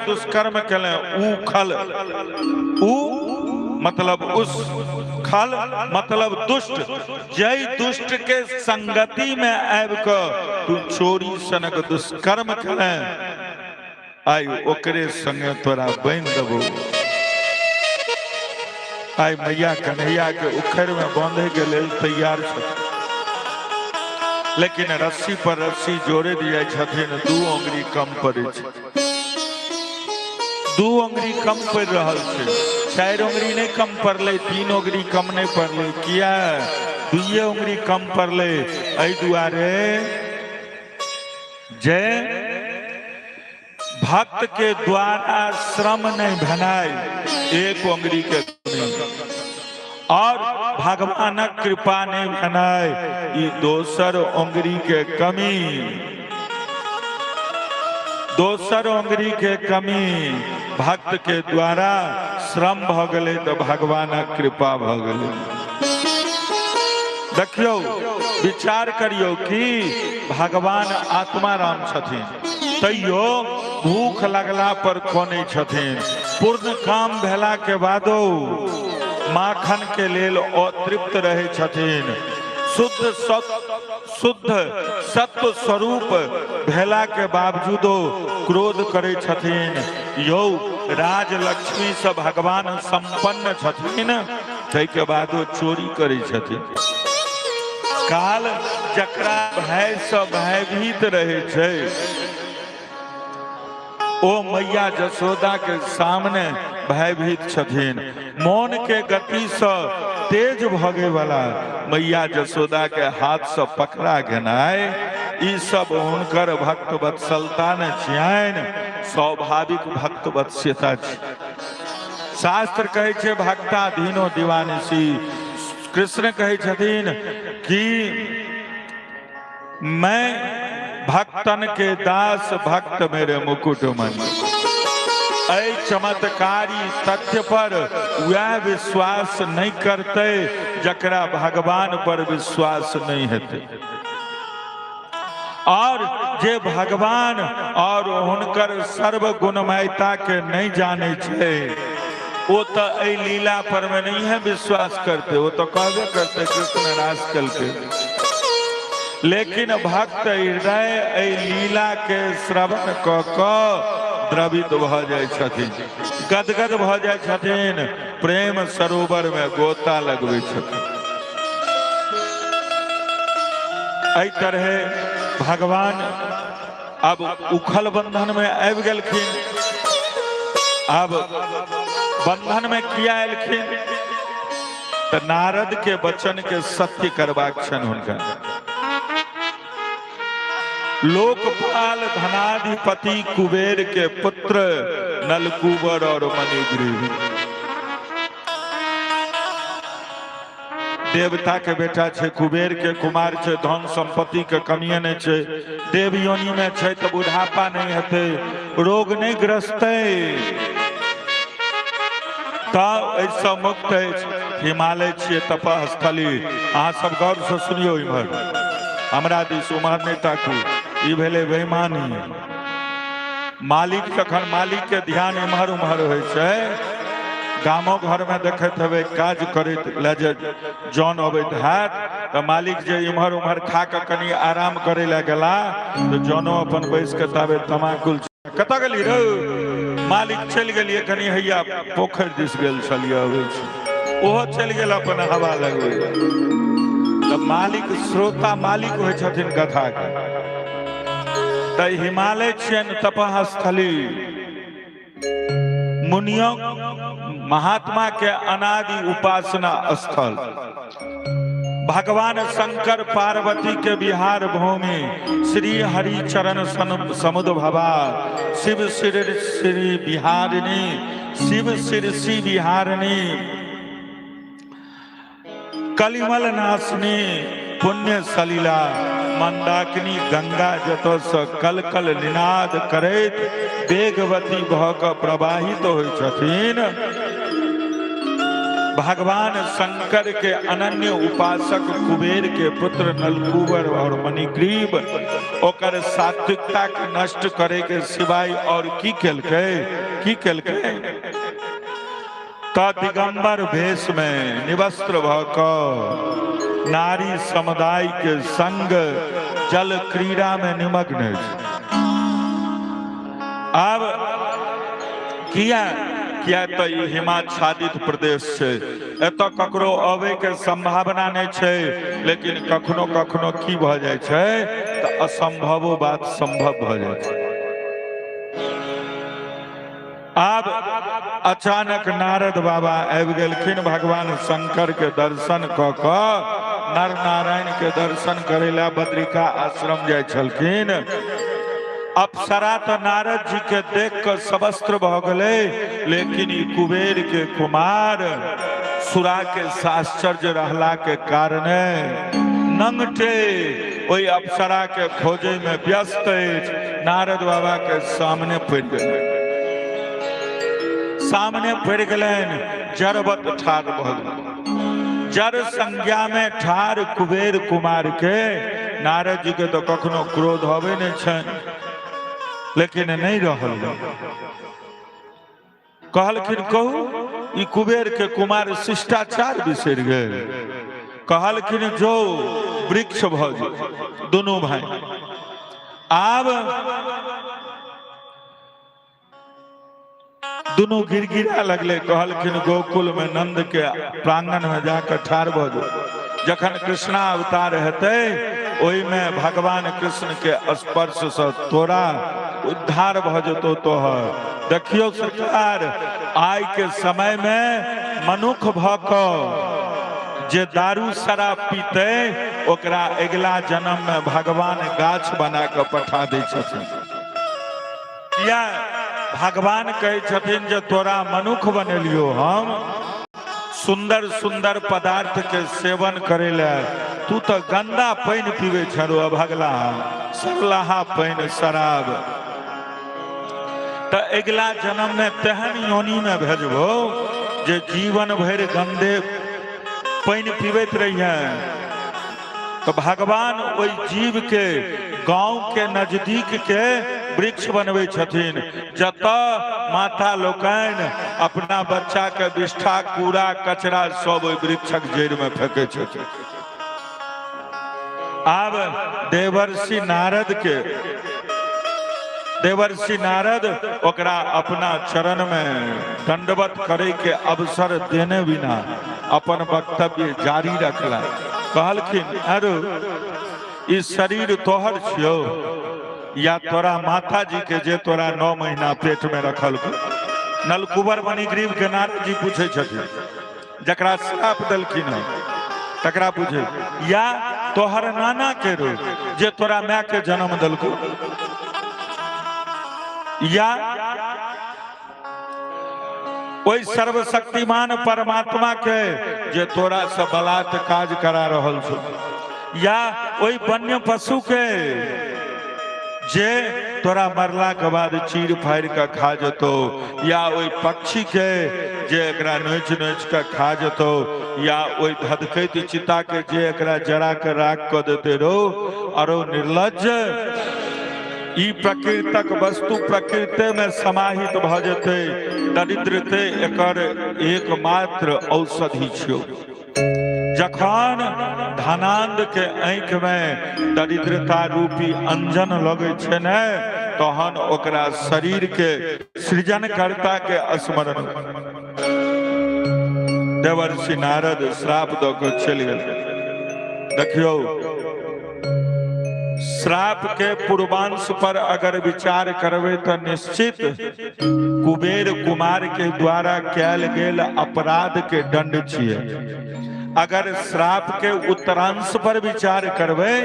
दुष्कर्म केले, ऊ खल, ऊ मतलब उस, खल मतलब दुष्ट, जय दुष्ट के संगति में आबि कऽ तू चोरी सनक दुष्कर्म केले, आइ ओकरे संगे तोरा बान्हि देबो। आइ मैया कन्हैया के उखड़ में बांधे के लेल तैयार छथिन, लेकिन रस्सी पर रस्सी जोड़े दिया छथिन, दू अंगुरी कम पड़े छै, दू अंगुरी कम पड़ि रहल छै, चारि अंगुरी नहि कम पड़लै, तीन अंगुरी कम नहि पड़लै, किया दुइये अंगुरी कम पड़लै? एहि दुआरे जे भक्त के द्वारा श्रम नहीं भेनाइ एक अंगुरी के कमी, और भगवानक कृपा नहीं भेनाइ ई दोसर अंगुरी के कमी, दोसर अंगुरी के कमी। भक्त के द्वारा श्रम भ गेलै तऽ भगवानक कृपा भ गेलै। देखियौ, विचार करियौ कि भगवान आत्मा राम छथिन, तैयो भूख लगला पर कनै छथिन, पूर्ण काम भेला के बादो माखन के लेल अतृप्त रहै छथिन, शुद्ध सत शुद्ध सत्व स्वरूप भेला के बावजूदो क्रोध करै छथिन। यौ, राज लक्ष्मी से भगवान संपन्न छथिन, ताहिके बादो चोरी करै छथिन। काल जकरा भय से भयभीत रहै छै, ओ मैया जसोदा के सामने भयभीत छथिन। मोन के गति से तेज भगे वाला मैया जसोदा के हाथ से पकड़ा गेनाइ, ई सब हुनकर भक्त वत्सलता ने छियनि, स्वाभाविक भक्त वत्स्यता छी। शास्त्र कहै छै भक्ता धीनो दीवानिसी। कृष्ण कहै छथिन कि मैं भक्तन के दास, भक्त मेरे मुकुट मणि। एहि चमत्कारी तथ्य पर वह विश्वास नहीं करते जकरा भगवान पर विश्वास नहीं हेतै, और जे भगवान और हुनकर सर्व गुणमयता के नहीं जाने छै, ओ तो एहि लीला पर में नहीं है विश्वास करते, वो तो कहबे करते कृष्ण रास कलके। लेकिन भक्त हृदय एहि लीला के श्रवण क कऽ द्रवित भऽ जाइ छथिन, गदगद भऽ जाइ छथिन, प्रेम सरोवर में गोता लगबै छथिन। एहि तरहे भगवान अब उखल बंधन में आबि गेलखिन। अब बंधन में किया एलखिन? तऽ नारद के वचन के सत्य करबाक छनि हुनका। लोकपाल धनाधिपति कुबेर के पुत्र नलकूबर और मणिग्रीव, देवता के बेटा छै, कुबेर के कुमार छै, धन संपत्ति के कमिए नहि छै, देव योनि में छै तऽ बुढ़ापा नहि हेतै, रोग नहि ग्रसतै, तऽ एहिसँ मुक्त अछि। हिमालय छियै तपस्थली। अहाँ सब गौरसँ सुनियौ, इम्हर हमरा दिस उम्हर नहि ताकू, ई भेलै बेईमानी। मालिक जखन मालिक के ध्यान इम्हर उम्हर होइ छै, गामो घरमे देखैत हेबै, काज करैत लए जे जन अबैत हैत तऽ मालिक जे इम्हर उम्हर खा कऽ कनि आराम करै लए गेला तऽ जनो अपन बैस कऽ ताबे तमाकुल। कतऽ गेली रौ? मालिक चलि गेलियै कनि हैया पोखरि दिस गेल छलियै, अबै छी। ओहो चलि गेल अपन हवा लगबै। तऽ मालिक श्रोता मालिक होइ छथिन कथाके। तऽ हिमालय छियनि तपस्थली, मुनियों महात्मा के अनादि उपासना स्थल, भगवान शंकर पार्वती के बिहार भूमि, श्री हरि चरण समुद भवा, शिव श्री श्री बिहारिणी, शिव श्री बिहारिणी, कलिमल नाशनी पुण्य सलीला मंदाकिनी गंगा जतऽ कल कल निनाद करैत वेगवती भऽ कऽ प्रवाहित होइ छथिन। भगवान शंकर के अनन्य उपासक कुबेर के पुत्र नलकूबर और मणिग्रीव ओकर सात्विकता के नष्ट करे के सिवाय और की केलकै, की केलकै? त दिगंबर भेष में निवस्त्र भ क नारी समुदाय के संग जल क्रीड़ा में निमग्न अछि। आब किया किया तऽ ई हिमाच्छादित प्रदेश छै, एतऽ ककरो अबै के संभावना नहि छै, लेकिन कखनो कखनो की भऽ जाइ छै तऽ असंभवो बात संभव भऽ जाइ छै। आब अचानक नारद बाबा आबि गेलखिन भगवान शंकर के दर्शन कऽ कऽ नर नारायण के दर्शन करै लए बद्रिका आश्रम जाइ छलखिन। अप्सरा तऽ नारद जी के देख कऽ सवस्त्र भऽ गेलै, लेकिन ई कुबेर के कुमार सुरा के साश्चर्य रहला के कारणे नंगटे ओहि अप्सरा के खोजे में व्यस्त अछि। नारद बाबा के सामने पड़ि गेलै, सामने पड़ि गेलनि, जड़वत ठाढ़ भऽ गेल। जड़ संज्ञा में ठाढ़ कुबेर कुमार के नारद जी के तो कखनो क्रोध अबै नहि छनि, लेकिन नहि रहल। कहलखिन कहू ई कुबेर के कुमार शिष्टाचार बिसरि गेल। कहलखिन जो वृक्ष भऽ जो दुनू भाई। आब दुनू गिड़गिड़ा लगले। कहलखिन गोकुल में नंद के प्रांगण में जाकर ठाढ़ भऽ जो, जखन कृष्णा अवतार हेतै ओहिमे भगवान कृष्ण के स्पर्श से तोरा उद्धार भऽ जेतौ तोहर। देखियौ सरकार, आइ के समय में मनुख भऽ कऽ जे दारू शराब पीते ओकरा अगिला जन्म में भगवान गाछ बना कऽ पठा दै छथिन। किया भगवान कहै छथिन जे तोरा मनुख बनेलियो हम सुंदर सुंदर पदार्थ के सेवन करे ले, तू तो गंदा पानि पीबै छरो अभगला सरलाहा पानि शराब, तऽ अगिला जन्म में तेहन योनि में भेजबो जे जीवन भरि गंदे पानि पीबैत रहिए। तो भगवान ओहि जीव के गांव के नजदीक के वृक्ष बनबै छथिन, जतऽ माता लोकनि अपना बच्चा के विष्ठा कूड़ा कचरा सब ओहि वृक्षक जड़ि में फेंकै छथिन। आब देवर्षि नारद के देवर्षि नारद ओकरा अपना चरण में दंडवत करे के अवसर देने बिना अपन वक्तव्य जारी रखला। कहलखिन अरे ई शरीर तोहर छियौ या तोरा माता जी के जे तोरा 9 महीना पेट में रखल? नलकुबर मणिग्रीव के नारद जी पूछे छथिन, जकरा श्राप देलखिन हन तकरा पूछे, या तोहर नाना के रो जे तोरा माय के जन्म देलको, या ओहि सर्वशक्तिमान परमात्मा के जे तोरा से बलात् काज करा रहल छौ, या ओहि वन्य पशु के जे तोरा मरला के बाद चीर फाड़ के खा जतो, या ओहि पक्षी के जे एकरा नोच नोच के खा जतो, या ओहि धधकैत चिता के जे एकरा जरा के राख क देते रो। अरो निर्लज्ज, ई प्रकृतक वस्तु प्रकृते में समाहित भ जेतै, दरिद्रते एकर एकमात्र औषधि छियौ। जखन धनानंद के आँखि में दरिद्रता रूपी अंजन लगै छै ने, तहन ओकरा शरीर के सृजनकर्ता के स्मरण। देवर्षि नारद श्राप दऽ के चलि गेल। देखियौ, श्राप के पूर्वांश पर अगर विचार करबै तऽ निश्चित कुबेर कुमार के द्वारा कयल गेल अपराध के दंड छियै। अगर श्राप के उत्तरांश पर विचार करबै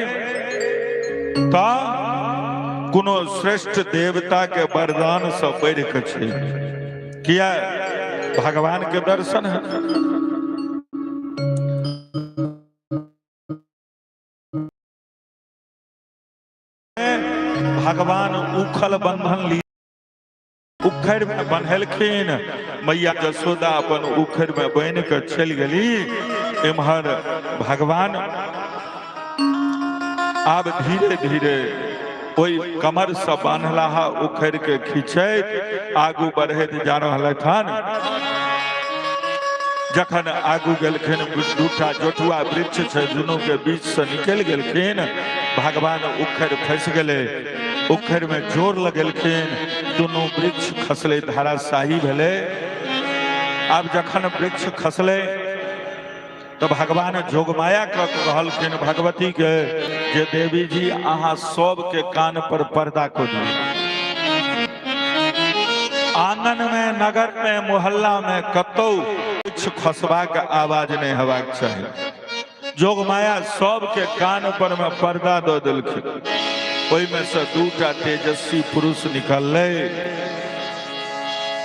तऽ कोनो श्रेष्ठ देवता के वरदान से बढ़ि के छै। किया भगवान के दर्शन है। भगवान उखल बंधन ली, उखड़ि मे बन्हेलखिन। मैया जसोदा अपन उखड़ि मे बनि कऽ चलि गेली। एम्हर भगवान आब धीरे धीरे ओहि कमर से बान्हलाहा उखड़ि के खींचैत आगू बढ़ैत जा रहल हन। जखन आगू गेलखिन, दूटा जोटुआ वृक्ष छै, दुनू के बीच से निकलि गेलखिन। भगवान उखड़ि फंसि गेलै, उखड़ि में जोर लगेलखिन, दुनू वृक्ष खसलै, धाराशाही भेलै। आब जखन वृक्ष खसलै तऽ भगवान जोगमाया कऽ कहलखिन भगवती के जे देवी जी अहाँ सबके कान पर पर्दा कऽ दियौ। आंगन में, नगर में, मोहल्ला में कतौ किछु खसबाक आवाज नहि हेबाक चाही। जोगमाया सबके कान पर में पर्दा दऽ देलखिन। ओहिमे से दूटा तेजस्वी पुरुष निकललै,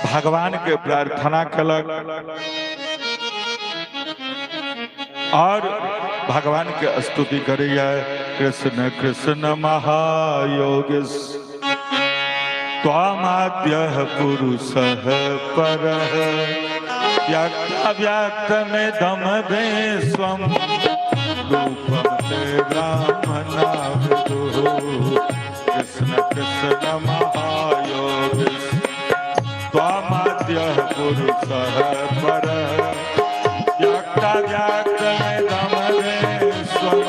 भगवान के प्रार्थना केलक और भगवान के स्तुति करैया, कृष्ण कृष्ण महायोगेश त्वामाद्यः पुरुषः परः व्यक्तव्यक्तमिदं विश्वं रूपं ते ब्राह्मणाविदुः। कृष्ण कृष्ण महायोगेश त्वामाद्यः पुरुषः परः व्यक्तव्यक्तमिदं विश्वं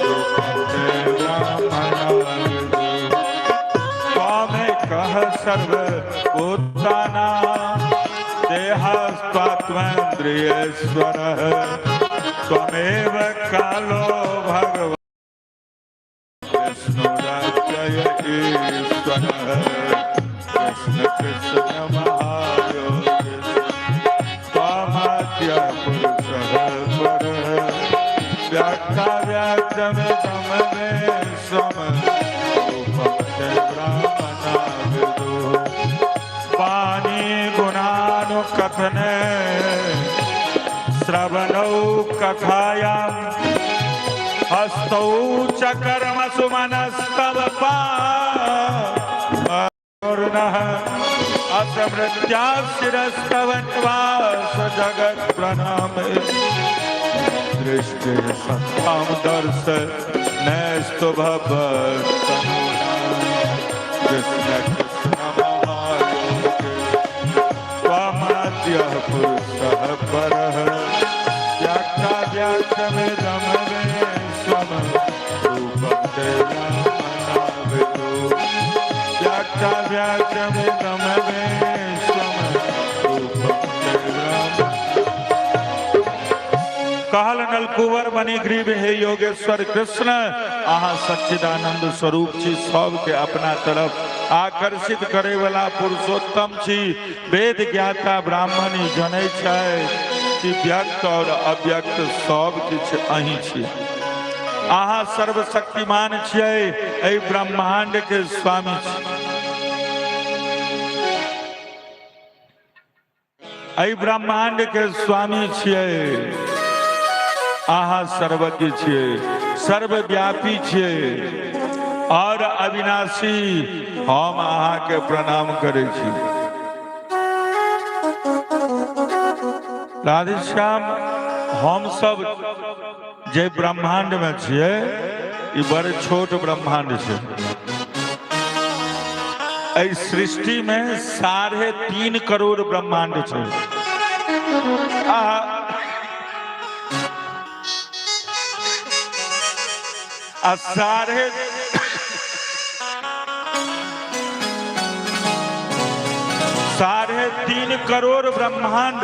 रूपं ते ब्राह्मणाविदुः। त्वामेकः सर्वभूतानां देहस्त्वात्मेन्द्रियेश्वरः त्वमेव कालो भगवान् विष्णुरव्यय ईश्वरः। कृष्ण कृष्ण महायोगेश त्वामाद्य पुरुषः परः व्यक्ताव्यक्तमिदं विश्वं रूपं ते ब्राह्मणाविदुः। वाणी गुणानुकथने श्रवणौ कथायां हस्तौ च कर्मसु मनस्तव पार्णः असमृत्या शिरस्तव निवास जगत प्रणामे। दृष्टि सत्तां दर्श नैस्तु भवत् कृष्ण कृष्ण महायोगेश त्वमाद्यः पुरुषः परः व्यक्ताव्यक्तमिदं विश्वं रूपं ते ब्रह्मणाविदु। व्यक्ताव्यक्तमिदं विश्वं रूपं ते ब्रह्म। कहल नलकुवर मणिग्रीव, हे योगेश्वर कृष्ण, अहाँ सच्चिदानंद स्वरूप छी, सबके अपना तरफ आकर्षित करे वाला पुरुषोत्तम छी। वेद ज्ञाता ब्राह्मण ई जनै छै कि व्यक्त और अव्यक्त सब किछु अहीं छी। अहाँ सर्वशक्तिमान छियै, एहि ब्रह्मांड के स्वामी छी, एहि ब्रह्मांड के स्वामी छियै। अहाँ सर्वज्ञ छियै, सर्वव्यापी छियै और अविनाशी। हम अहाँके प्रणाम करै छी। राधेश्याम, हम सब जे ब्रह्मांड में छियै, ई बड़ छोट ब्रह्मांड छै। एहि सृष्टि में 3.5 करोड़ ब्रह्मांड छै आ आ 3.5 करोड़ ब्रह्मांड,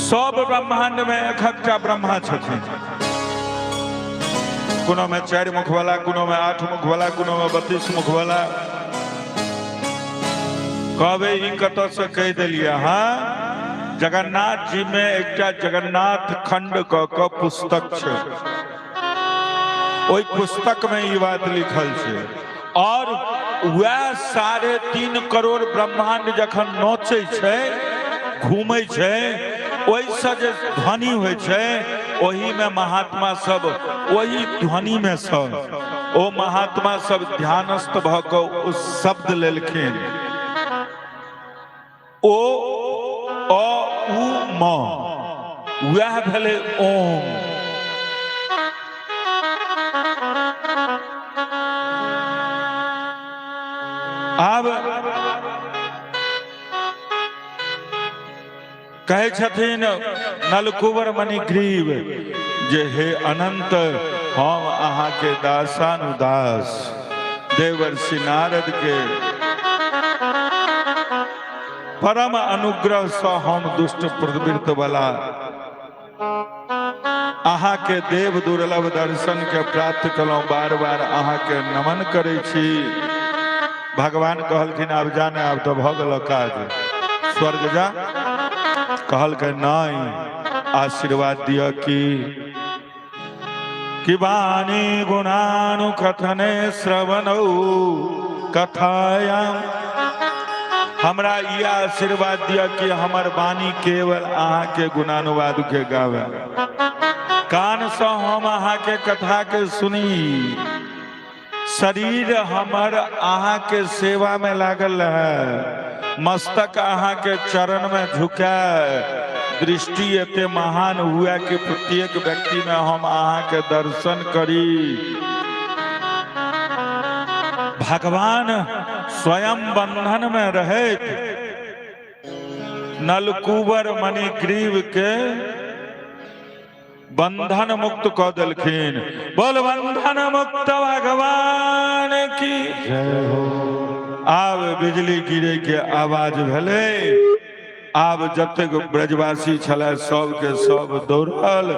सब ब्रह्मांड में एकटा ब्रह्मा छथिन। कोनो में 4 मुख वाला, कोनो में 8 मुख वाला, कोनो में 32 मुख वाला। कहबै ई कतऽ से कहि देलियै? हाँ, जगन्नाथ जी में एकटा जगन्नाथ खंड कऽ कऽ पुस्तक छै, ओहि पुस्तक में ई बात लिखल छै। और वएह 3.5 करोड़ ब्रह्मांड जखन नोचै छै, घूमै छै, ओहिसँ जे ध्वनि होइ छै, ओहिमे महात्मा सब, ओहि ध्वनिमे सँ ओ महात्मा सब ध्यानस्थ भऽ कऽ ओ शब्द लेलखिन। ओ अ उ म, वएह भेलै ओम। आब कहै छथिन नलकुबर मणिग्रीव जे हे अनंत, हम अहाँके दासानुदास देवर्षि नारद के परम अनुग्रह से हम दुष्ट प्रवृत्त वाला अहाँके देव दुर्लभ दर्शन के प्राप्त कलहुँ, बार बार अहाँके नमन करै छी। भगवान कहलखिन आब जाने, आब तऽ भऽ गेल काज, स्वर्ग जा। कहलकै नहि, आशीर्वाद दिअ की कि वाणी गुणानुकथने श्रवणौ कथायाम, हमरा ई आशीर्वाद दिअ कि हमर वाणी केवल अहाँके गुणानुवाद के गावे, कानसँ हम अहाँके कथा के सुनी, शरीर हमर अहाँके सेवा में लागल रहे, मस्तक अहाँके चरण में झुकाए, दृष्टि एते महान हुए कि प्रत्येक व्यक्ति में हम अहाँके दर्शन करी। भगवान स्वयं बंधन में रहैत नलकुबर मणिग्रीव के बंधन मुक्त कऽ देलखिन। बोल बंधन मुक्त भगवान की जय हो। आब बिजली गिरे के आवाज भेलै। आब जतेक ब्रजवासी छलै सबके सब दौड़ल।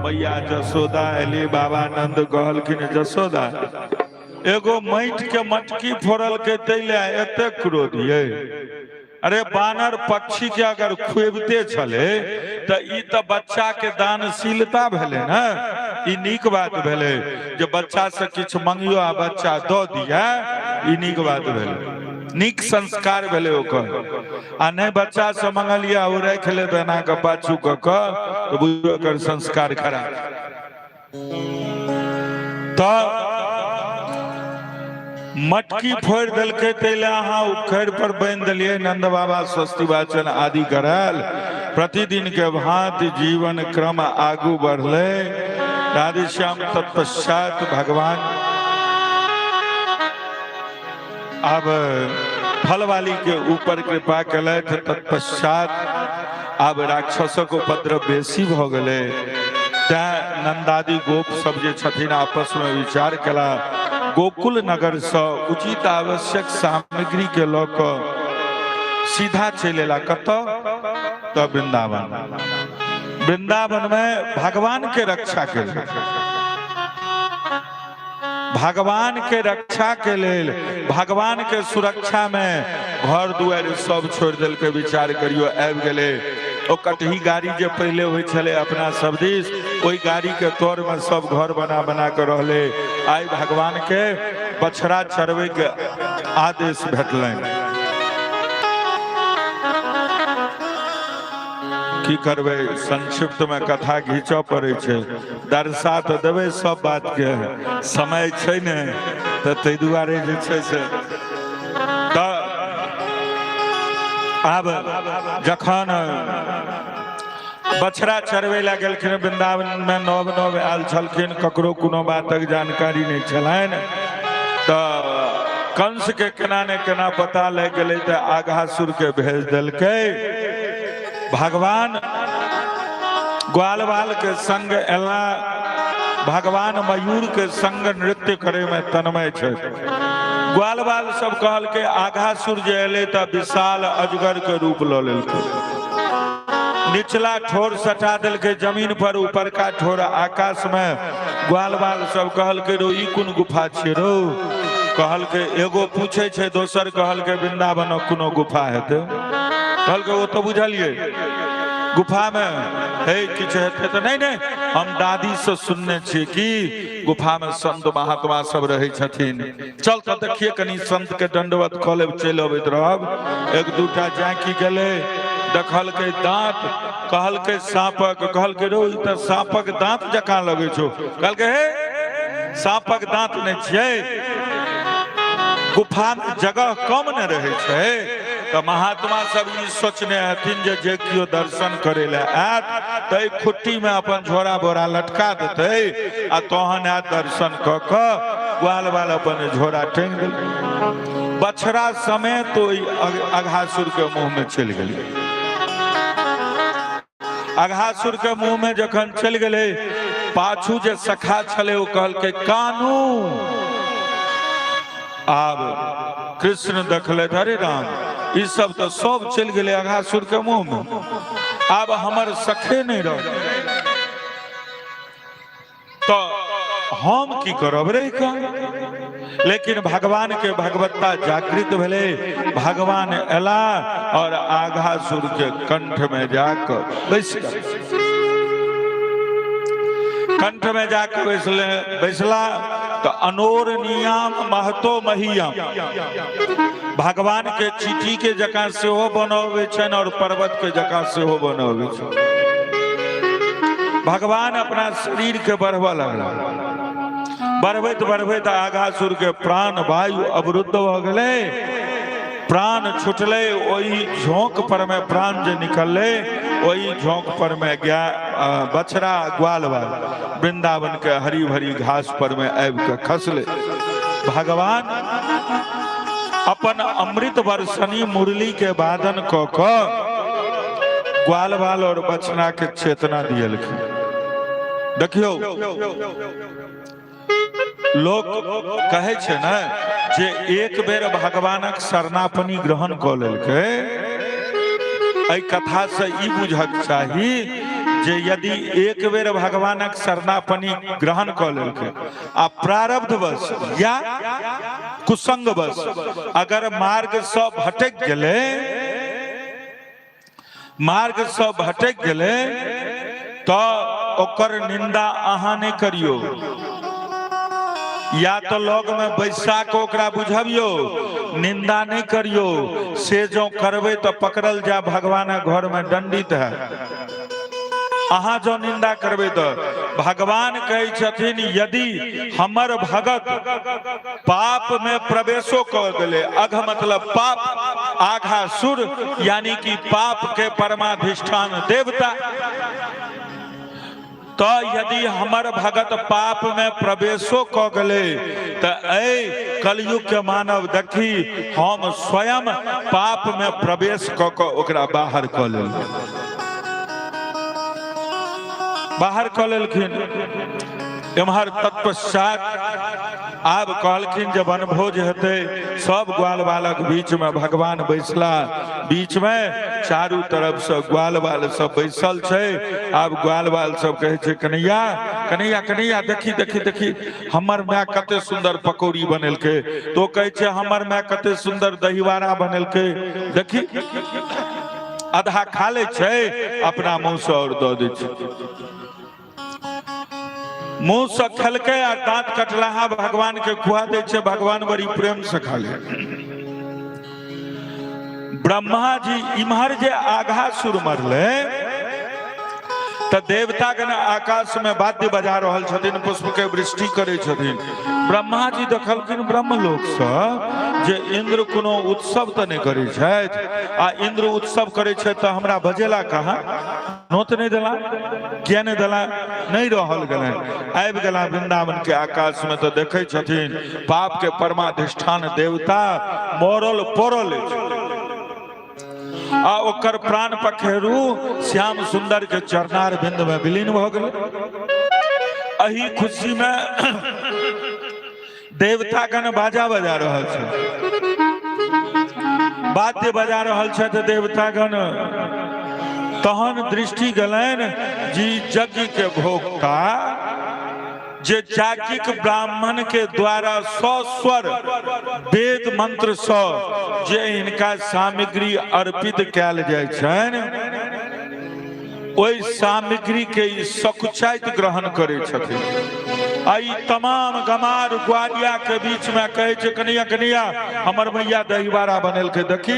मैया जसोदा एली। बाबा नंद कहलखिन जसोदा, एगो माटि के मटकी फोड़लकै तै ले एतेक क्रोध ये? अरे बानर पक्षी के अगर खुएबते छले तऽ ई तऽ बच्चा के दानशीलता भेलै ने, ई नीक बात भेलै जे बच्चा से किछु मंगियो आ बच्चा दऽ दिया, ई नीक बात भेलै, नीक संस्कार भेलै ओकर। आ नहि बच्चा से मंगलिया ओ राखि लेत एना कऽ पाछू कऽ कऽ, तऽ बुझियौ ओकर संस्कार खराब। तऽ मटकी फोड़ि देलकै ताहि लए अहाँ उखड़ि पर बान्हि देलियै। नंद बाबा स्वस्ति वाचन आदि करायल। प्रतिदिन के भांति जीवन क्रम आगू बढ़लै। राधेश्याम तत्पश्चात भगवान आब फलवाली के ऊपर कृपा केलथि। तत्पश्चात आब राक्षसक उपद्रव बेसी भऽ गेलै, तैं नंदादि गोप सब जे छथिन आपस में विचार केला, गोकुल नगर से उचित आवश्यक सामग्री के लऽ कऽ सीधा चलि एला कतऽ? तऽ वृंदावन। वृंदावन में भगवान के रक्षा के लेल, भगवान के रक्षा के लेल, भगवान के सुरक्षा में घर दुआरि सब छोड़ि देलकै। विचार करियो, आबि गेलै ओ कटही गाड़ी जे पहिले होइ छलै अपना सब दिस, ओहि गाड़ी के तर में सब घर बना बना के रहलै। आइ भगवान के बछड़ा चरबै के आदेश भेटलनि। की करबै, संक्षिप्त में कथा घीचऽ पड़ै छै, दर्शा तऽ देबै सब बात के, समय छै ने, तऽ ताहि दुआरे जे छै से। तऽ आब जखन बछड़ा चरबै लए गेलखिन वृंदावन में, नव नव आयल छलखिन, ककरो कोनो बातक जानकारी नहि छलनि, तऽ कंस के केना ने केना पता लागि गेलै, तऽ आघासुर के भेज देलकै। भगवान ग्वाल बाल के संग एला, भगवान मयूर के संग नृत्य करे में तन्मय छै। ग्वाल बाल सब कहलकै आघासुर जे एलै तऽ विशाल अजगर के रूप लऽ लेलकै, निचला ठोर सटा देलकै जमीन पर, ऊपरका ठोर आकाश में। ग्वाल बाल सब कहलकै रो ई कोन गुफा छियै रो? कहलकै एगो पूछै छै दोसर, कहलकै वृंदावनक कोनो गुफा हेतै? कहलकै ओ तऽ बुझलियै गुफामे हे किछु हेतै तऽ नहि, नहि हम दादीसँ सुनने छियै कि गुफामे संत महात्मा सब रहै छथिन, चल तऽ देखिए कनि संत के दंडवत कऽ लेब, चलि अबैत रहब। एक दूटा झाँकी गेलै, देखलकै दाँत, कहलकै साँपक, कहलकै रो ई तऽ साँपक दाँत जकाँ लगै छौ। कहलकै हे साँपक दाँत नहि छियै, गुफामे जगह कम ने रहै छै, तऽ महात्मा सब ई सोचने हथिन जे जे केओ दर्शन करे लए आयत तऽ एहि खुट्टी में अपन झोरा बोरा लटका देतै आ तहन आयत दर्शन कऽ कऽ ग्वाल बाल अपन झोरा टांगि देल। बछड़ा समेत ओहि अघासुर के मुंह में चलि गेलै। अघासुर के मुंह में जखन चलि गेलै, पाछू जे सखा छलै ओ कहलकै कानू। आब कृष्ण देखले, अरे राम, ई सब तऽ सब चलि गेलै अघासुर के मुंह में, आब हमर सखे नहि रह तो हम की करब रे का। लेकिन भगवान के भगवत्ता जागृत भेलै, भगवान एला और आघासुर के कंठ में जाकर बैस गेल। कंठ में जाकर बैसले, बैसला तो अनोर नियम महतो महियम, भगवान के चीटी के जकाँ सेहो बनबै छनि और पर्वत के जकाँ सेहो बनबै छनि। भगवान अपना शरीर के बढ़बऽ लगला, बढ़बैत बढ़बैत आघासुर के प्राण वायु अवरुद्ध भऽ गेलै, प्राण छुटलै। ओहि झोंक पर में प्राण जे निकललै, ओहि झोंक पर में गाय बछड़ा ग्वाल बाल वृंदावन के हरी भरी घास पर में आबि के खसलै। भगवान अपन अमृत वर्षनी मुरली के वादन कऽ कऽ ग्वाल बाल और बछड़ा के चेतना दियलखिन। देखियौ, लोक कहै छै ने जे एक बेर भगवानक शरणापनी ग्रहण कऽ लेलकै। एहि कथा से ई बुझक चाही जे यदि एक बेर भगवानक शरणापनी ग्रहण कऽ लेलकै आ प्रारब्धवश या कुसंगवश अगर मार्ग से भटक गेलै, मार्ग से भटक गेलै, तो ओकर निंदा अहाँ नहीं करियो, या तो लग में बैसा के ओकरा बुझबियो, निंदा नहीं करियो। से जो करबै तो पकड़ल जा भगवान घर में दंडित है। अहाँ जो निंदा करबै तो भगवान कहै छथिन यदि हमर भगत पाप में प्रवेशो कऽ गेलै, अघ मतलब पाप, आघा सुर यानी कि पाप के परमाधिष्ठान देवता, तो यदि हमर भगत पाप में प्रवेशो कऽ गेलै तऽ एहि कलयुग के मानव देखी हम स्वयं पाप में प्रवेश कऽ कऽ ओकरा बाहर कऽ लेलियै, बाहर कऽ लेलखिन। एम्हर तत्पश्चात आब कहलखिन जे वनभोज हेतै, सब ग्वाल बालक बीच में भगवान बैसला, बीच में चारू तरफ से ग्वाल बाल सब बैसल छै। आब ग्वाल बाल सब कहै छै कन्हैया कन्हैया कन्हैया देखी देखी देखी हमर माय कते सुंदर पकौड़ी बनेलकै। तो कहै छै हमर माय कते सुंदर दहीवाड़ा बनेलकै, देखी। आधा खा लै छै, अपना मुँह से और दऽ दै छै। मुंह से खेलकै आ दांत कटलाहा भगवान के खुआ दै छै, भगवान बड़ी प्रेम से खा ले। ब्रह्मा जी इम्हर जे आघासुर मरले तऽ देवतागण आकाश में वाद्य बजा रहल छथिन, पुष्प के वृष्टि करै छथिन। ब्रह्मा जी देखलखिन ब्रह्मलोक से जे इंद्र कोनो उत्सव तऽ नहि करै छथि, आ इंद्र उत्सव करै छथि तऽ हमरा बजेला कहाँ, नोत नहि देला, किया नहि देला, नहि रहल गेलनि। आबि गेला वृंदावन के आकाश में तऽ देखै छथिन पाप के परमाधिष्ठान देवता मरल पड़ल अछि आ ओकर प्राण पखेरु श्याम सुंदर के चरणार बिंद में विलीन भऽ गेलै। एहि खुशी में देवतागण बाजा बजा रहल छै, वाद्य बजा रहल छथि देवतागण। तहन दृष्टि गेलनि जी यज्ञ के भोक्ता जे जागिक ब्राह्मण के द्वारा सस्वर वेद मंत्र सँ जे हिनका सामग्री अर्पित कयल जाइ छनि, ओहि सामग्री के ई सकुचाइत ग्रहण करै छथिन। आ ई तमाम गमार ग्वालिया के बीच में कहै छै कन्हैया कन्हैया हमर मैया दहीबाड़ा बनेलकै, देखी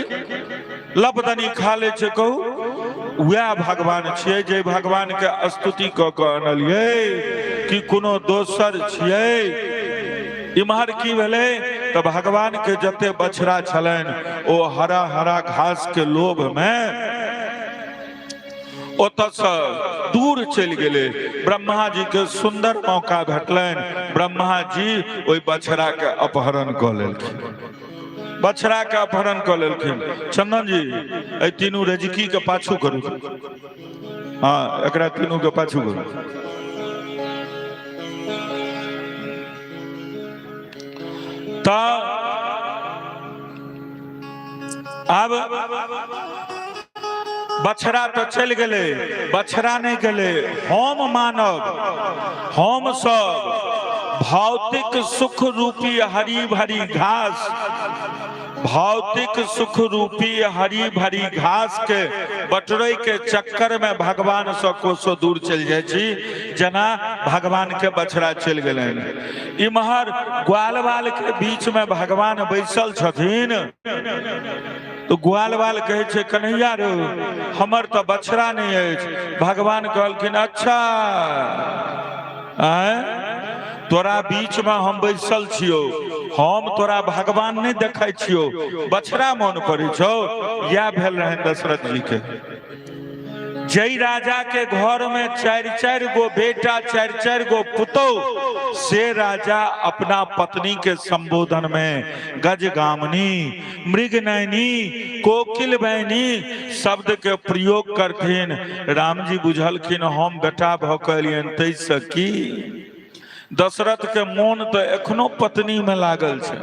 लपदनी खा लै छै। कहू वएह भगवान छियै जे भगवान के स्तुति कऽ कऽ अनलियै कि कोनो दोसर छियै? इम्हर की भेलै, तऽ भगवान के जते बछड़ा छलनि ओ हरा हरा घास के लोभ में ओतऽसँ दूर चलि गेलै। ब्रह्मा जी के सुंदर मौका भेटलनि। ब्रह्मा जी ओहि बछड़ा के अपहरण कऽ लेलखिन, बछड़ा के अपहरण कऽ लेलखिन। चंदन जी, एहि तीनू रजकी के पाछू करू। हँ, एकरा तीनू के पाछू करू। तऽ आब बछड़ा तऽ चलि गेलै, बछड़ा नहि गेलै। हम मानव, हम सब भौतिक सुख रूपी हरी भरी घास, भौतिक सुख रूपी हरी भरी घास के बटोरे के चक्कर में भगवान से कोसो दूर चलि जाइ छी, जेना भगवान के बछड़ा चलि गेलनि। इम्हर ग्वाल बाल के बीच में भगवान बैसल छथिन, तो ग्वाल बाल कहै छै, कन्हैया रो, हमर तऽ बछड़ा नहि अछि। भगवान कहलखिन, अच्छा आँय, तोरा बीच में हम बैसल छियौ, हम तोरा भगवान नहि देखै छियौ, बछड़ा मन पड़ै छौ। इएह भेल रहनि दशरथ जी के। जय राजा के घर में चारि चारि गो बेटा, चारि चारि गो पुतोह, से राजा अपना पत्नी के संबोधन में गजगामिनी, मृगनयनी, कोकिल बैनी शब्द के प्रयोग करथिन। रामजी बुझलखिन, हम बेटा भऽ के एलियनि ताहिसँ की, दशरथ के मोन तऽ एखनो पत्नी में लागल छै।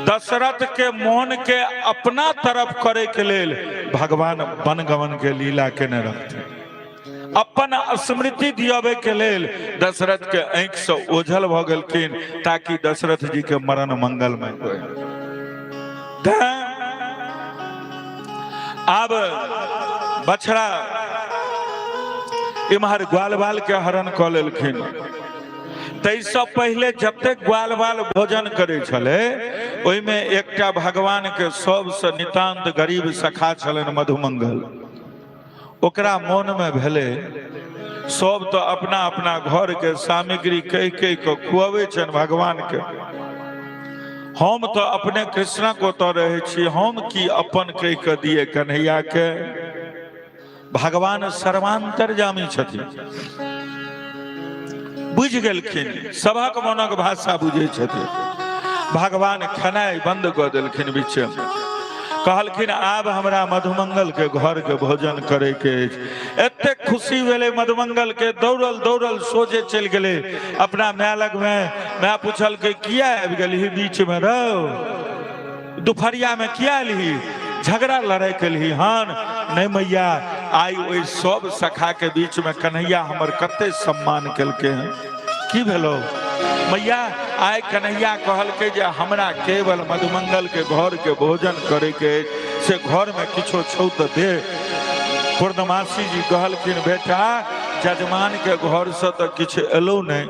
दशरथ के मोन के अपना तरफ करे के लेल भगवान वनगमन के लीला केने रहथिन। अपन स्मृति दियाबे के लेल दशरथ के आंखि से ओझल भऽ गेलखिन, ताकि दशरथ जी के मरण मंगलमय होय। आब बछड़ा इम्हर ग्वाल बाल के हरण कऽ लेलखिन। ताहिसँ पहिले जतेक ग्वाल बाल भोजन करै छलै, ओहिमे एकटा भगवान के सबसँ नितान्त गरीब सखा छलनि मधुमंगल। ओकरा मोनमे भेलै, सब तऽ अपना अपना घरके सामग्री कहि कहि कऽ खुअबै छनि भगवानके, हम तऽ अपने कृष्णक ओतऽ रहै छी, हम की अपन कहि कऽ दियै कन्हैयाके? भगवान सर्वांतरजामी छथिन, बुझि गेलखिन, सभक मनक भाषा बुझै छथिन। भगवान खेनाइ बंद कऽ देलखिन बीचमे। कहलखिन, आब हमरा मधुमंगल के घर के भोजन करे के अछि। एतेक खुशी भेलै मधुमंगल के, दौड़ल दौड़ल सोझे चलि गेलै अपना माय लगमे। माय पुछलकै, किया आबि गेलही बीचमे रौ? दुपहरिया में किया एलही? झगड़ा लड़ाई केलही हन? नहीं मैया, आइ ओहि सब सखा के बीच में कन्हैया हमर कते सम्मान केलकै हन। की भेलो मैया? आइ कन्हैया कहलकै जे हमरा केवल मधुमंगल के घर के भोजन करे के अछि, से घर में किछो छौ तऽ दे। पूर्णमासी जी कहलखिन, बेटा, जजमान के घर से तऽ किछु एलौ नहीं,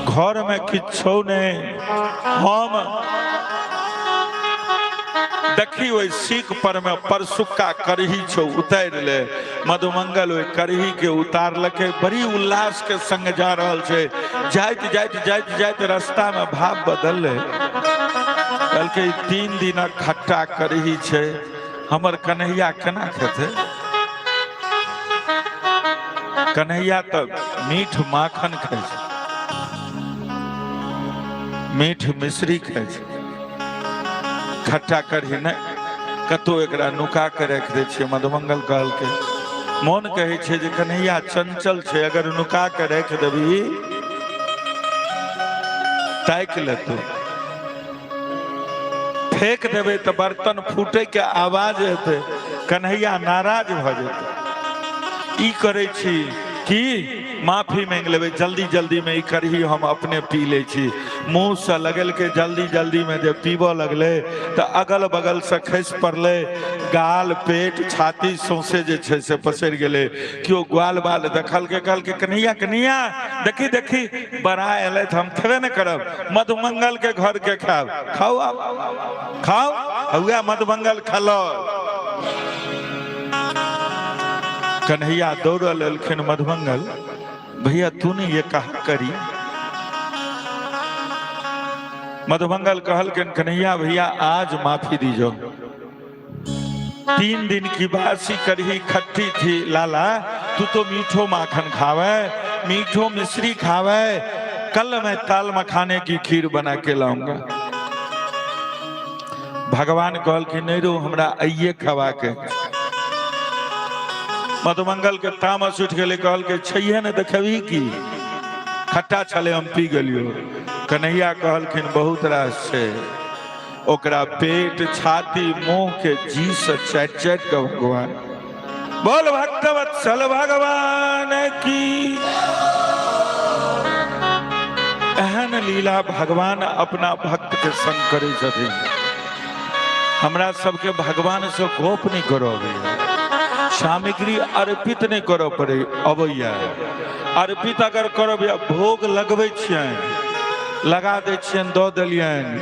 घर में किछु छौ नहीं। हम देखी, ओहि सीक पर में परसुक्का करही छौ, उतारि ले। मधुमंगल ओहि करही के उतारलकै। बड़ी उल्लास के संग जा रहल छै। जाइत जाइत जाइत जाइत रास्ता में भाव बदललै। कहलकै, 3 दिनक खट्टा करही छै, हमर कन्हैया केना खेतै? कन्हैया तऽ मीठ माखन खाइ छै, मीठ मिश्री खाइ छै, खट्टा करही नहि, कतौ एकरा नुका के राखि दै छियै। मधुमंगल कहलकै, मोन कहै छै जे कन्हैया चंचल छै, अगर नुका के राखि देबही ताकि लेतौ, फेंक देबै तऽ बर्तन फूटे के आवाज हेतै, कन्हैया नाराज भऽ जेतै। ई करै छी कि माफी मांगि लेबै, जल्दी जल्दी में ई करही हम अपने पी लै छी। मुँह से लगेलकै, जल्दी जल्दी में जे पीबऽ लगलै तऽ अगल बगल से खसि पड़लै, गाल पेट छाती सौंसे जे छै से पसरि गेलै। केओ ग्वाल बाल देखलकै, कहलकै, कन्हैया कन्हैया, देखी देखी, बड़ा एलै, हम खेबे नहि करब, मधुमंगल के घर के खायब। खाओ, आब खाओ, हुआ मधुमंगल खलो। कन्हैया दौड़ल एलखिन, मधुमंगल भैया, तूने ये कहा करी? मधुमंगल कहलखिन कन्हैया भैया आज माफी दीजो, 3 दिन की बासी करही खट्टी थी लाला, तू तो मीठो माखन खावे, मीठो मिश्री खावे, कल मैं ताल मखाने की खीर बना के लाऊंगा। भगवान कहलखिन नहीं रो, हमरा आइए खवा के। मधुमंगल के तामस उठि गेलै, कहलकै छैहे ने देखबही की, खट्टा छलै हम पी गेलियो। कन्हैया कहलखिन बहुत रास छै, ओकरा पेट छाती मुंह के जी से चाटि चाटि के भगवान बोल भक्तवत्सल भगवान की। एहन लीला भगवान अपना भक्त के संग करै छथिन। हमरा सबके भगवान से गप नहीं करऽ अबैया, सामग्री अर्पित नहीं करऽ पड़े अबैया। अर्पित अगर करब या भोग लगबै छियनि, लगा दै छियनि, दऽ देलियनि,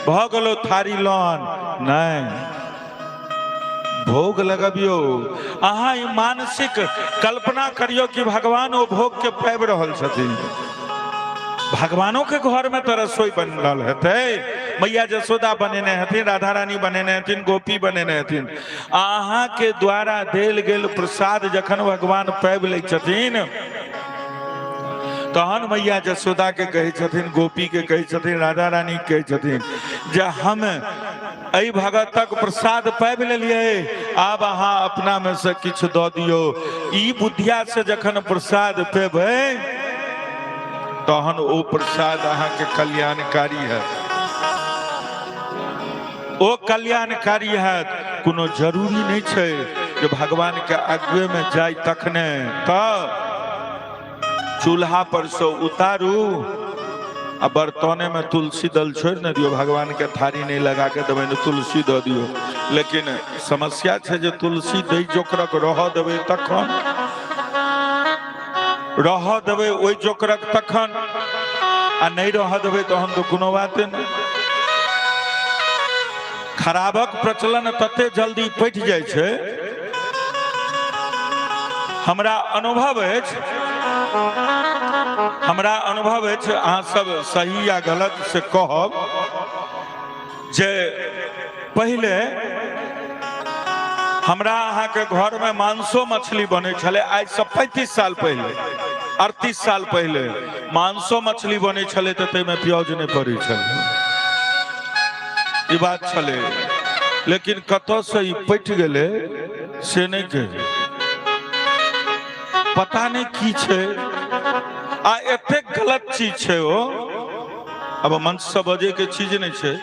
भऽ गेलो थारी लोन। नहीं, भोग लगबियो, अहाँ ई मानसिक कल्पना करियो कि भगवान ओ भोग के पाबि रहल छथिन। भगवानों के घर में तो रसोई बन रहल हेतै, मैया जसोदा बनेने हेथिन, राधा रानी बनेने हेथिन, गोपी बनेने हेथिन। अहाँ के द्वारा देल गेल प्रसाद जखन भगवान पाबि लै छथिन, तहन मैया जसोदा के कहै छथिन, गोपी के कहै छथिन, राधा रानी के कहै छथिन जे हम एहि भगतक प्रसाद पाबि लेलियै, आब अहाँ अपना में से किछु दऽ दियौ। ई बुद्धिया से जखन प्रसाद पेबै, तहन ओ प्रसाद अहाँके कल्याणकारी हैत, ओ कल्याणकारी हैत। कोनो जरूरी नहि छै जे भगवान के आगुए में जाय तखने। तऽ चूल्हा पर से उतारू आ बर्तने में तुलसी दल छोड़ि ने दियौ, भगवान के थारी नहीं लगा के देबै ने, तुलसी दऽ दियौ। लेकिन समस्या छै जे तुलसी दै जोकरक रहऽ देबै तखन, रहऽ देबै ओहि जोकरक तखन, आ नहि रहऽ देबै तहन तऽ कोनो बाते नहि। खराबक प्रचलन तते जल्दी पटि जाइ छै। हमरा अनुभव अछि, हमरा अनुभव अछि, अहाँ सब सही या गलत से कहब, जे पहिले हमरा अहाँके घरमे मांसो मछली बनै छलै। आइसँ 35 साल पहिले, 38 साल पहिले मांसो मछली बनै छलै तऽ ताहिमे प्याज नहि पड़ै छलै, ई बात छलै। लेकिन कतऽसँ ई पटि गेलै से नहि कहि, पता नहि की छै, आ एतेक गलत चीज छै ओ। अब मंच से बजे के चीज नहीं छै।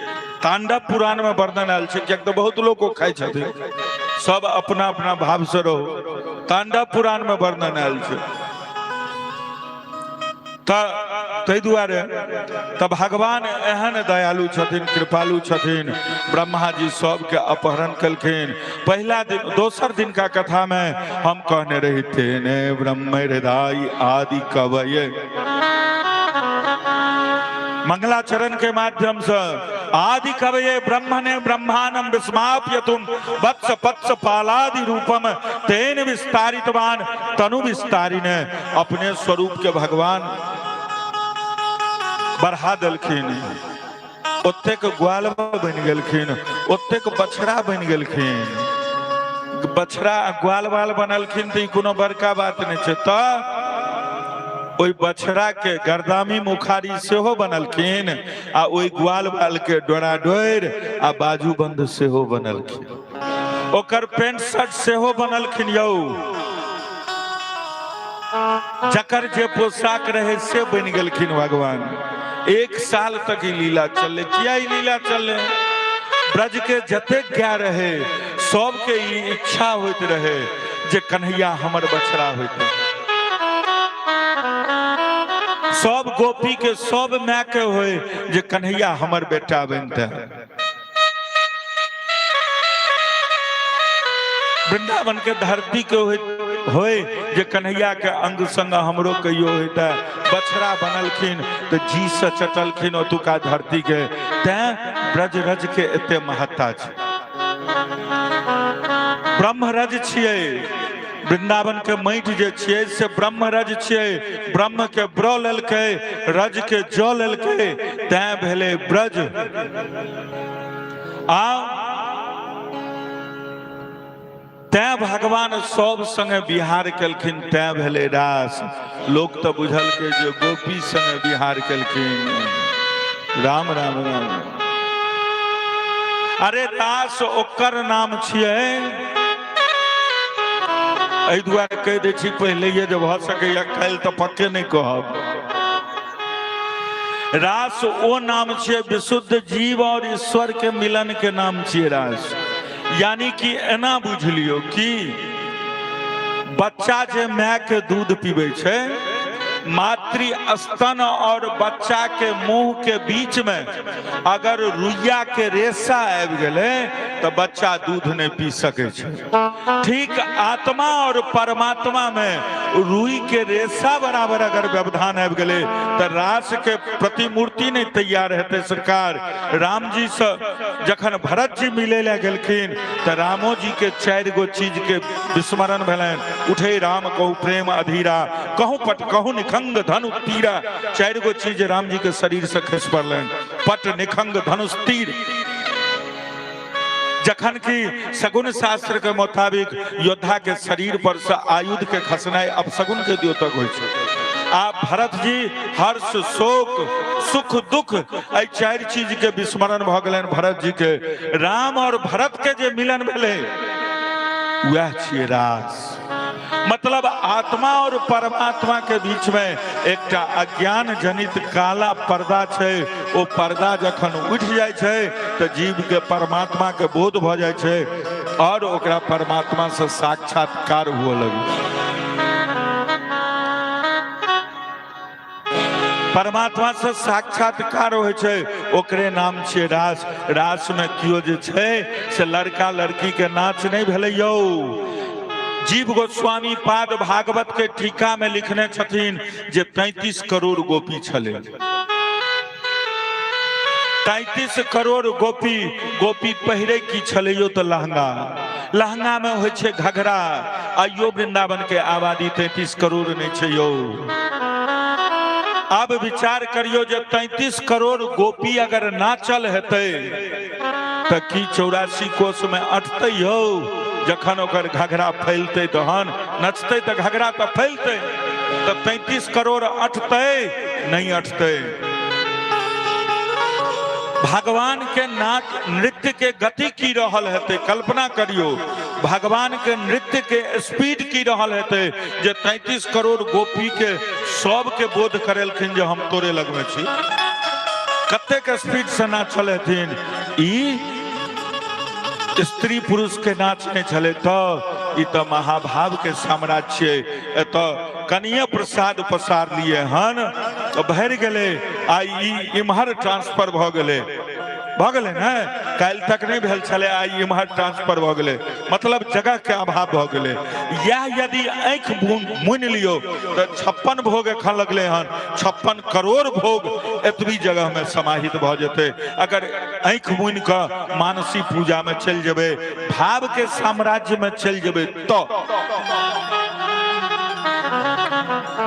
तांडव पुराण में वर्णन आयल छै, किएक तऽ बहुत लोग ओ खाइ छथिन, सब अपना अपना भाव से रहो। तांडव पुराण में वर्णन आयल छै, तऽ ताहि दुआरे तऽ भगवान एहन दयालु छथिन, कृपालु छथिन। ब्रह्मा जी सबके अपहरण केलखिन पहिला दिन। दोसर दिन का कथा में हम कहने रही, तेने ब्रह्म हृदय आदि कवये, मंगलाचरण के माध्यम से आदि कवये ब्रह्मणे ब्रह्मानम विस्माप्यतुम वत्स पत्स पालादि रूपम तेन विस्तारितवान तनु विस्तारिने। अपने स्वरूप के भगवान बढ़ा देलखिन, ओतेक ग्वाल बनि गेलखिन, ओतेक बछड़ा बनि गेलखिन। बछड़ा ग्वाल बाल बनलखिन तऽ ई कोनो बड़का बात नहि छै। तऽ ओहि बछड़ा के गर्दामी मुखारी सेहो बनलखिन, आ ओहि ग्वाल बाल के डोरा डोरि आ बाजूबंद सेहो बनलखिन, ओकर पेंट शर्ट सेहो बनलखिन यौ। जकर जे पोशाक रहे से बनि गेलखिन भगवान। 1 साल तक ई लीला चलले। किया ई लीला चलले? ब्रज के जतेक गाय रहे सबके ई इच्छा होइत रहे जे कन्हैया हमर बछड़ा होइत। सब गोपी के, सब माय के होय जे कन्हैया हमर बेटा बनते। वृंदावन के धरती के होय जे कन्हैया के अंग संग हमरो कहियो होता। बछड़ा बनलखिन तऽ जी से चटलखिन ओतुका धरती के। तैं ब्रज रज के एते महत्ता छै। ब्रह्म रज छियै। वृंदावन के माटि जे छियै से ब्रह्म रज छियै। ब्रह्म के ब्र लेलकै, रज के ज लेलकै, तैं भेलै ब्रज। आ तैं भगवान सब संगे बिहार केलखिन, तैं भेलै रास। लोक तऽ बुझलकै जे गोपी संगे बिहार केलखिन। राम राम राम। अरे रास ओकर नाम छियै। एहि दुआरे कहि दै छी पहिलैये जे भऽ सकैया काल्हि तऽ पक्के नहि कहब। रास ओ नाम छियै, विशुद्ध जीव और ईश्वर के मिलन के नाम छियै रास। यानी कि एना बुझि लियौ कि बच्चा जे माय के दूध पीबै छै, मातृ स्तन और बच्चा के मुंह के बीच में अगर रुइया के रेशा आबि गेलै तऽ बच्चा दूध नहि पी सकै छै। ठीक आत्मा और परमात्मा में रुई के रेशा बराबर अगर व्यवधान आबि गेलै तऽ रास के प्रतिमूर्ति नहि तैयार हेतै। सरकार राम जी से जखन भरत जी मिले लए गेलखिन तऽ रामो जी के 4 गो चीज के विस्मरण भेलनि। उठे राम कहू प्रेम अधीरा, कहूँ पट कहूँ निखंग धनु तीरा। 4 गो चीज राम जी के शरीर से खसि पड़लनि, पट निखंग धनुष तीर। जखन कि सगुन शास्त्र के मुताबिक योद्धा के शरीर पर से आयुध के खसनाइ अपसगुन के द्योतक होइ छै। आ भरत जी हर्ष शोक सुख दुख एहि 4 चीज के विस्मरण भऽ गेलनि भरत जी के। राम और भरत के जे मिलन भेलै वएह छियै रास। मतलब आत्मा और परमात्मा के बीच में एकटा अज्ञान जनित काला पर्दा छै। ओ पर्दा जखन उठि जाइ छै तऽ जीव के परमात्मा के बोध भऽ जाइ छै और ओकरा परमात्मा से साक्षात्कार हुअ लगै छै। परमात्मा से साक्षात्कार होइ छै, ओकरे नाम छियै रास। रास में केओ जे छै से लड़का लड़की के नाच नहि भेलै यौ। जीव गोस्वामी पाद भागवत के टीका में लिखने छथिन जे 33 करोड़ गोपी छलै। 33 करोड़ गोपी, गोपी पहिरे की छलै यौ तऽ लहंगा। लहंगा में होइ छै घघरा। आइयो वृंदावन के आबादी 33 करोड़ नहि छै यौ। आब विचार करियौ जे 33 करोड़ गोपी अगर नाचल हेतै तऽ की 84 कोस में अटतै यौ? जखन ओकर घघरा फैलतै तहन नचतै, तऽ घघरा तऽ फैलतै, तऽ 33 करोड़ अटतै नहि अटतै? भगवान के नाच नृत्य के गति की रहल हेतै? कल्पना करियौ भगवान के नृत्य के स्पीड की रहल हेतै जे 33 करोड़ गोपी के सबके बोध करेलखिन जे हम तोरे लगमे छी। कतेक स्पीड से नाचल हेथिन। ई स्त्री पुरुष के नाच नहि छलै तऽ ई तऽ महाभाव के साम्राज्य छियै। एतऽ कनिये प्रसाद पसार लिए हन तऽ भरि गेलै। आ ई इम्हर ट्रांसफर भऽ गेलै, भऽ गेलै ने, काल्हि तक नहि भेल छलै, आइ इम्हर ट्रांसफर भऽ गेलै, मतलब जगह के अभाव भऽ गेलै। इएह यदि आँखि मुनि लियौ तऽ 56 भोग एखन लगलै हन, 56 करोड़ भोग एतबी जगह में समाहित भऽ जेतै। अगर आँखि मुनि कऽ मानसी पूजा में चलि जेबै, भाव के साम्राज्य में चलि जेबै तऽ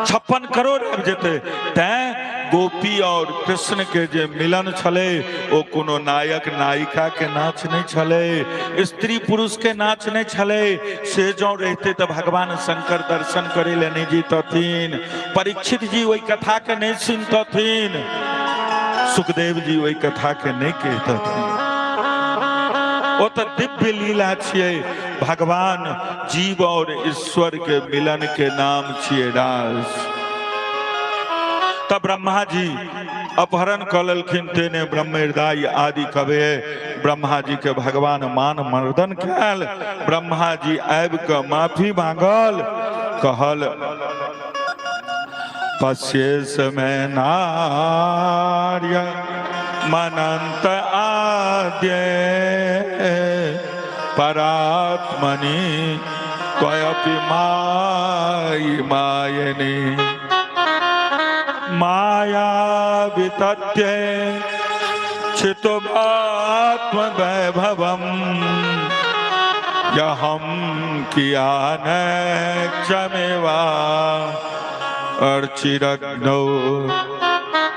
56 करोड़ आबि जेतै। तैं गोपी और कृष्ण के जे मिलन छलै ओ कोनो नायक नायिका के नाच नहि छलै, स्त्री पुरुष के नाच नहि छलै। से जँ रहितै तऽ भगवान शंकर दर्शन करै लए नहि जैतथिन, परीक्षित जी ओहि कथा के नहि सुनतथिन, सुखदेव जी ओहि कथा के नहि कहितथिन। ओ तऽ दिव्य लीला छियै। भगवान जीव और ईश्वर के मिलन के नाम छियै रास। तब ब्रह्मा जी अपहरण कऽ लेलखिन। तेने ब्रह्महृदय आदि कवे ब्रह्मा जी के भगवान मान मर्दन कयल। ब्रह्मा जी आबि कऽ माफी मांगल, कहल पश्येश में नार्य मनंत आद्य परात्मनि त्वयपि मायि मायनि माया वितत्य छितुमात्म वैभवम यहम किया न क्षमेवा अर्चिरग्नौ।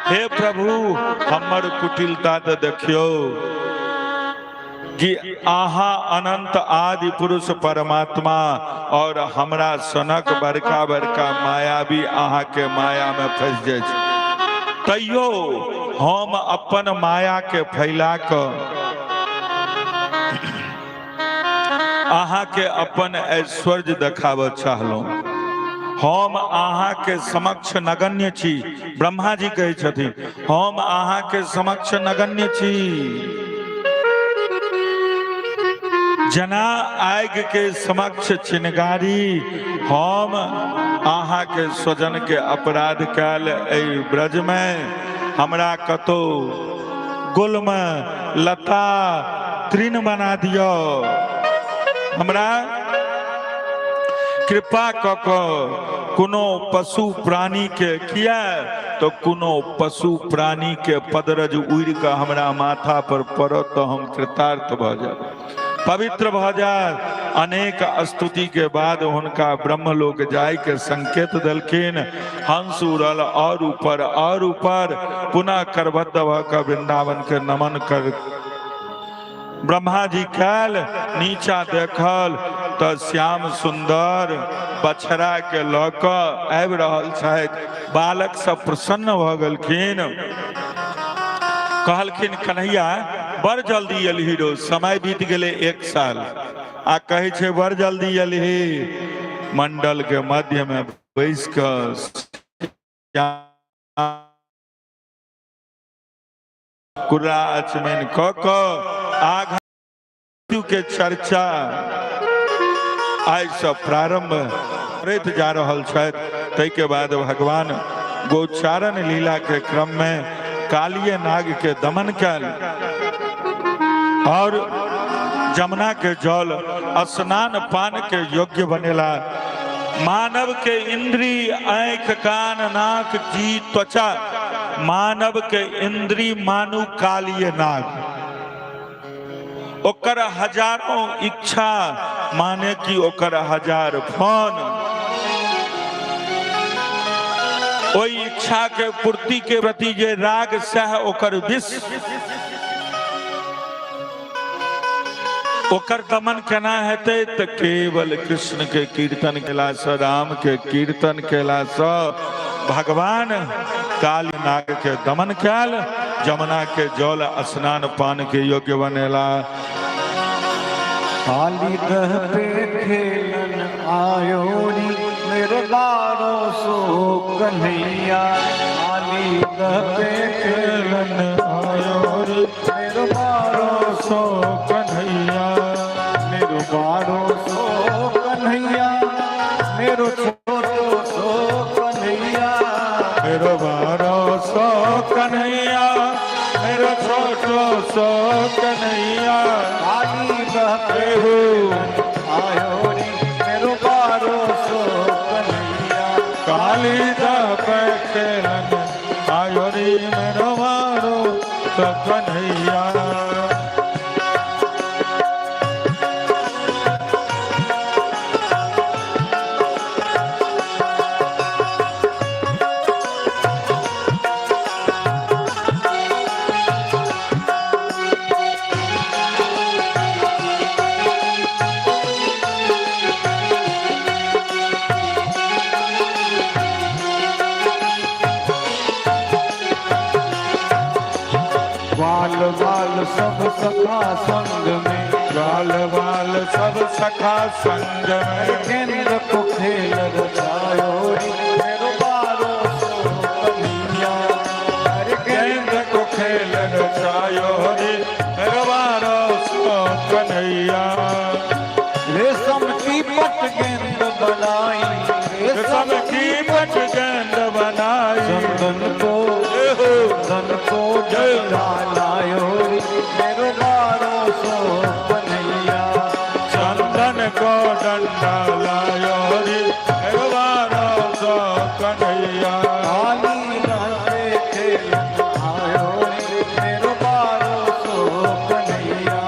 हे प्रभु, हमर कुटिलता तऽ देखियौ कि अहाँ अनंत आदि पुरुष परमात्मा और हमरा सनक बड़का बड़का मायावी अहाँ के माया में फंसि जाइ छै, तैयो हम अपन माया के फैला कऽ अहाँ के अपन ऐश्वर्य देखाबऽ चाहलहुँ। हम अहाँ के समक्ष नगण्य छी। ब्रह्मा जी कहै छथिन, हम अहाँ के समक्ष नगण्य छी। जेना आगि के समक्ष चिनगारी, हम अहाँ के स्वजन के अपराध कयल एहि ब्रज में हमरा कतौ गुल्म लता तृण बना दियौ। हमरा कृपा कऽ कऽ कोनो पशु प्राणी के, किया तो कोनो पशु प्राणी के पदरज उड़ि कऽ हमरा माथा पर पड़त तऽ हम कृतार्थ भऽ जायब, पवित्र भऽ जायब। अनेक स्तुति के बाद हुनका ब्रह्मलोक जाय के संकेत देलखिन। हंस उड़ल और ऊपर और ऊपर, पुनः करबद्ध भऽ कऽ वृंदावन के नमन कर ब्रह्मा जी कैल। नीचा देखल तऽ श्याम सुंदर बछड़ा के लऽ कऽ आबि रहल छथि। बालक सब प्रसन्न भऽ गेलखिन। कहलखिन, कन्हैया बड़ जल्दी एलही रो, समय बीत गेलै 1 साल आ कहै छै बड़ जल्दी एलही। मंडल के मध्य में बैस कऽ कुर्रा आचमन कऽ कऽ आघा के चर्चा आइ से प्रारंभ करैत जा रहल छथि। ताहिके बाद भगवान गोचारण लीला के क्रम में कालिय नाग के दमन कैल और जमुना के जल स्नान पान के योग्य बनेला। मानव के इंद्री आंख कान नाक जी त्वचा, मानव के इंद्री मानु कालिय नाग, ओकर हजारों इच्छा माने कि ओकर हजार फोन, ओहि इच्छा के पूर्ति के प्रति जे राग सह ओकर विष, ओकर दमन केना हेतै तऽ केवल कृष्ण के कीर्तन केलासँ, राम के कीर्तन केलासँ भगवान काली नाग के दमन कयल, जमुना के जल स्नान पान के योग्य बनेला। काली दह पे खेलन आयो री मेरे बारो सो कन्हैया, काली दह पे खेलन आयो री मेरो बारो सो कन्हैया, मेरो बारो सो कन्हैया, मेरो छोटो सो कन्हैया, मेरो बारो सो कन्हैया, मेरो छोटो सो कन्हैया, काली दह पे आयो री मेरो बारो सो कन्हैया, काली दह पे खेलन आयो री मेरो बारो सो कन्हैया। बाल बाल सब सखा संग में, बाल बाल सब सखा संग में, केंद्र को खेल रचायो री मेरो बारो सो कन्हैया, अरे केंद्र को खेल रचायो री मेरो बारो सो कन्हैया, रेशम की पट गेंद बनाई, रेशम की पट गेंद बनाई, चंदन को चंदन को डंडा लायो री मेरो बारो सो कन्हैया, चंदन को डंडा लायो री मेरो बारो सो कन्हैया, काली रहते खेल आयो री मेरो बारो सो कन्हैया,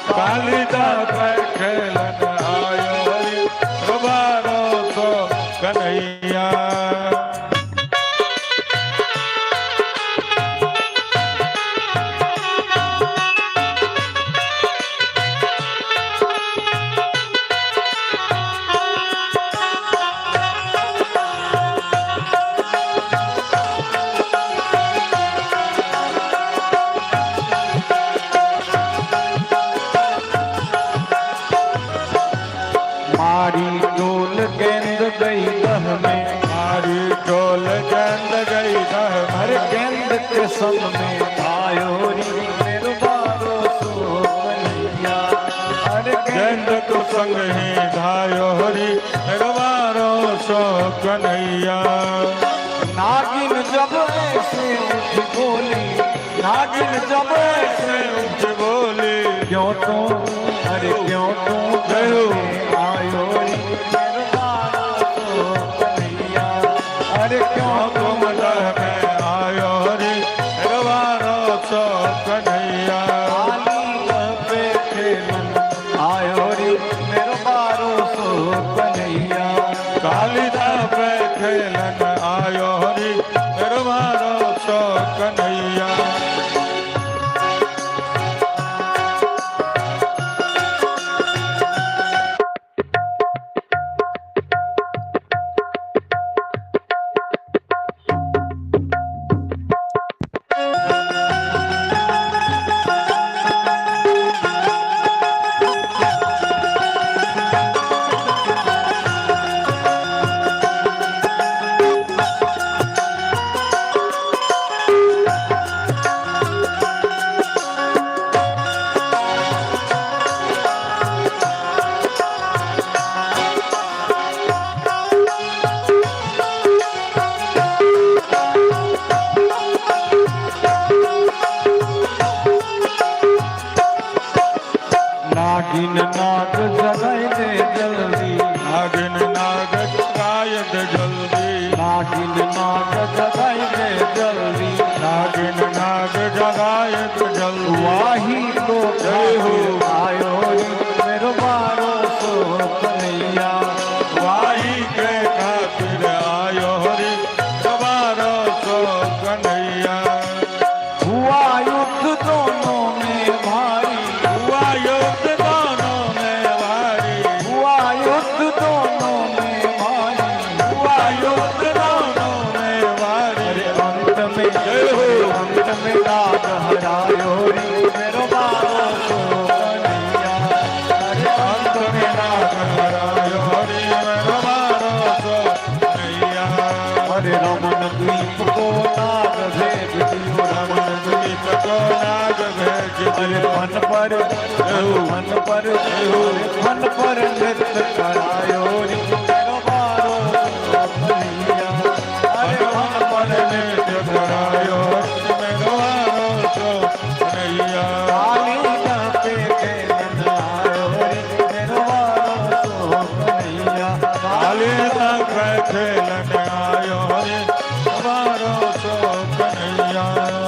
काली पे खेलन मारी डोल गेंद गई दह में। मारी टोल गेंद गई दह हर में। गेंद के संग में आयो री मेरो बारो सो कन्हैया। अरे गेंद को संग ही धायो हरि रवारो सो कन्हैया। नागिन जब ऐसे उठ बोली, नागिन जब ऐसे उठ बोली, क्यों तू, अरे क्यों तू जय हो। आयो री मेरो बारो सो कन्हैया। अरे क्यों तुम तुम दह में आयो हरि रवारो सो कन्हैया। काली पे खेलन आयो री मेरो बारो सो कन्हैया। कालिदा पे खेलन आयो हरि रवारो सो कन्हैया। नागिन नाग जगाई दे जल्दी। नागिन नाग गायत जल्दी। नागिन नाग जगाई दे जल्दी। नागिन नाग जगायत जल्दी। वाही को जय हो। आयो री मेरो बारो सो कन्हैया। वाही के खातिर आयो हरि रवारो सो कन्हैया। हुआ युद्ध दोनों में भारी। हुआ युद्ध दोनों में भारी। हुआ युद्ध दोनों में भारी। हुआ युद्ध दोनों में भारी। अरे अंत में जय हो। अंत में नाग हरायो री मेरो बारो सो कन्हैया। अरे अंत में नाग हरायो हरि रवारो सो कन्हैया। अरे रमन द्वीप को नाग भेज दियो। रमन द्वीप को नाग भेज अरे दियो। मन पर, मन पर, मन पर नृत्य करायो री मेरो बारो सो कन्हैया। अरे मन मन पर नृत्य करायो मेरो बारो सो कन्हैया। काली पे खेलन आयो री मेरो बारो सो कन्हैया। काली तक खेलन आयो हरि बारो सो कन्हैया।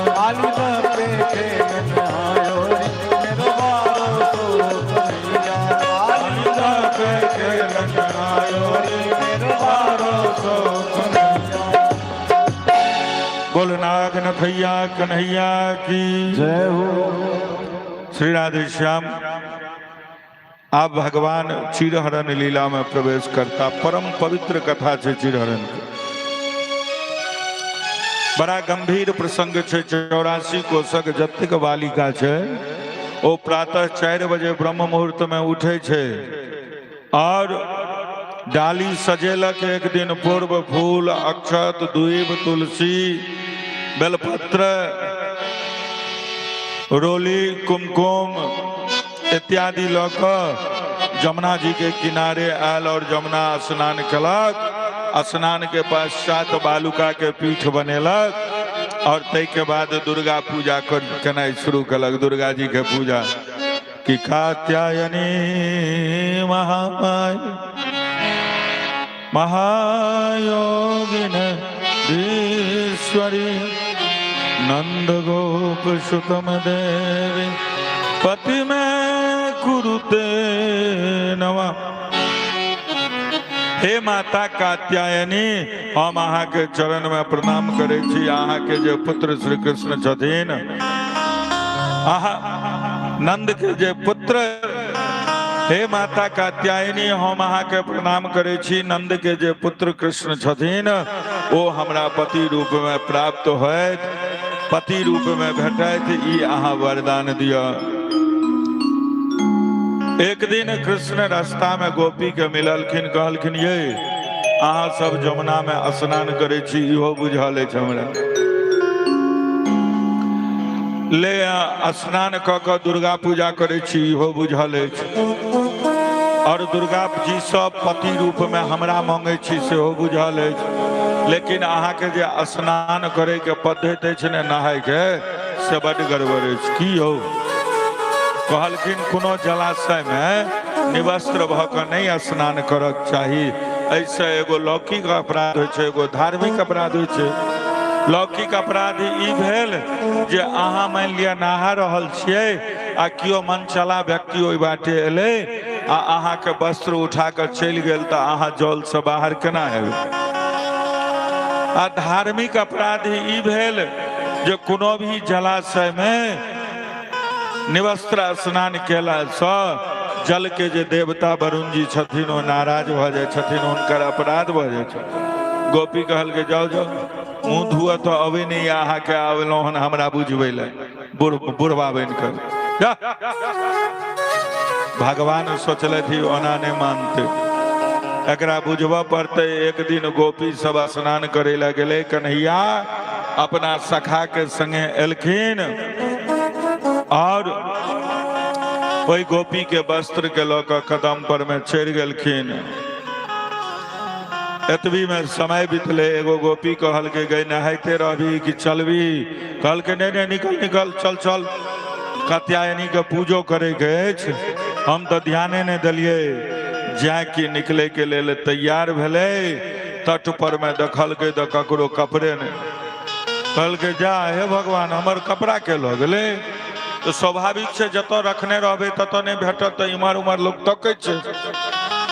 काली पे खेलन आयो री मेरो बारो सो कन्हैया। काली तक खेलन आयो हरि मेरो बारो सो कन्हैया। बोल नाग नथैया कन्हैया की जय हो। श्री राधे श्याम। आप भगवान चीरहरण लीला में प्रवेश करता। परम पवित्र कथा छे चीरहरण के। बड़ा गंभीर प्रसंग छे। 84 कोसक जतेक बालिका छे ओ प्रातः 4 बजे ब्रह्म मुहूर्त में उठे छे और डाली सजेलक एक दिन पूर्व। फूल, अक्षत, दुईब, तुलसी, बेलपत्र, रोली, कुमकुम इत्यादि लऽ कऽ जमुना जी के किनारे आयल और जमुना स्नान केलक। स्नान के पश्चात बालुका के पीठ बनेलक और ताहिके बाद दुर्गा पूजा केनाइ शुरू केलक। दुर्गा जी के पूजा कि कात्यायनी महामाया महायोगिन ईश्वरी नंद गोप सुतम देवी पति में कुरुते नमः। हे माता कात्यायनी, हम अहाँ के चरण में प्रणाम करै छी। अहाँ के जे पुत्र श्री कृष्ण छथिन, अहाँ नंद के जे पुत्र, हे माता कात्यायनी, हम अहाँ के प्रणाम करै छी। नंद के जे पुत्र कृष्ण छथिन ओ हमरा पति रूप में प्राप्त होयत, पति रूप में भेटैत, ई अहाँ वरदान दिअ। एक दिन कृष्ण रास्ता में गोपी के मिललखिन, कहलखिन ये अहाँ सब जमुना में स्नान करै छी, इहो बुझल अछि हमरा। ले स्नान कऽ कऽ दुर्गा पूजा करै छी, इहो बुझल अछि। और दुर्गा जी सब पति रूप में हमरा मांगै छी, सेहो बुझल अछि। लेकिन अहाँके जे स्नान करे के पद्धति अछि ने नहाय के, से बड गड़बड़ अछि। की यौ? कहलखिन कोनो जलाशय में निवस्त्र भऽ कऽ नहि स्नान करक चाही। एहिसँ एगो लौकिक अपराध होइ छै, एगो धार्मिक अपराध होइ छै। लौकिक अपराध ई भेल जे अहाँ मानि लिअ नहा रहल छियै आ केओ मनचला व्यक्ति ओहि बाटे एलै आ अहाँके वस्त्र उठा कऽ चलि गेल, तऽ अहाँ जलसँ बाहर केना हेबै? आ धार्मिक अपराध ई भेल जे कोनो भी जलाशयमे निवस्त्र स्नान केलासँ जल के जे देवता वरुण जी छथिन ओ नाराज भऽ जाइ छथिन, हुनकर अपराध भऽ जाइ छै। गोपी कहलकै जाउ जाउ, मुँह धुअ तऽ अबै नहि अहाँके, आबलहुँ हन हमरा बुझबै लए बुढ़बा बनि कऽ जा। भगवान सोचलथि ओना नहि मानते, एकरा बुझबऽ पड़तै। एक दिन गोपी सब स्नान करे लए गेलै, कन्हैया अपना सखा के संगे एलखिन और ओहि गोपी के वस्त्र के लऽ कऽ कदम पर में चढ़ि गेलखिन। एतबी में समय बितले, एगो गोपी कहलकै गई नहाइते रहबी कि चलबी? कहलकै नहीं नहीं, निकल निकल, चल चल, कात्यायनी के पूजो करे के अछि, हम तऽ ध्याने नहि देलियै। जाय कि निकले के लेल तैयार भेलै, तट पर में देखलकै तऽ ककरो कपड़े नहि। कहलकै जा हे भगवान, हमर कपड़ा के लऽ गेलै? तऽ स्वाभाविक छै, जतऽ रखने रहबै ततऽ नहि भेटत, तऽ इम्हर उम्हर लोक तकै छै।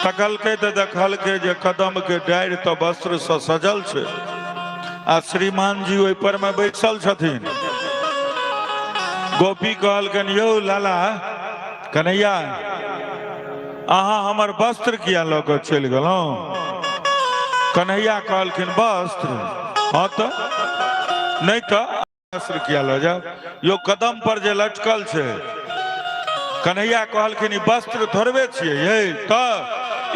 तकलकै तऽ देखलकै जे कदम के डारि तऽ वस्त्र से सजल छै आ श्रीमान जी ओहि पर में बैसल छथिन। गोपी कहलकनि यौ लाला कन्हैया, अहाँ हमर वस्त्र किया लऽ कऽ चलि गेलहुँ? कन्हैया कहलखिन वस्त्र? हँ तऽ नहि तऽ वस्त्र किया लऽ जाउ यो, कदम पर जे लटकल छै। कन्हैया कहलखिन ई वस्त्र थोड़बे छियै ये, तऽ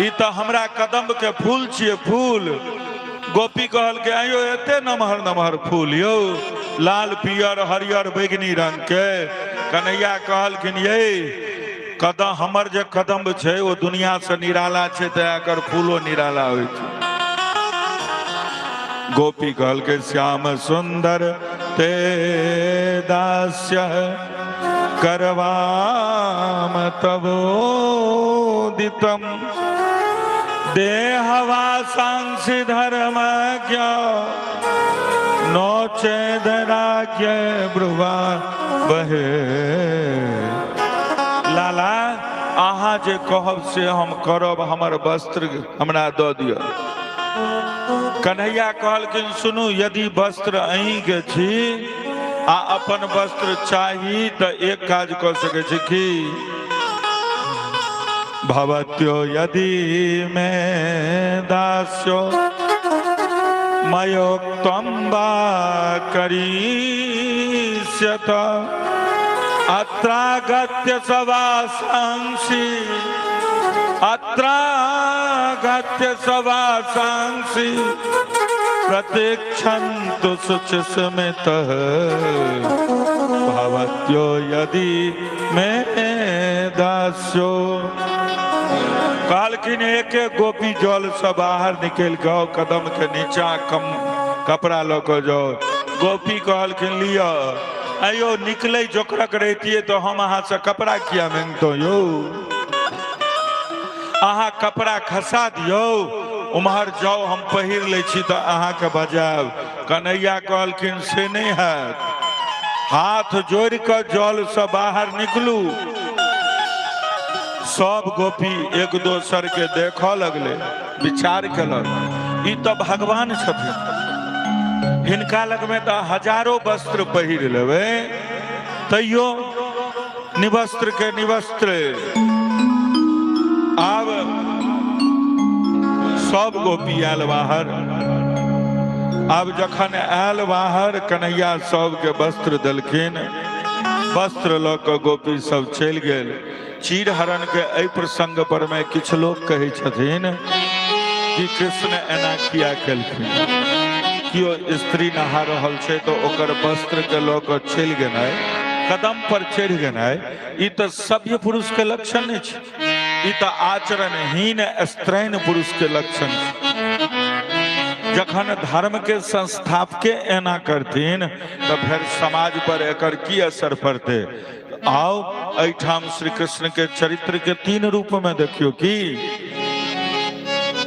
ई तऽ हमरा कदम के फूल छियै, फूल। गोपी कहलकै आयो एते नमहर नमहर फूल यौ, लाल पियर हरियर बैगनी रंग के? कन्हैया कहलखिन ये कदम, हमर जे कदम छै ओ दुनिया से निराला छै, तऽ एकर फूलो निराला होइ छै। गोपी कहलकै श्याम सुंदर ते दास्य करवाम तबोदितम देहवासांसि धर्मज्ञ नो चेदराज्ञ ब्रुवा बहे। लाला, अहाँ जे कहब से हम करब, हमर वस्त्र हमरा दऽ दिअ। कन्हैया कहलखिन सुनू, यदि वस्त्र अहीँके छी आ अपन वस्त्र चाही तऽ एक काज कऽ सकै छी। की? भवत्यो यदि मे दास्यो मयोक्तं वा करिष्यत अत्रागत्य सवासांसि अत्रागत्य सवासांसि प्रतीक्षन्तु शुचिस्मितः भवत्यो यदि मे दास्यो। कहलखिन एक एक गोपी जल से बाहर निकलि कऽ कदम के नीचा कम कपड़ा लऽ कऽ जाओ। गोपी कहलखिन लिअ। अयो निकलै जोकरक रहितियै तऽ हम अहाँसँ कपड़ा किया मांगितहुँ यौ? अहाँ कपड़ा खसा दियौ, उम्हर जाउ, हम पहिर लै छी तऽ अहाँके बजायब। कन्हैया कहलखिन से नहि हैत, हाथ जोड़ि कऽ जलसँ बाहर निकलू। सब गोपी एक दोसर के देखऽ लगलै, विचार केलक ई तऽ भगवान छथिन, हिनका लगमे तऽ हजारो वस्त्र पहिर लेबै तैयो निवस्त्र के निवस्त्र। आब सब गोपी आयल बाहर। आब जखन आयल बाहर, कन्हैया सबके वस्त्र देलखिन। वस्त्र लऽ कऽ गोपी सब चलि गेल। चीरहरण के एहि प्रसंग पर में किछु लोक कहै छथिन कि कृष्ण एना किया केलखिन। केओ स्त्री नहा रहल छै तऽ ओकर वस्त्र के लऽ कऽ चलि गेनाइ, कदम पर चढ़ि गेनाइ, ई तऽ सभ्य पुरुष के लक्षण नहि छै। ई तऽ आचरणहीन स्त्रैण पुरुष के लक्षण छै। जखन धर्म के संस्थापके एना करथिन तऽ फेर समाज पर एकर की असर पड़तै। आउ एहिठाम श्री कृष्ण के चरित्र के तीन रूप में देखियौ की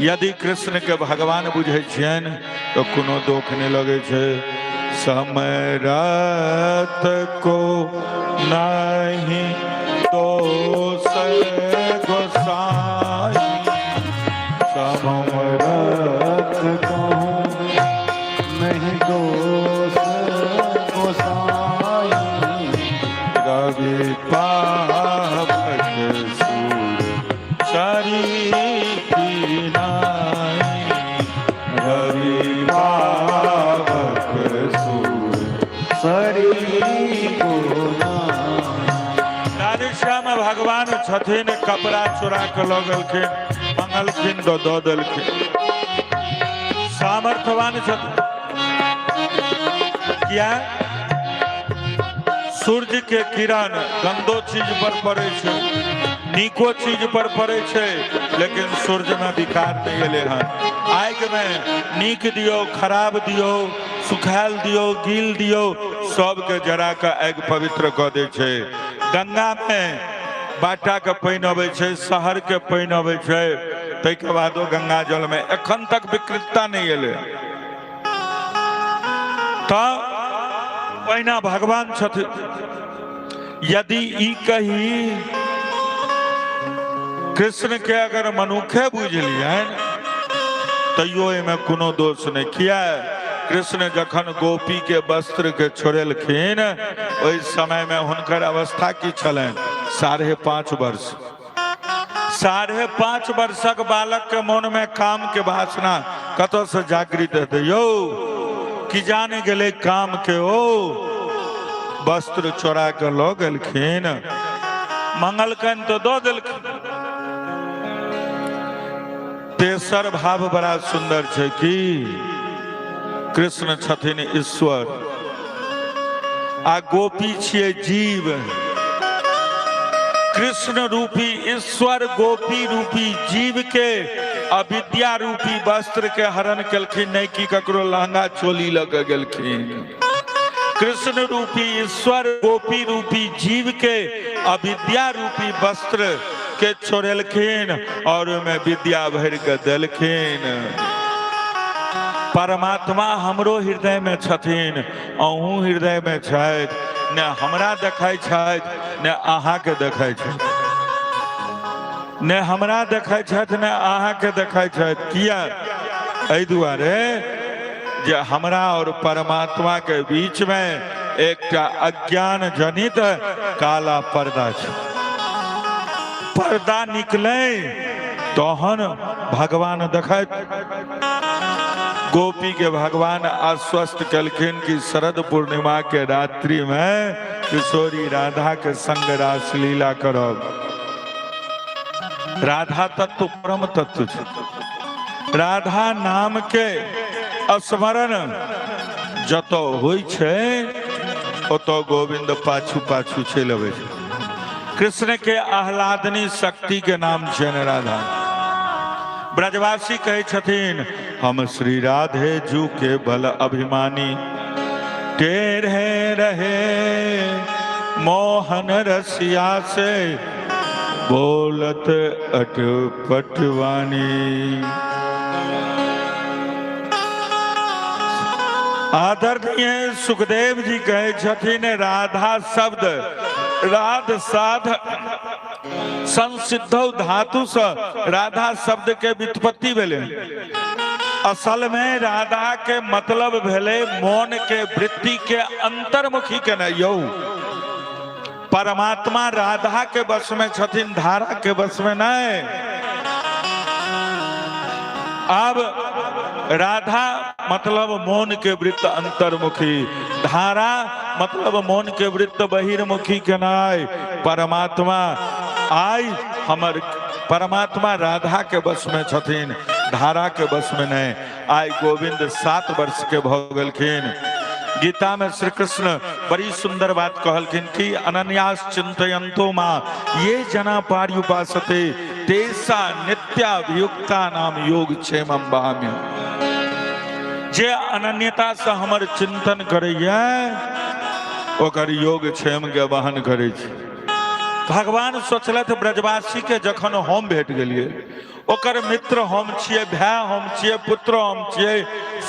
यदि कृष्ण के भगवान बुझै छियनि तऽ कोनो दोख नहि लगै छै। समरथ को नहीं दोष गोसाई, समरथ को नहीं दोष गोसाई, रवि पापक सूर शरीर नाई, रवि पापक सूर शरीर को राधेश्याम भगवान छथिन, कपड़ा चोरा के लऽ गेलखिन, मंगलखिन तऽ दऽ देलखिन, सामर्थ्यवान छथिन। किया सूर्य के किरण गंदो चीज पर पड़े छै, नीको चीज पर पड़े छै, लेकिन सूर्य में विकार नहीं एले हन। आगि में नीक दियौ, खराब दियौ, सुखायल दियौ, गील दियौ, सबके जरा के आगि पवित्र कऽ दै छै। गंगा में बाटा के पानि अबै छै, शहर के पानि अबै छै, ताहिके बादो गंगा जल में एखन तक विकृतता नहि एलै। तऽ पहिना भगवान छथिन। यदि ई कही कृष्ण के अगर मनुखे बुझलियनि तैयो एहिमे कोनो दोष नहि। किया कृष्ण जखन गोपी के वस्त्र के छोड़ेलखिन ओहि समय में हुनकर अवस्था की छलनि? 5.5 वर्ष। 5.5 वर्षक बालक के मन में काम के वासना कतऽ से जागृत हेतै यौ? कि जाने गेलै काम के, ओ वस्त्र चोरा के लऽ गेलखिन, मंगलकनि तऽ दऽ देलखिन। तेसर भाव बड़ा सुंदर छै कि कृष्ण छथिन ईश्वर आ गोपी छियै जीव। कृष्ण रूपी ईश्वर गोपी रूपी जीव के अविद्या रूपी वस्त्र के हरण केलखिन, नहीं कि ककरो लहंगा चोली लऽ के गेलखिन। कृष्ण रूपी ईश्वर गोपी रूपी जीव के अविद्या रूपी वस्त्र के छोड़ेलखिन और ओहिमे विद्या भरि के देलखिन। परमात्मा हमरो हृदय में छथिन, अहूँ हृदय में छथि, ने हमरा देखै छथि ने अहाँके देखै छथि, ने हमरा देखै छथि ने अहाँके देखै छथि। किया? एहि दुआरे जे हमरा और परमात्मा के बीच में एकटा अज्ञान जनित काला पर्दा छै। पर्दा निकलै तहन भगवान देखैत। गोपी के भगवान आश्वस्त केलखिन कि शरद पूर्णिमा के रात्रि में किशोरी राधा के संग रासलीला करब। राधा तत्व परम तत्व छै। राधा नाम के स्मरण जतऽ होइ छै ओतऽ गोविंद पाछू पाछू चलि अबै छै। कृष्ण के आह्लादनी शक्ति के नाम छनि राधा। ब्रजवासी कहै छथिन हम श्री राधे जू के बल अभिमानी, टेढ़े रहे मोहन रसिया से बोलत अटपटवानी। आदरणीय सुखदेव जी कहै छथिन राधा शब्द राध साध संसिद्धौ धातु से राधा शब्द के व्युत्पत्ति भेलै। असल में राधा के मतलब भेलै मोन के वृत्ति के अंतर्मुखी केनाइ। यौ परमात्मा राधा के वश में छथिन, धारा के वश में नहीं। अब राधा मतलब मोन के वृत्त अंतर्मुखी, धारा मतलब मोन के वृत्त बहिर्मुखी केनाइ। परमात्मा आइ हमर परमात्मा राधा के वश में छथिन, धारा के वश में नहीं। आइ गोविंद 7 वर्ष के भऽ गेलखिन। गीता में श्री कृष्ण बड़ी सुंदर बात कहलखिन कि अनन्यास चिंतयंतो मां ये जना पार्युपासते तेषा नित्याभियुक्ता नाम योग क्षेमम वहाम्य। जे अनन्यता से हमर चिंतन करैया ओकर योग क्षेम के वहन करै छै। भगवान सोचलथि ब्रजवासी के जखन हम भेट गेलियै, ओकर मित्र हम छियै, भाय हम छियै, पुत्र हम छियै,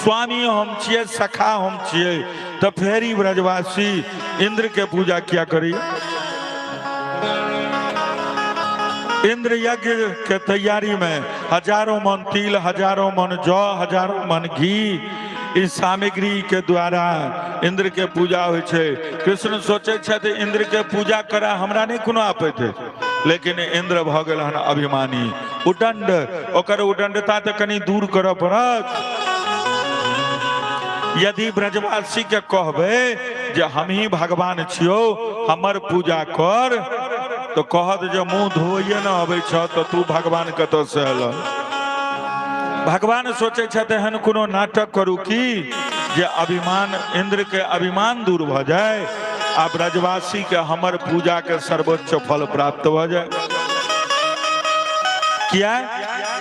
स्वामी हम छियै, सखा हम छियै, तऽ फेर ई ब्रजवासी इंद्र के पूजा किया करी? इंद्र यज्ञ के तैयारी में हजारों मन तिल, हजारों मन जौ, हजारों मन घी, इस सामग्री के द्वारा इंद्र के पूजा होइ छै। कृष्ण सोचै छथि इंद्र के पूजा करा हमरा नहि कोनो आपत्ति, लेकिन इंद्र भऽ गेल हन अभिमानी, उदंड। ओकर उदंडता तऽ कनि दूर करऽ पड़त। यदि ब्रजवासी के कहबै जे हमही भगवान छियौ, हमर पूजा कर, तऽ कहत जे मुंह धोइए न अबै छह तऽ तू भगवान कतऽ से एलह? भगवान सोचै छथि एहन कोनो नाटक करू की जे अभिमान, इंद्र के अभिमान दूर भऽ जाय आ ब्रजवासी के हमर पूजा के सर्वोच्च फल प्राप्त भऽ जाय। किया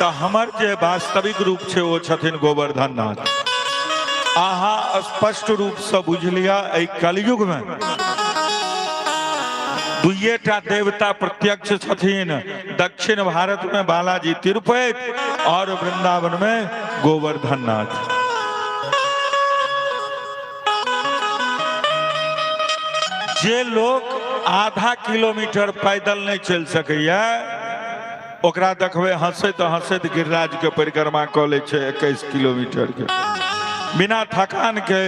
तऽ हमर जे वास्तविक रूप छै ओ छथिन गोवर्धन नाथ। अहाँ स्पष्ट रूप से बुझि लिअ, एहि कलयुग में दुइएटा देवता प्रत्यक्ष छथिन, दक्षिण भारत में बालाजी तिरुपति और वृंदावन में गोवर्धन नाथ। जे लोग आधा किलोमीटर पैदल नहीं चल सकैया ओकरा देखबै हंसैत हंसैत गिरिराज के परिक्रमा कऽ लै छै 21 किलोमीटर के बिना थकान के।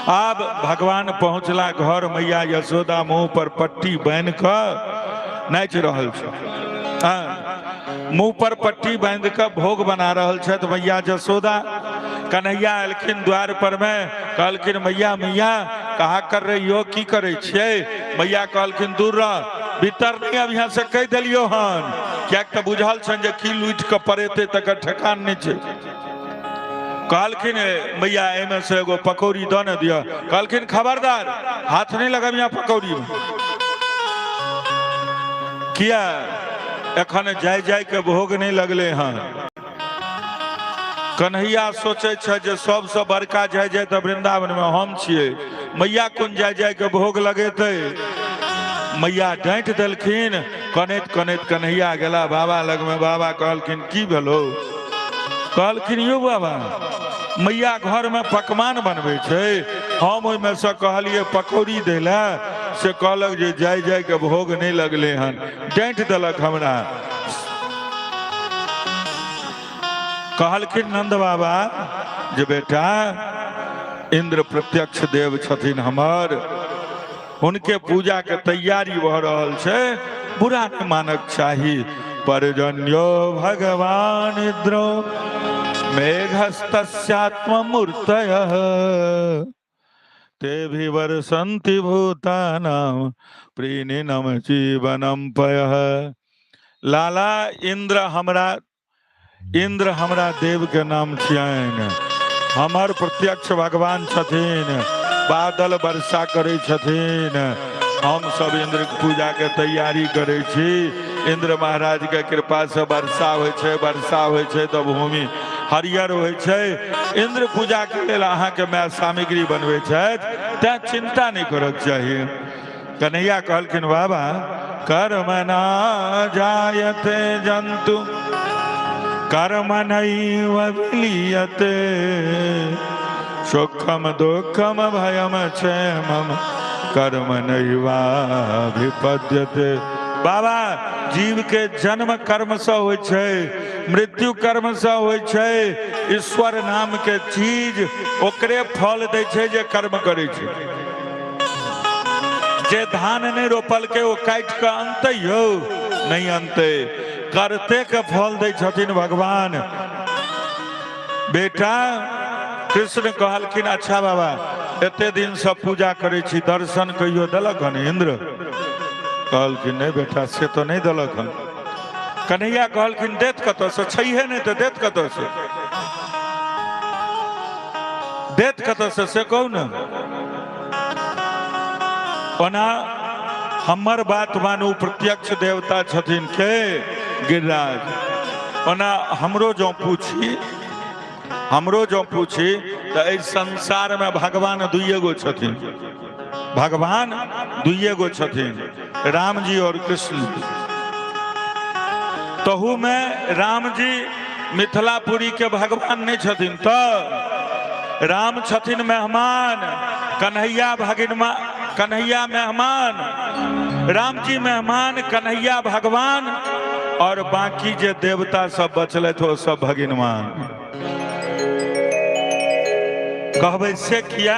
आब भगवान पहुँचला घर, मैया यशोदा मुंह पर पट्टी बान्हि कऽ नाचि रहल छै। हाँ, मुंह पर पट्टी बांधि कऽ भोग बना रहल छथि मैया यशोदा। कन्हैया एलखिन द्वार पर में, कहलखिन मैया मैया कहा कर रही हो, की करै छियै? मैया कहलखिन दूर रह, भीतर नहीं अब यहाँ से कहि देलियो हन, कियाक तऽ बुझल छनि जे की लूटि कऽ पड़ेतै तकर ठेकान नहि छै। कहलखिन मैया एहिमे से एगो पकौड़ी दऽ ने दिअ। कहलखिन खबरदार, हाथ नहीं लगब यहाँ पकौड़ी में। किया? एखन जाय जाय के भोग नहीं लगले हन। कन्हैया सोचे छै जे सबसँ बड़का जाय जाय तऽ वृंदावन में हम छियै, मैया कोन जाय जाय के भोग लगेतै। मैया डाँटि देलखिन। कनैत कनैत कन्हैया गेला बाबा लगमे। बाबा कहलखिन की भेलो? कहलखिन यौ बाबा, मैया घरमे पकवान बनबै छै, हम ओहिमे से कहलियै पकौड़ी दै लए, से कहलक जे जाय जाय के भोग नहि लगले हन, डाँटि देलक हमरा। कहलखिन नंद बाबा जे बेटा, इंद्र प्रत्यक्ष देव छथिन हमर, हुनके पूजा के तैयारी भऽ रहल छै, बुरा नहि मानक चाही। पर्जन्यो भगवान इन्द्रो मेघस्तस्यात्म मूर्तयः ते भी वर्षन्ति भूतानां प्रीणिनम जीवनम पयः। लाला इंद्र हमरा, इंद्र हमरा देव के नाम छियनि, हमर प्रत्यक्ष भगवान छथिन, बादल वर्षा करै छथिन, हम सब इंद्र के पूजा के तैयारी करै छी। इंद्र महाराज के कृपा से वर्षा होइ छै, वर्षा होइ छै तऽ भूमि हरियर होइ छै। इंद्र पूजा के लेल अहाँके माय सामग्री बनबै छथि, तैं चिंता नहि करक चाही। कन्हैया कहलखिन बाबा कर्म ना जायते जंतु कर्म नैव विलीयते सुखम दुखम भयम क्षेमम कर्म नैवाभिपद्यते। बाबा जीव के जन्म कर्म से होइ छै, मृत्यु कर्म से होइ छै, ईश्वर नाम के चीज ओकरे फल दै छै जे कर्म करै छै। जे धान नहि रोपलकै ओ काटि कऽ अनतै यौ? नहि अनतै। करते के फल दै छथिन भगवान। बेटा कृष्ण कहलखिन अच्छा बाबा, एते दिन से पूजा करै छी, दर्शन कहियो देलक हन इंद्र? कहलखिन नहि बेटा से तो नहीं देलक हन। कन्हैया कहलखिन देत कतऽसँ, छैहे नहि तऽ देत कतऽसँ, देत कतऽसँ से कहू ने। ओना हमर बात मानू, प्रत्यक्ष देवता छथिन के गिरिराज। ओना हमरो जँ पूछी, हमरो जँ पूछी तऽ एहि संसारमे भगवान दुइए गो छथिन, भगवान दुइए गो छथिन, राम जी और कृष्ण जी। तहू में राम जी मिथिलापुरी के भगवान नहीं छथिन, तो राम छथिन मेहमान, कन्हैया भगिनमा, कन्हैया मेहमान, राम जी मेहमान, कन्हैया भगवान, और बाकी जे देवता सब बचले थे सब भगिनमान। कहबै से किया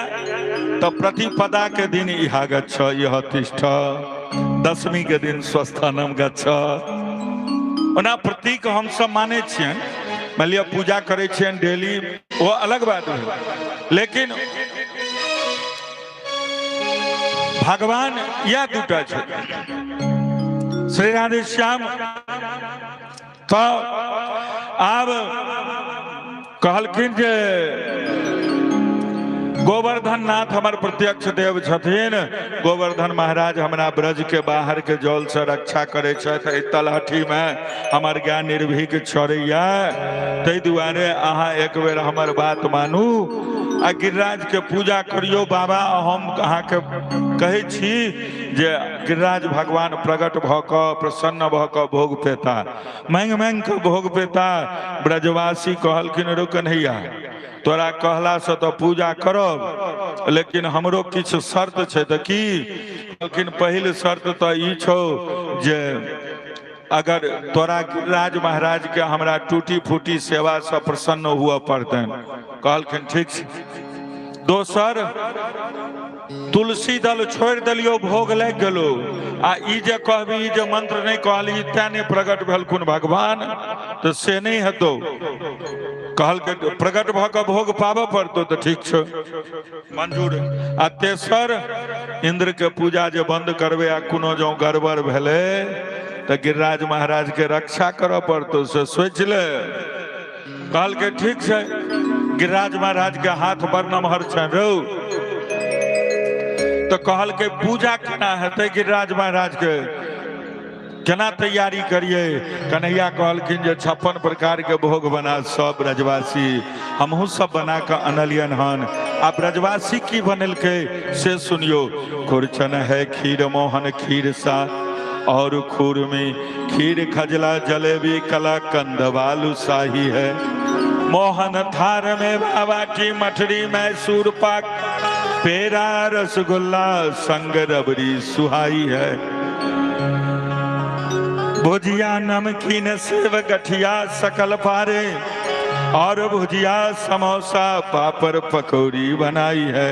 तो प्रतिपदा के दिन इहा गच्छ यह तिष्ठ, दशमी के दिन स्वस्थानम गच्छ। ओना प्रतीक हम सब मानै छियनि, मान लिअ पूजा करै छियनि डेली, वो अलग बात भेल, लेकिन भगवान इएह दूटा छै, श्री राधे श्याम। तो आब कहलखिन जे गोवर्धन नाथ हमर प्रत्यक्ष देव छथिन, गोवर्धन महाराज हमरा ब्रज के बाहर के जल से रक्षा करे छथि, एहि तलहटी में हमर ज्ञान निर्भीक चरैया, ताहि दुआरे अहाँ एक बेर हमर बात मानू आ गिरिराज के पूजा करियो बाबा। हम अहाँके कहै छी जे गिरिराज भगवान प्रकट भऽ कऽ प्रसन्न भऽ कऽ भोग पेता, मांगि मांगि कऽ भोग पेता। ब्रजवासी कहलखिन रो कन्हैया, तोरा कहलासँ तऽ पूजा करब, लेकिन हमरो किछु शर्त छै। तऽ की? कहलखिन पहिल शर्त तऽ ई छौ जे अगर तोरा गिरिराज महाराज के हमरा टूटी फूटी सेवासँ प्रसन्न हुअ पड़तनि। कहलखिन ठीक छै। दोसर, तुलसी दल छोड़ि देलियो, भोग लागि गेलो, आ ई जे कहबी ई जे मंत्र नहीं कहली तें नहीं प्रकट भेलखुन भगवान, तऽ से नहीं हेतौ। कहलकै प्रकट भऽ कऽ भोग पाबऽ पड़तौ, तऽ ठीक छौ, मंजूर। आ तेसर, इंद्र के पूजा जे बंद करबै आ कोनो जँ गड़बड़ भेलै तऽ गिरिराज महाराज के रक्षा करऽ पड़तौ, से सोचि ले। कहलकै ठीक छै। गिरिराज महाराज के हाथ बड़ नमहर छनि रौ, तऽ कहलकै पूजा केना हेतै गिरिराज महाराज के, केना तैयारी करिए? कन्हैया कहलखिन जे 56 प्रकार के भोग बना सब ब्रजवासी, हमहूँ सब बना कऽ अनलियन हन। आ ब्रजवासी की बनेलकै से सुनियो। खुरचन है खीर मोहन खीर सा और खुरमी, खीर खजला जलेबी कला कंद बालू शाही है, मोहन थार में बाबाटी मठरी मैसूर पाक, पेड़ा रसगुल्ला संग रबड़ी सुहाई है, भुजिया नमकीन सेव गठिया सकल पारे, और भुजिया समोसा पापड़ पकौड़ी बनाई है,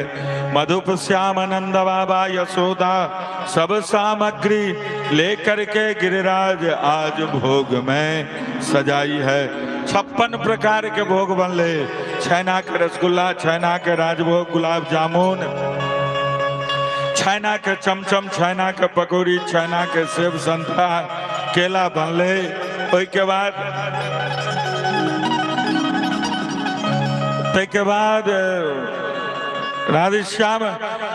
मधुप श्याम नंद बाबा यशोदा सब सामग्री लेकर के गिरिराज आज भोग में सजाई है। 56 प्रकार के भोग बनले, छैना के रसगुल्ला, छैना के राजभोग, गुलाब जामुन, छैना के चमचम, छैना के पकौड़ी, छैना के सेब संतरा, केला बनले। ओहिके बाद ताहिके बाद राधेश्याम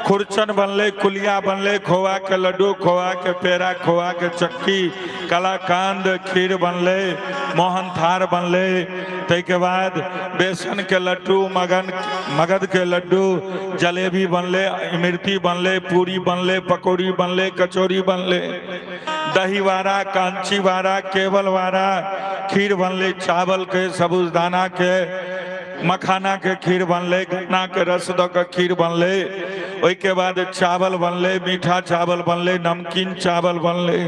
खुरचन बनले, कुलिया बनले, खोआ के लड्डू, खोआ के पेड़ा, खोआ के चक्की, कलाकांद खीर बनले, मोहन थार बनले। ताहिके बाद बेसन के लड्डू, मगध के लड्डू, जलेबी बनले, इमरती बनले, पूरी बनले, पकौड़ी बनले, कचौड़ी बनले, दहीवाड़ा, कांचीवाड़ा, केवलवाड़ा खीर बनले, चावल के, सबूजदाना के, मखाना के खीर बनले, गन्ना के रस दऽ के खीर बनले। ओहिके बाद चावल बनले, मीठा चावल बनले, नमकीन चावल बनले,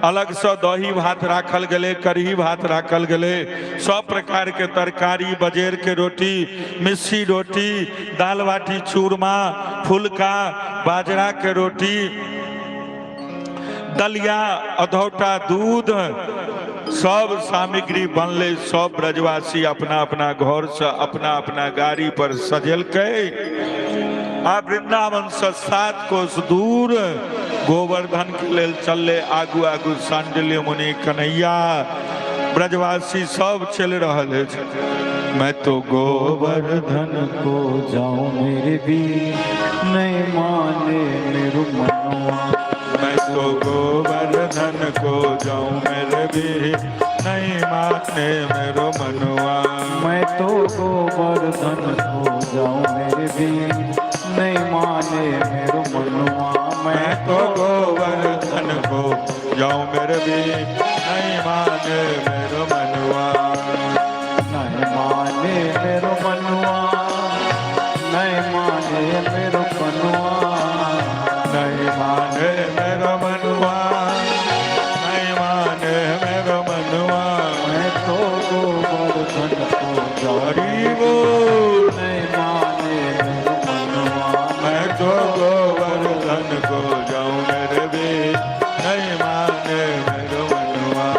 अलगसँ दही भात राखल गेलै, कढ़ी भात राखल गेलै, सब प्रकार के तरकारी, बजेर के रोटी, मिस्सी रोटी, दाल बाटी चूरमा, फुलका, बाजरा के रोटी, दलिया, अधौटा दूध, सब सामग्री बनले। सब ब्रजवासी अपना अपना घर से अपना अपना गाड़ी पर सजेलकै आ वृंदावन से 7 कोस दूर गोवर्धन के लेल चलले आगू आगू शांडिल्य मुनि कन्हैया ब्रजवासी सब चलि रहल अछि। मैं तो गोवर्धन को जाऊं मेरे वीर, नहीं माने मेरो मनुआ। मैं तो गोवर्धन को जाऊं मेरे वीर, नहीं माने मेरो मनुआ। मैं तो गोवर्धन को जाऊं मेरे वीर, नहीं माने मेरो मनुआ। मैं तो गोवर्धन को जाऊं मेरे वीर, नहीं माने मेरो मनुआ। नहीं माने मेरो मनुआ, नहीं माने मेरो मनुआ। नहीं माने मेरो मनुआ, नहीं माने मेरो मनुआ। मैं तो गोवर्धन को जाऊं हरि बोल। नहीं माने मेरो मनुआ। मैं तो गोवर्धन को जाऊं मेरे वीर, नहीं माने मेरो मनुआ।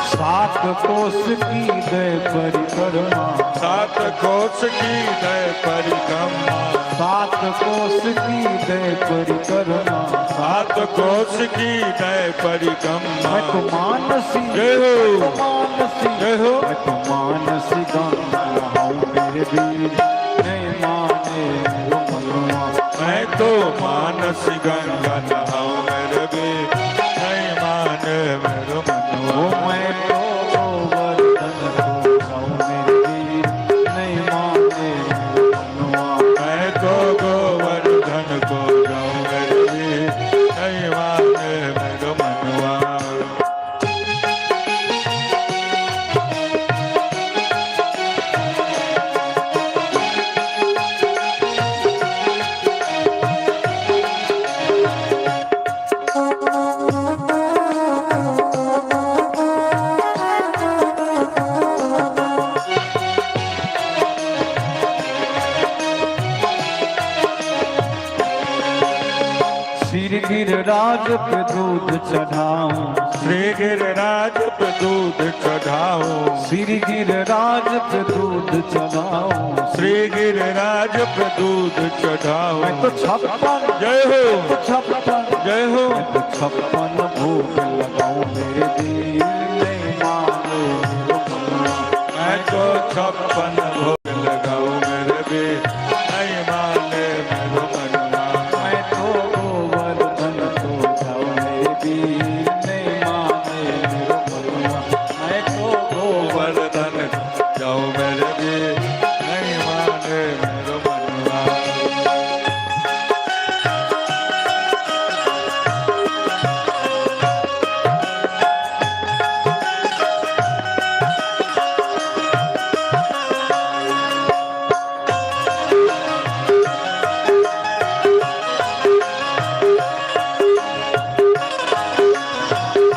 सात कोस की दे परिक्रमा। सात कोस की दे परिक्रमा। सात कोस की दे परिक्रमा। सात कोस की दे परिक्रमा। मैं तो मानसी, जय हो। मैं तो मानसी, जय हो। मैं तो मानसी गंगा नहाऊं मेरे वीर, नहीं माने मेरो मनुआ। मैं तो मानसी गंगा नहाऊं मेरे वीर, नहीं माने मेरो ओ मनुआ। मैं तो गोवर्धन को जाऊं मेरे वीर, नहीं माने मेरो मनुआ। मैं तो गोवर्धन को जाऊं मेरे वीर, नहीं माने मेरो मनुआ। श्री गिरिराज पे दूध चढ़ाऊं। श्री गिरिराज पे दूध चढ़ाऊं। श्री गिरिराज पे दूध चढ़ाऊं। श्री गिरिराज पे दूध चढ़ाऊं। मैं तो 56, जय हो। तो 56, जय हो। मैं तो 56 भोग लगाऊं मेरे वीर, नहीं माने मेरो मनुआ। मैं तो 56 भोग लगाऊं मेरे वीर, नहीं माने मेरो मनुआ। मैं तो गोवर्धन को जाऊं मेरे वीर, नहीं माने मेरो मनुआ। मैं तो गोवर्धन जाऊं मेरे वीर, नहीं माने मेरो मनुआ।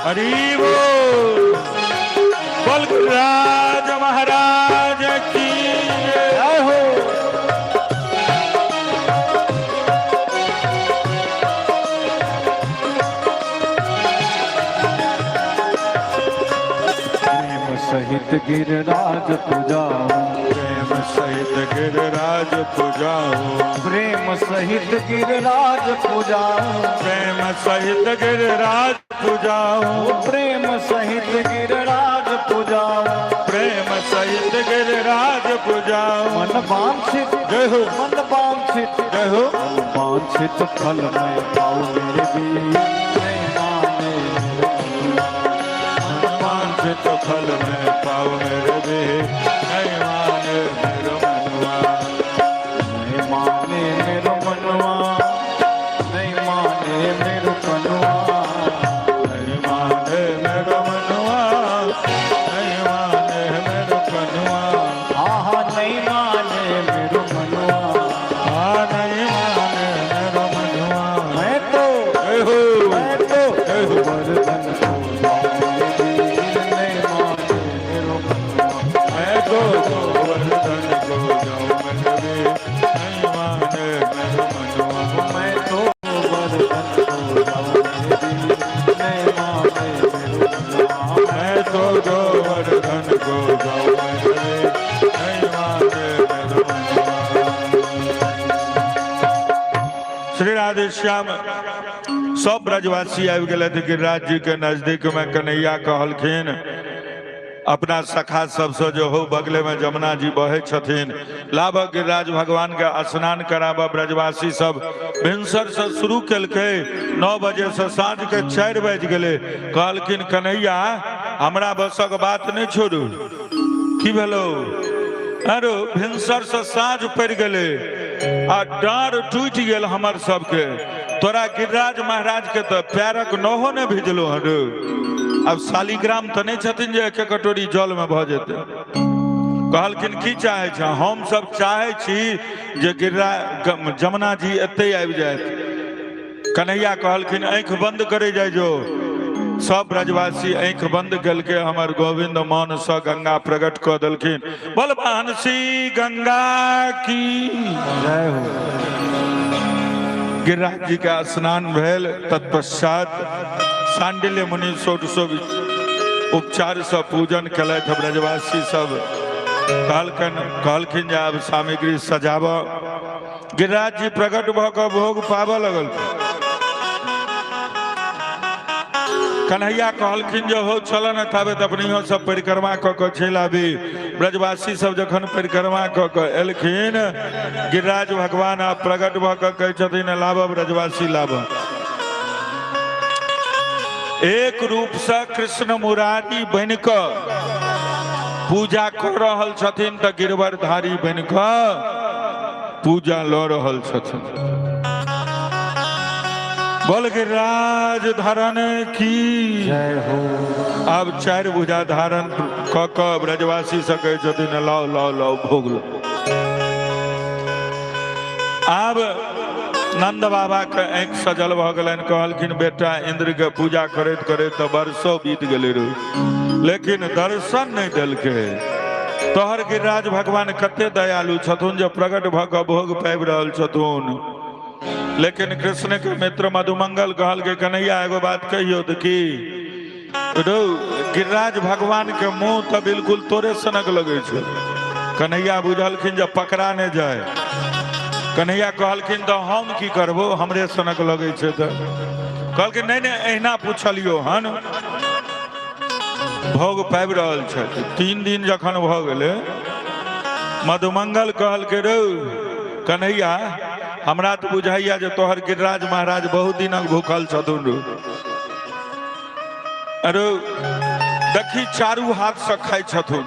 हरि बोल। बोल गिरिराज महाराज की जय हो। प्रेम सहित गिरिराज पूजाऊं। प्रेम सहित गिरिराज पूजाऊं। प्रेम सहित गिरिराज पूजाऊं। प्रेम सहित गिरिराज पूजाऊं। प्रेम सहित गिरिराज पूजाऊं। प्रेम सहित गिरिराज पूजाऊं। मन वांछित, जय हो। मन वांछित, जय हो। मन वांछित फल मैं पाऊं मेरे वीर, नहीं माने मेरो मनुआ। वांछित फल मैं पाऊं मेरे वीर, नहीं माने मेरो मनुआ। नहीं माने मेरो मनुआ, नहीं माने मेरो मनुआ। नहीं माने मेरो मनुआ, नहीं माने मेरो मनुआ। आहा, नहीं माने मेरो मनुआ। आ नहीं गोवर्धन को जाऊं मेरे वीर नहीं माने मेरो मनवा। मैं तो गोवर्धन को जाऊं मेरे वीर नहीं माने मेरो मनवा। मैं तो गोवर्धन को जाऊं मेरे वीर नहीं माने मेरो मनवा। मैं तो गोवर्धन को जाऊं मेरे वीर नहीं माने मेरो मनवा। श्री राधे श्याम सब ब्रजवासी आबि गेलथि गिरिराज जी के नजदीक में। कन्हैया कहलखिन अपना सखा सबसे जो हो बगले में जमुना जी बहे छथिन, लाभ गिरिराज भगवान के स्नान कराबऽ। ब्रजवासी सब भिनसर से शुरू केलकै, 9 बजे से साँझ के 4 बाजि गेलै। कहलखिन कन्हैया हमरा बसक बात नहि छोड़ू। की भेलो? अरे भिनसर से साँझ पड़ि गेलै आ डाँर टूटि गेल हमर सबके, तोरा गिरिराज महाराज के तऽ पैरक नहो नहि भिजलो हन। आब शालिग्राम तऽ नहि छथिन जे एक कटोरी जल में भऽ जेतै। कहलखिन की चाहै छ? हम सब चाहै छी जे गिरिराज जमुना जी एतै आबि जायत। कन्हैया कहलखिन आँखि बंद करै जाइ जो। सब ब्रजवासी आँखि बंद केलकै, हमर गोविंद मान से गंगा प्रकट कऽ देलखिन। बोल बहनसी गंगा की जय हो। गिरिराज जी के स्नान भेल, तत्पश्चात सांडिल्य मुनि षोडशो उपचार से पूजन केलथि। ब्रजवासी सब कहलखिन जे आब सामग्री सजाब। गिरिराज जी प्रकट भऽ कऽ भोग पाबऽ लगल। कन्हैया कहलखिन जे हो चल ने, ताबे तऽ अपनहियो सब परिक्रमा कऽ कऽ चलि आबी। ब्रजवासी सब जखन परिक्रमा कऽ कऽ एलखिन, गिरिराज भगवान आब प्रकट भऽ कऽ कहै छथिन लाब ब्रजवासी लाब। एक रूप से कृष्ण मुरारी बनि कऽ पूजा कऽ रहल छथिन तऽ गिरवरधारी बनि कऽ पूजा लऽ रहल छथिन। बोल गिरिराज धरन की जय हो। आब 4 भुजा धारण कऽ कऽ ब्रजवासी से कहै छथिन लाओ लाओ लाओ भोग लो। आब नंद बाबा के आँखि सजल भऽ गेलनि। कहलखिन बेटा इंद्र के पूजा करैत करैत तऽ वर्षो बीत गेलै रे, लेकिन दर्शन नहि देलकै। तोहर गिरिराज भगवान कते दयालु छथुन जे प्रकट भऽ कऽ भोग पाबि रहल छथुन। लेकिन कृष्ण के मित्र मधुमंगल कहलकै कन्हैया एगो बात कहियो तऽ की रौ, गिरिराज भगवान के मुंह तऽ बिल्कुल तोरे सनक लगै छै। कन्हैया बुझलखिन जे पकड़ा नहि जाय। कन्हैया कहलखिन तऽ हम की करबो, हमरे सनक लगै छै। तऽ कहलखिन नहि नहि एहिना पुछलियो हन। भोग पाबि रहल छथि। 3 दिन जखन भऽ गेलै, मधुमंगल कहलकै रौ कन्हैया हमरा तऽ बुझाइया जे तोहर गिरिराज महाराज बहुत दिनक भूखल छथुन रौ। अरे देखी चारू हाथ से खाइ छथुन,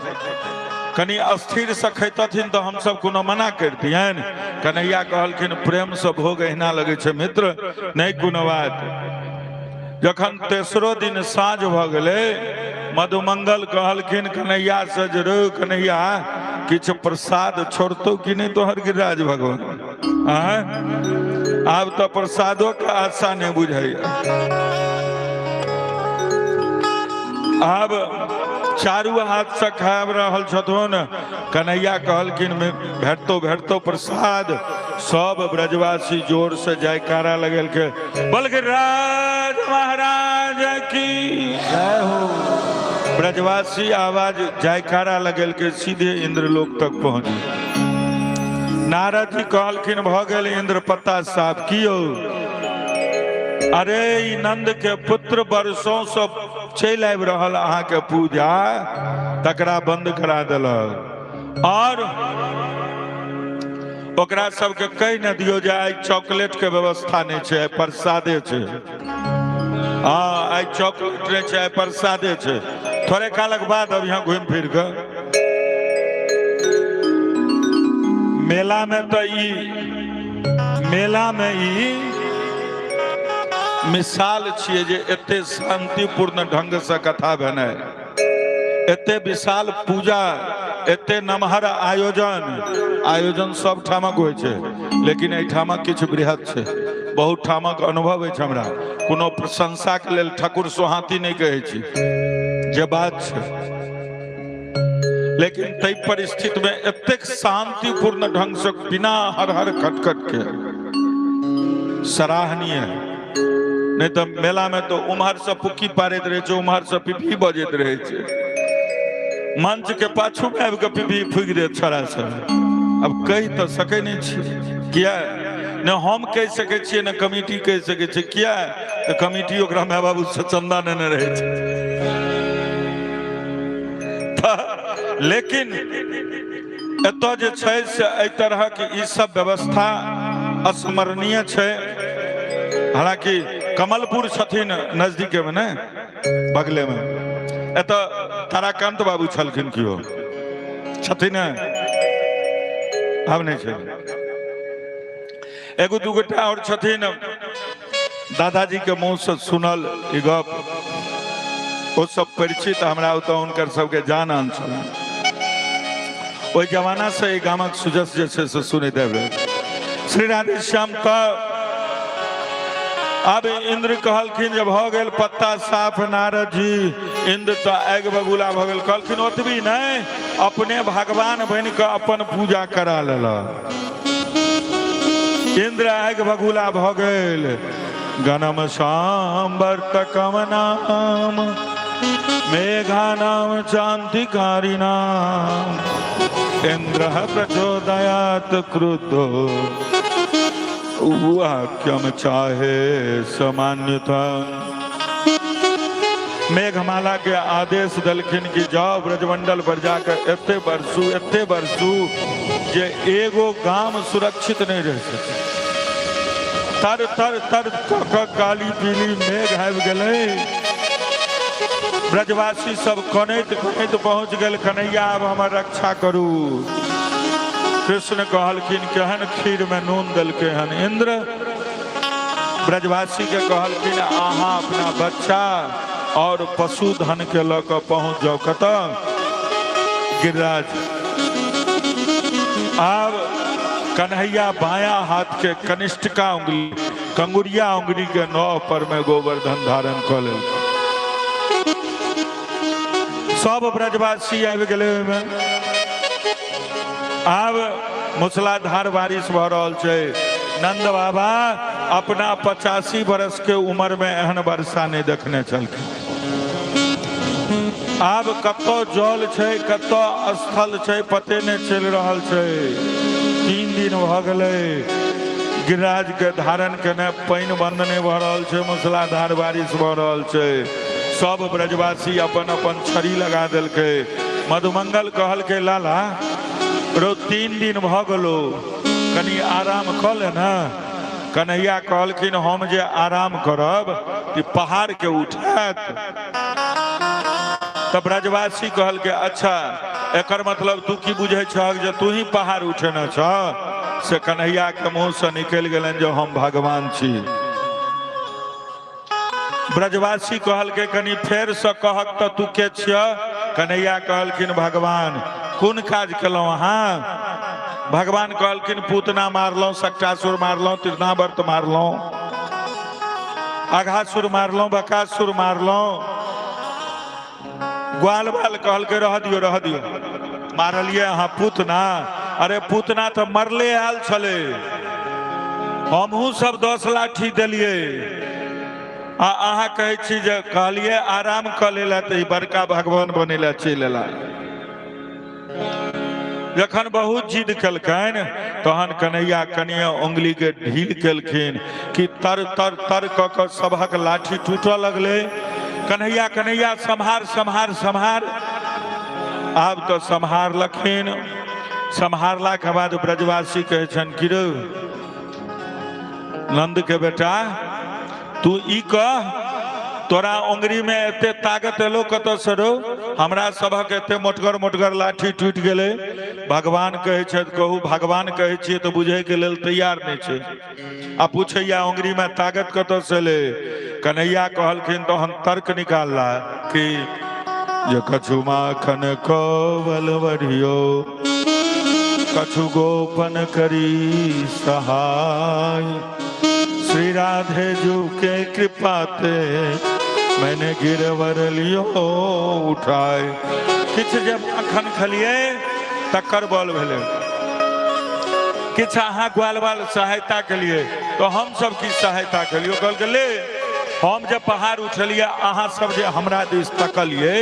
कनि अस्थिर से खैतथिन तऽ हमसब कोनो मना करितियनि। कन्हैया कहलखिन प्रेम से भोग एहिना लगै छै मित्र, नहि कोनो बात। जखन तेसरो दिन साँझ भऽ गेलै, मधुमंगल कहलखिन कन्हैया से जे रौ कन्हैया किछु प्रसाद छोड़तौ कि नहि तोहर गिरिराज भगवान? आँय, आब तऽ प्रसादो के आशा नहि बुझाइया। आब चारू हाथ से खाब रहल छथुन। कन्हैया कहलखिन भेटतो भेटतो प्रसाद। सब ब्रजवासी जोर से जयकारा लगेलकै, बोल गिरिराज महाराज की जय हो। ब्रजवासी आवाज जयकारा लगेलकै, सीधे इंद्रलोक तक पहुंच। नारद जी कहलखिन भऽ गेल इंद्र पत्ता साफ कियो। अरे ई नंद के पुत्र वर्षों से चलि आबि रहल अहाँके पूजा, तकरा बंद करा देलक। और ओकरा सबके कहि न दियौ जे आइ चॉकलेट के व्यवस्था नहि छै, आइ प्रसादे छै। हाँ आइ चॉकलेट नहि छै, आइ प्रसादे छै। थोड़े कालक बाद अब यहाँ घुमि फिर कऽ मेला में तऽ ई मेला में ई मिसाल छियै जे एते शांतिपूर्ण ढंग से कथा भेनाइ, एते विशाल पूजा, एते नमहर आयोजन। आयोजन सब ठामक होइ छै, लेकिन एहिठामक किछु बृहत छै। बहुत ठामक अनुभव अछि हमरा। कोनो प्रशंसा के लेल ठाकुर सोहाती नहि कहै छी, जे बात छै, लेकिन ताहि परिस्थिति में एतेक शांतिपूर्ण ढंग से बिना हर हर खटखट के सराहनीय। नहीं तो मेला में तो उम्हर से पुक्की पारैत रहे छै, उम्हर से पिपही बजैत रहे छै, मंच के पाछू में आबि के पिपही फूकि देत छड़ा से। अब कहि तो सकै नहीं छी, किया ने हम कहि सकै छियै ने कमिटी कहि सकै छै, किया तऽ कमिटी ओकरा माय बाबू से चंदा नेने रहै छै। लेकिन एतऽ जे छै से एहि तरहक ई सब व्यवस्था स्मरणीय छै। हालांकि कमलपुर छथिन नजदीके में, ने बगले में, एतऽ ताराकांत बाबू छलखिन, केओ छथिन आब नहि छै, एगो दू गोटा और छथिन। दादाजी के मुंह से सुनल ई गप, ओ सब परिचित हमरा ओतऽ हुनकर सबके जान आन छल। ओहि जमाना से एहि गामक सुजस जे छै से सुनैत आबि रहल। श्री राधेश्याम। तऽ आब इंद्र कहलखिन जे भऽ गेल पत्ता साफ नारद जी। इंद्र तऽ आगि बगुला भऽ गेल, कहलखिन ओतबी नहि, अपने भगवान बनि कऽ अपन पूजा करा लेलक। इंद्र आगि बगुला भऽ गेल। गणम सांवर्तकम नाम मेघा नाम चांतिकारी नाम इंद्र प्रचोदयात क्रुद्धो वाक्यम चाहे सामान्यता। मेघमाला के आदेश देलखिन कि जाओ ब्रजमंडल पर जाकर एते बरसू एते बरसू जे एगो गाम सुरक्षित नहीं रह सके। तर तर तर कऽ कऽ काली पीली मेघ आबि गेलै। ब्रजवासी सब कनैत कनैत पहुँच गेल, कन्हैया आब हमर रक्षा करू। कृष्ण कहलखिन केहन खीर में नून देलकै हन इंद्र। ब्रजवासी के कहलखिन अहाँ अपना बच्चा और पशुधन के लऽ कऽ पहुँच जाउ कतऽ? गिरिराज। आब कन्हैया बाया हाथ के कनिष्ठका उंगली कंगुरिया उंगली के नौ पर में गोवर्धन धारण कऽ लेलखिन। सब ब्रजवासी आबि गेलै ओहिमे। आब मूसलाधार बारिश भऽ रहल छै। नंद बाबा अपना 85 बरस के उम्र में एहन वर्षा नहीं देखने छलखिन। आब कतौ जल छै कतौ स्थल छै पते नहीं चलि रहल छै। 3 दिन भऽ गेलै गिरिराज के धारण केने, पानि बंद नहीं भऽ रहल छै, मूसलाधार बारिश भऽ रहल छै। सब ब्रजवासी अपन अपन छड़ी लगा देलकै। मधुमंगल कहलकै लाला रो 3 दिन भऽ गेलो, कनि आराम कऽ ले ने। कन्हैया कहलखिन हम जे आराम करब कि पहाड़ के उठायत। तऽ ब्रजवासी कहलकै अच्छा एकर मतलब तू की बुझै छहक जे तू ही पहाड़ उठेने छह? से कन्हैया के मुंह से निकलि गेलनि जे हम भगवान छी। ब्रजवासी कहलकै कनि फेर से कहक तऽ तू के छिय? कन्हैया कहलखिन भगवान। कोन काज केलहुँ अहाँ? भगवान कहलखिन पूतना मारलहुँ, सक्टासुर मारलहुँ, तीर्णावर्त मारलहुँ, अघासुर मारलहुँ, बकासुर मारलहुँ। ग्वाल बाल कहलकै रह दियौ रह दियौ, मारलियै अहाँ पूतना? अरे पूतना तऽ मरले आयल छलै, हमहूँ सब 10 लाठी देलियै आ अहाँ कहै छी जे कहलियै आराम कऽ लेला तऽ ई बड़का भगवान बनै लए चलि एला। जखन बहुत जिद केलकनि तहन कन्हैया कनिए उंगली के ढील केलखिन कि तर तर तर कऽ कऽ सबहक लाठी टूटऽ लगलै। कन्हैया कन्हैया सम्हार सम्हार सम्हार। आब तऽ सम्हारलखिन। सम्हारला के बाद ब्रजवासी कहै छनि कि रौ नंद के बेटा, तू ई कह तोरा उंगरी में एते ताकत एलो कतऽ से रौ? हमरा सबहक एते मोटगर मोटगर लाठी टूटि गेलै। भगवान कहै छथि, कहू भगवान कहै छियै तऽ बुझै के लेल तैयार नहि छै आ पूछैया उंगरी में ताकत कतऽ से एलै? कन्हैया कहलखिन तहन तर्क निकालला कि जे कछु माखन कौवल बढ़ियो, कछु गोपन करी सहाय, श्री राधे जू के कृपा ते मैंने गिरवर लियो उठाए। किछु जे माखन खलिए तकर बल भेलै, किछु अहाँ ग्वाल बाल सहायता केलिए तो हम सब की सहायता केलिए। कहलकै ले हम जे पहाड़ उठलिए अहाँ सब जे हमरा दिस तकलिए,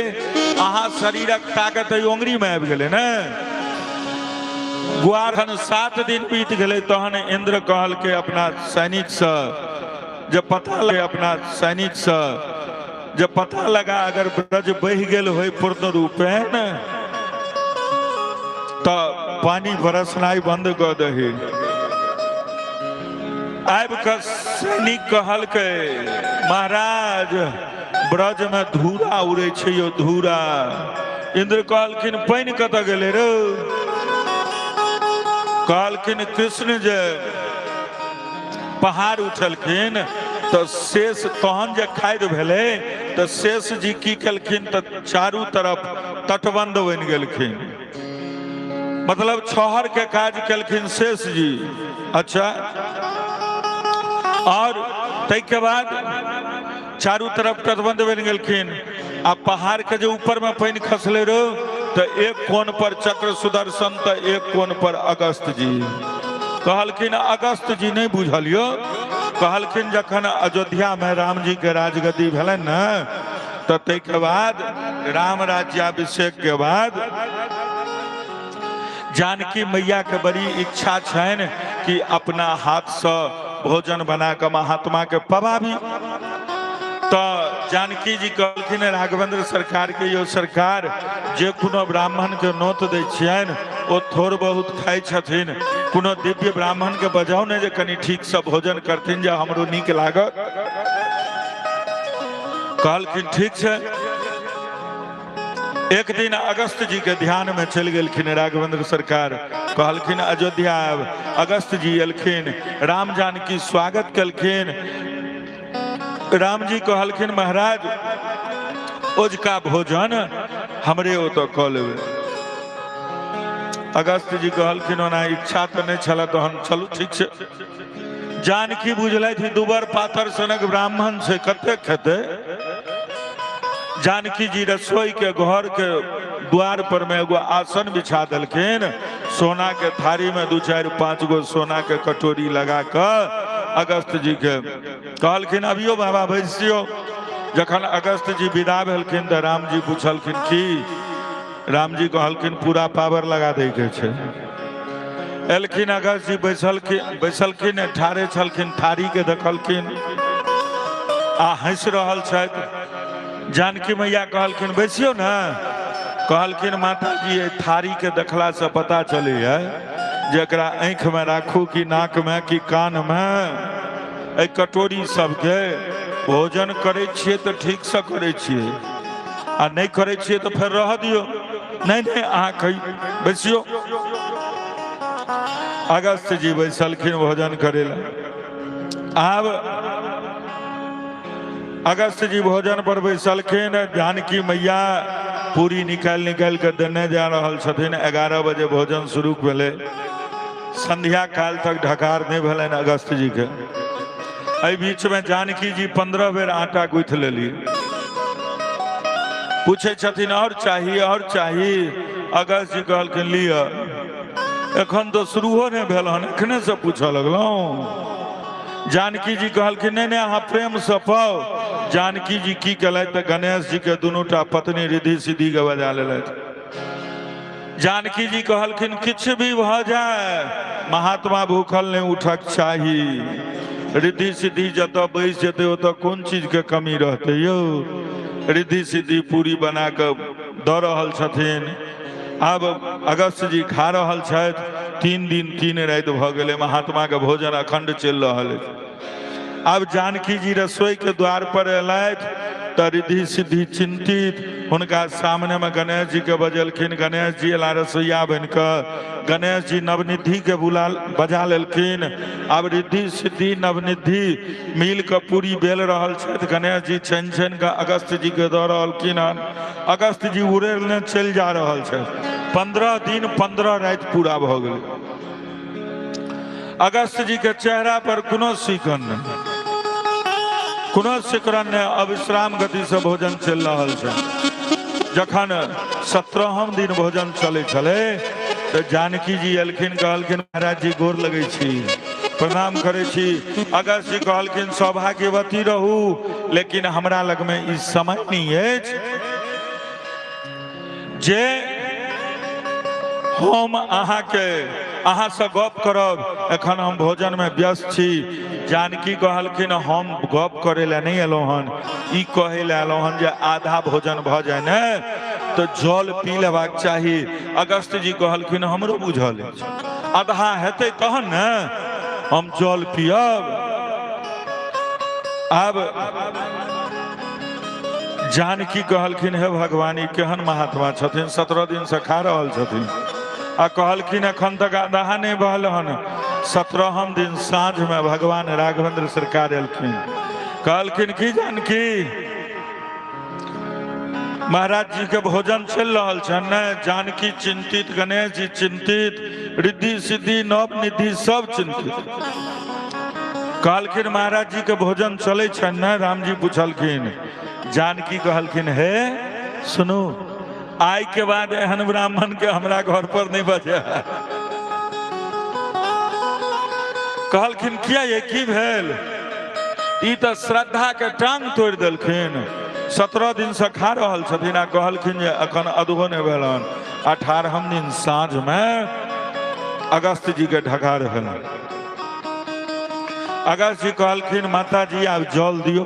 अहाँ शरीरक ताकत एहि ओंगरी में आबि गेलै ने। ग्वारखन 7 दिन बीत गेलै तहन इंद्र कहलकै अपना सैनिकसँ जे पता लगे, अपना सैनिकसँ जे पता लगा अगर ब्रज बहि गेल होय पूर्ण रूपेण तऽ पानि बरसनाइ बंद कऽ दही। आबि कऽ सैनिक कहलकै महाराज ब्रज में धूरा उड़ै छै यौ धूरा। इंद्र कहलखिन पानि कतऽ गेलै रो? कहलखिन कृष्ण जे पहाड़ उठलखिन तऽ शेष तहन जे खादि भेलै तऽ शेष जी की केलखिन तऽ चारू तरफ तटबंध बनि गेलखिन, मतलब छहर के काज केलखिन शेष जी। अच्छा, और ताहिके बाद चारू तरफ तटबंध बनि गेलखिन आ पहाड़ के जे ऊपर में पानि खसले रहो तऽ एक कोन पर चक्र सुदर्शन तऽ एक कोन पर अगस्त जी। कहलखिन अगस्त जी नहीं बुझलियो? कहलखिन जखन अयोध्या में राम जी के राजगद्दी भेलनि ने तऽ ताहिके बाद राम राज्याभिषेक के बाद जानकी मैया के बड़ी इच्छा छनि कि अपना हाथ से भोजन बना कऽ महात्मा के पवाबी। तऽ जानकी जी कहलखिन राघवेंद्र सरकार के, यो सरकार जे कोनो ब्राह्मण के नोत दै छियनि ओ थोड़ बहुत खाइ छथिन, कोनो दिव्य ब्राह्मण के बजाउ ने जे कनि ठीक से भोजन करथिन जे हमरो नीक लागत। कहलखिन ठीक छै। एक दिन अगस्त जी के ध्यान में चलि गेलखिन राघवेंद्र सरकार, कहलखिन अयोध्या आयब। अगस्त जी एलखिन, राम जानकी स्वागत केलखिन। राम जी कहलखिन महाराज ओजका भोजन हमरे ओतऽ कऽ लेबै। अगस्त जी कहलखिन ओना इच्छा तऽ नहि छल तहन चलू ठीक छै। जानकी बुझलथि दुबर पातर सनक ब्राह्मण छै कते खेतै। जानकी जी रसोई के घर के द्वार पर में एगो आसन बिछा देलखिन, सोना के थारी में 2 4 5 गो सोना के कटोरी लगा कऽ अगस्त जी के कहलखिन अबियो बाबा बैसियो। जखन अगस्त जी विदा भेलखिन तऽ राम जी पूछलखिन की? राम जी कहलखिन पूरा पावर लगा दै के छै। एलखिन अगस्त जी बैसलखिन, बैसलखिन ठाढ़े छलखिन, थारी के देखलखिन आ हँसि रहल छथि। जानकी मैया कहलखिन बैसियो ने। कहलखिन माता जी एहि थारी के देखला से पता चलैया जे एकरा आँखि में राखू कि नाक में कि कान में, एहि कटोरी सबके भोजन करै छियै तऽ ठीक से करै छियै आ नहि करै छियै तऽ फेर रहऽ दियौ। नहि नहि अहाँ कही बैसियो। अगस्त जी बैसलखिन भोजन करै लए। आब अगस्त जी भोजन पर बैसलखिन, जानकी मैया पूरी निकालि निकालि कऽ देने जा रहल छथिन। 11 बजे भोजन शुरू भेलै, संध्या काल तक ढकार नहि भेलनि अगस्त जी के। एहि बीच में जानकी जी 15 बेर आटा गुथि लेली। पूछे छथिन और चाही और चाही। अगस्त जी कहलखिन लिअ, एखन तो शुरूओ नहि भेल हन, एखने से पूछऽ लगलहुँ। जानकी जी कहलखिन नहि नहि अहाँ प्रेम से पाउ। जानकी जी की केलथि तऽ गणेश जी के दुनू टा पत्नी रिद्धि सिद्धि के बजा लेलथि। जानकी जी कहलखिन किछु भी भऽ जाय महात्मा भूखल नहि उठक चाही। रिद्धि सिद्धि जतऽ बैस जेतै ओतऽ कोन चीज के कमी रहतै यौ। रिद्धि सिद्धि पूरी बना कऽ दऽ रहल छथिन। आब अगस्त जी खा रहल छथि। 3 दिन 3 राति भऽ गेलै, महात्मा के भोजन अखंड चलि रहल अछि। आब जानकी जी रसोई के द्वार पर एलथि तऽ रिद्धि सिद्धि चिंतित हुनका सामने में गणेश जी के बजेलखिन। गणेश जी एला रसोईया बनि कऽ, गणेश जी नवनिधि के बुला बजा लेलखिन। आब रिद्धि सिद्धि नवनिधि मिल कऽ पूरी बेल रहल छथि। गणेश जी छानि छानि कऽ अगस्त जी के दऽ रहलखिन हन। अगस्त जी उड़ेलने चलि जा रहल छथि। 15 दिन 15 राति पूरा भऽ गेलै। अगस्त जी के चेहरा पर कोनो सिकन नहीं। कोनो सिकरन नहि, अविश्राम गतिसँ भोजन चलि रहल छै। जखन 17हम दिन भोजन चलै छलै तऽ जानकी जी एलखिन, कहलखिन महाराज जी गोर लगै छी, प्रणाम करै छी। अगस्त जी कहलखिन सौभाग्यवती रहू, लेकिन हमरा लगमे ई समय नहि अछि जे हम अहाँके अहाँसँ गप करब, एखन हम भोजनमे व्यस्त छी। जानकी कहलखिन हम गप करै लए नहि एलहुँ हन, ई कहै लए एलहुँ हन जे आधा भोजन भऽ जाय ने तऽ जल पी लेबाक चाही। अगस्त जी कहलखिन हमरो बुझल अछि, आधा हेतै तहन ने हम जल पियब। आब जानकी कहलखिन हे भगवान, ई केहन महात्मा छथिन, 17 दिन से खा रहल छथिन आ कहलखिन एखन तक आधा नहि बहल हन। 17हम दिन साँझ में भगवान राघवेंद्र सरकार एलखिन, कहलखिन की जानकी, महाराज जी के भोजन चलि रहल छनि ने? जानकी चिंतित, गणेश जी चिंतित, रिद्धि सिद्धि नव निधि सब चिंतित। कहलखिन महाराज जी के भोजन चलै छनि ने? रामजी पुछलखिन। जानकी कहलखिन हे सुनू, आइ के बाद एहन ब्राह्मण के हमरा घर पर नहीं बजे। कहलखिन किया ये की भेल? ई तऽ श्रद्धा के टांग तोड़ि देलखिन। 17 दिन से खा रहल छथिन आ कहलखिन जे अखन अधो नहि भेल हन। 18हम दिन साँझ में अगस्त जी के ढकार भेलन। अगस्त जी कहलखिन माता जी आब जल दियौ।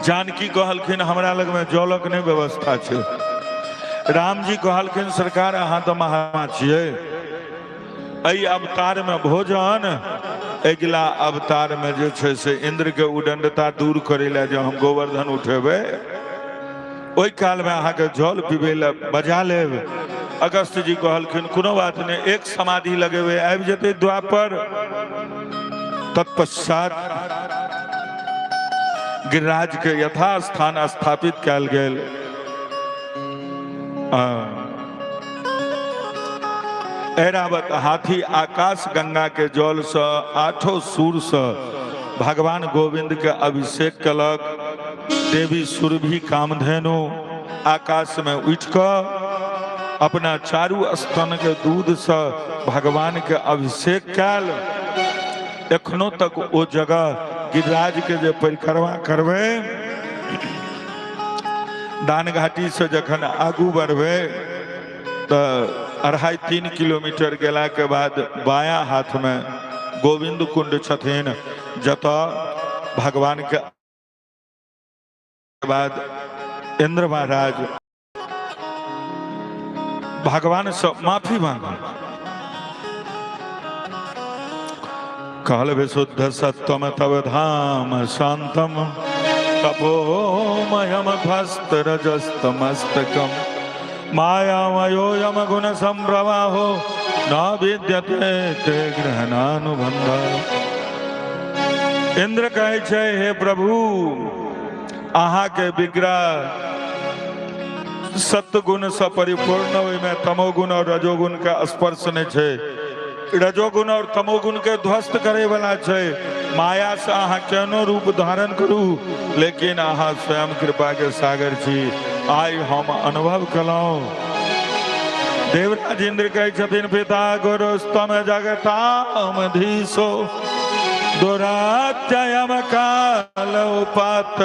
जानकी कहलखिन हमरा लगमे जलक नहि व्यवस्था छै। रामजी कहलखिन सरकार अहाँ तऽ महात्मा छियै, एहि अवतारमे भोजन, अगिला अवतारमे जे छै से इन्द्रके उदंडता दूर करै लए जे हम गोवर्धन उठेबै ओहि कालमे अहाँके जल पीबै लए बजा लेब। अगस्त जी कहलखिन कोनो बात नहि, एक समाधि लगेबै आबि जेतै द्वापर। तत्पश्चात गिरिराज के यथास्थान स्थापित कयल गेल। ऐरावत हाथी आकाश गंगा के जल से आठों सुर से भगवान गोविंद के अभिषेक कलक। देवी सुरभि कामधेनु आकाश में उठ कऽ अपना चारू स्तन के दूध से भगवान के अभिषेक कयल। एखनो तक ओ जगह गिरिराज के जे परिक्रमा करबै, दानघाटी से जखन आगू बढ़बै तऽ 2.5-3 किलोमीटर गेलाके बाद बायां हाथमे गोविंद कुंड छथिन, जतऽ भगवान के बाद इंद्र महाराज भगवान से माफी मांगल। कहल विशुद्ध सत्वम तव धाम शांतम तपोमयम ध्वस्त रजस्तमस्तकम मायामयोयम गुण संप्रवाहो न विद्यते ते ग्रहणानुबंध। इंद्र कहै छै हे प्रभु, अहाँके विग्रह सत्गुण से परिपूर्ण, ओहिमे तमोगुण और रजोगुण के स्पर्श नहि छै। रजोगुण और तमोगुण के ध्वस्त करे वाला छै। माया से अहाँ केहनो रूप धारण करू, लेकिन अहाँ स्वयं कृपा के सागर छी। आइ हम अनुभव कलहुँ। देवराज इंद्र कहै छथिन पिता गुरुस्तम जगताम धीशो दुरात्ययम काल उपात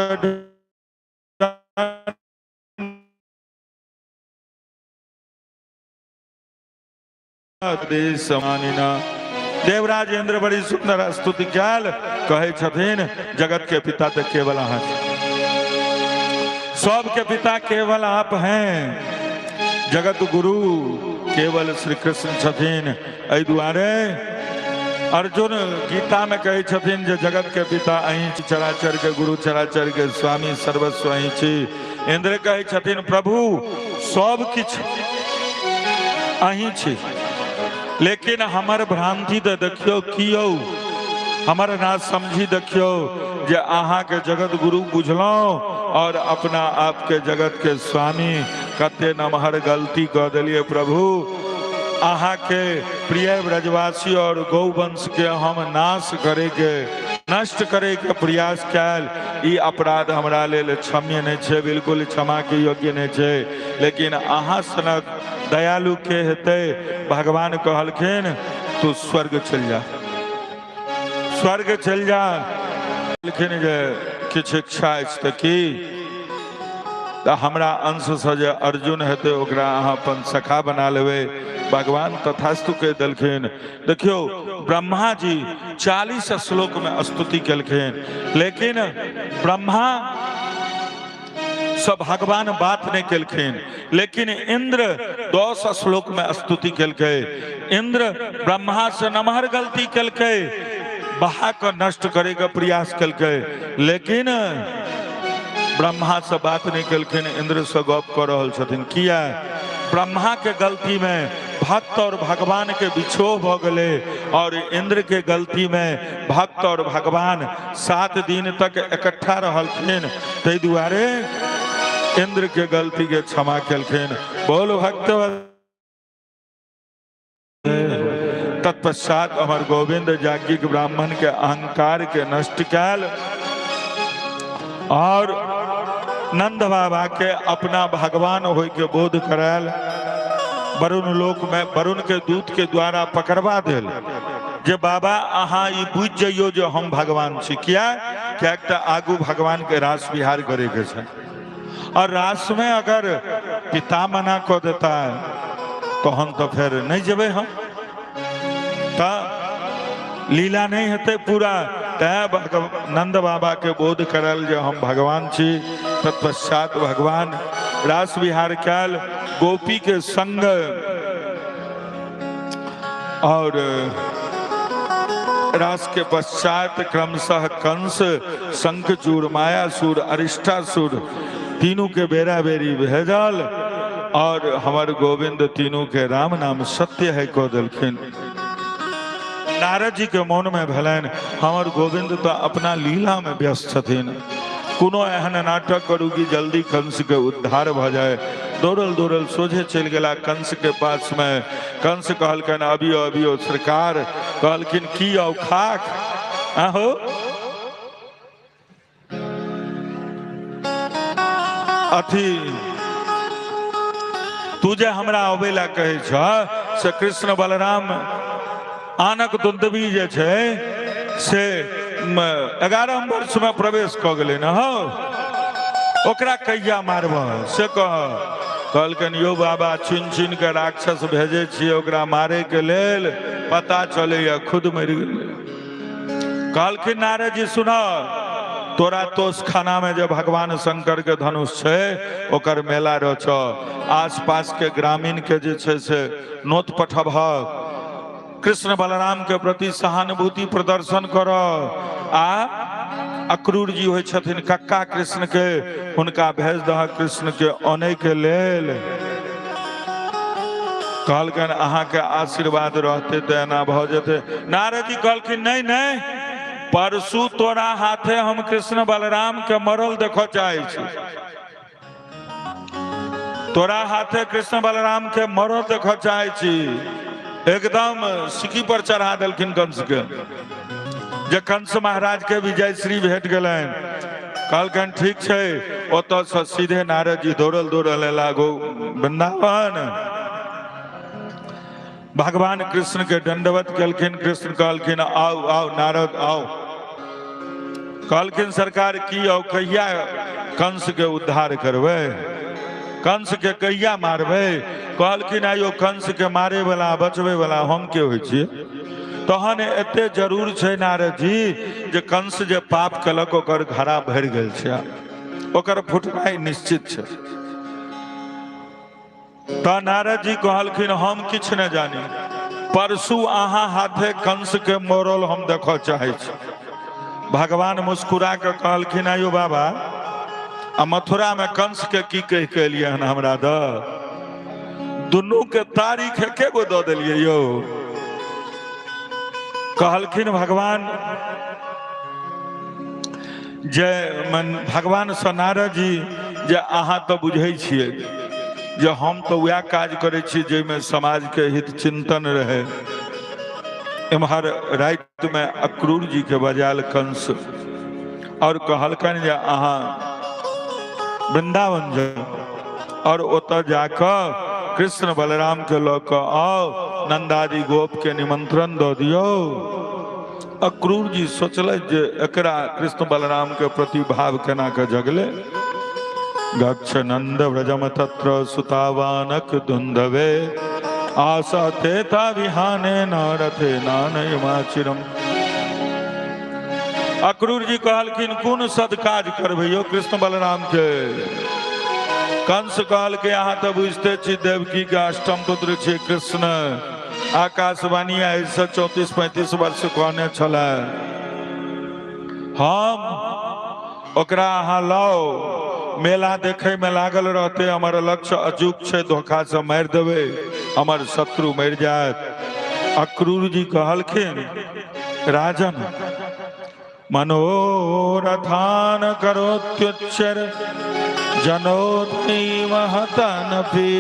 देवराज इंद्र बड़ी सुंदर स्तुति कयल। कहै छथिन जगत के पिता तऽ केवल अहाँ छी, सबके पिता केवल आप हैं, जगत गुरु केवल श्री कृष्ण छथिन। एहि दुआरे अर्जुन गीता में कहै छथिन जे जगत के पिता अहीं छी, चराचर के गुरु, चराचर के स्वामी, सर्वस्व अहीं छी। इंद्र कहै छथिन प्रभु सब किछु अहीं छी, लेकिन हमर भ्रांति तऽ देखियौ की यौ, हमर ना समझी देखियौ जे अहाँके जगत गुरु बुझलहुँ और अपना आपके जगत के स्वामी। कते नमहर गलती कऽ देलियै प्रभु। अहाँके प्रिय ब्रजवासी और गौवंश के हम नाश करे के नष्ट करे के प्रयास कयल, ई अपराध हमरा लेल क्षम्य नहि छै, बिल्कुल क्षमा के योग्य नहि छै। लेकिन अहाँ सनक दयालु के हेतै? भगवान कहलखिन तू स्वर्ग चलि जा, स्वर्ग चलि जा। कहलखिन जे किछु इच्छा अछि तऽ की? तऽ हमरा अंशसँ जे अर्जुन हेतै ओकरा अहाँ अपन सखा बना लेबै। भगवान तथास्तु कहि देलखिन। देखियौ, ब्रह्मा जी 40 श्लोक में स्तुति केलखिन, लेकिन ब्रह्मा सब भगवान बात नहीं केलखिन। लेकिन इंद्र 10 श्लोक में स्तुति केलकै। इंद्र ब्रह्मा से नमहर गलती केलकै, बहा के नष्ट करे के प्रयास केलकै, लेकिन ब्रह्मा से बात नहीं केलखिन, इंद्र से गप कर रहल छथिन। किया? ब्रह्मा के गलती में भक्त और भगवान के बिछोह भ गेलै, और इंद्र के गलती में भक्त और भगवान 7 दिन तक इकट्ठा रहलखिन। ताहि दुआरे इंद्र के गलती के क्षमा केलखिन। बोल भक्त। तत्पश्चात अमर गोविंद याज्ञिक ब्राह्मण के अहंकार के नष्ट कैल और नंद बाबा के अपना भगवान होय के बोध करायल। वरुण लोक में वरुण के दूत के द्वारा पकड़वा देल जे बाबा अहाँ ई बुझि जइयो जे हम भगवान छी। किया? किएक तऽ आगू भगवान के रास विहार करे के छै, और रास में अगर पिता मना कऽ देता तहन तो फेर नहीं जेबै हम, तऽ लीला नहीं हेतै पूरा। तैं नंद बाबा के बोध करल जे हम भगवान छी। तत्पश्चात भगवान रास विहार कैल गोपी के संग, और रास के पश्चात क्रमशः कंस, शंखचूर, मायासुर, अरिष्टासुर तीनों के बेरा बेरी भेजल, और हमर गोविंद तीनों के राम नाम सत्य है कह देलखिन। नारद जी के मन में भेलनि हमर गोविंद तो अपना लीला में व्यस्त छथिन, कोनो एहन नाटक करू कि जल्दी कंस के उद्धार भ जाए। दौड़ल दौड़ल सोझे चलि गेला कंस के पास में। कंस कहलकनि अबियो अबियो सरकार। कहलखिन की आउ खाक आहो? अथी तू जे हमरा अबै ला कहै छ से कृष्ण बलराम आनक दुंदबी जे छै से 11 वर्ष में प्रवेश कऽ गेलै ने हौ, ओकरा कहिया मारबह से कह। कहलकनि यौ बाबा चुनि चुनि कऽ राक्षस भेजै छियै ओकरा मारे के लेल, पता चलैया खुद मरि गेलै। कहलखिन नारद जी सुन, तोरा तोषखाना में जे भगवान शंकर के धनुष छै ओकर मेला रच, आस पास के ग्रामीण के जे छै से नोत पठबहक, कृष्ण बलराम के प्रति सहानुभूति प्रदर्शन कर, आ अक्रूर जी होइ छथिन कक्का कृष्ण के, हुनका भेज दह कृष्ण के अनै के लेल। कहलकनि अहाँके आशीर्वाद रहते तऽ एना भऽ जेतै। नारद जी कहलखिन नहीं नहीं, परसू तोरा हाथे हम कृष्ण बलराम के मरल देखऽ चाहै छी, तोरा हाथे कृष्ण बलराम के मरल देखऽ चाहै छी। एकदम सिक्की पर चढ़ा देलखिन कंस के। जे कंस महाराज के विजयश्री भेट गेलनि। कहलखिन ठीक छै। ओतऽ सीधे नारद जी दौड़ल दौड़ल एला गो वृंदावन। भगवान कृष्ण के दंडवत केलखिन। कृष्ण कहलखिन आओ आओ नारद आओ। कहलखिन सरकार की आओ, कहिया कंस के उद्धार करबै, कंस के कहिया मारबै? कहलखिन आइयो कंस के मारे वाला बचबै वाला हम के होइ छियै? तहन एते जरूर छै नारद जी जे कंस जे पाप केलक ओकर घड़ा भरि गेल छै, ओकर फुटनाइ निश्चित छै। तऽ नारद जी कहलखिन हम किछु नहि जानी, परसू अहाँ हाथे कंस के मरल हम देखऽ चाहै छी। भगवान मुस्कुरा के कहलखिन आयो बाबा, आ मथुरा में कंस के की कहि के एलियै हन हमरा दऽ? दुनू के तारीख एके गो दऽ देलियै यौ। कहलखिन भगवान जे मन भगवान सँ नारद जी जे अहाँ तऽ बुझै छियै जे हम तऽ वएह काज करै छी जाहिमे समाज के हित चिंतन रहे। एम्हर राति में अक्रूर जी के बजायल कंस और कहलकनि जे अहाँ वृंदावन जाउ और ओतऽ जाकऽ कृष्ण बलराम के लऽ कऽ आउ, नंदादि गोप के निमंत्रण दऽ दियौ। अक्रूर जी सोचलथि जे एकरा कृष्ण बलराम के प्रति भाव केना के जगले। गच्छ नंद व्रजम तत्र सुतावानक दुंदवे आसते ता विहाने न रथे नानयमाचिरम। अक्रूर जी कहलखिन कोन सद काज करबै यौ कृष्ण बलराम के। कंस कहलकै अहाँ तऽ बुझिते छी देवकी के अष्टम पुत्र छी कृष्ण, आकाशवाणी आइसँ 34-35 वर्ष कहने छलै, हम ओकरा अहाँ लाउ, मेला देखे में लागल रहते, हमर लक्ष्य अचूक छै, धोखा से मारि देबै, हमर शत्रु मरि जायत। अक्रूर जी कहलखिन राजन मनोरथान करोत्युच्चर जनोति महतनपि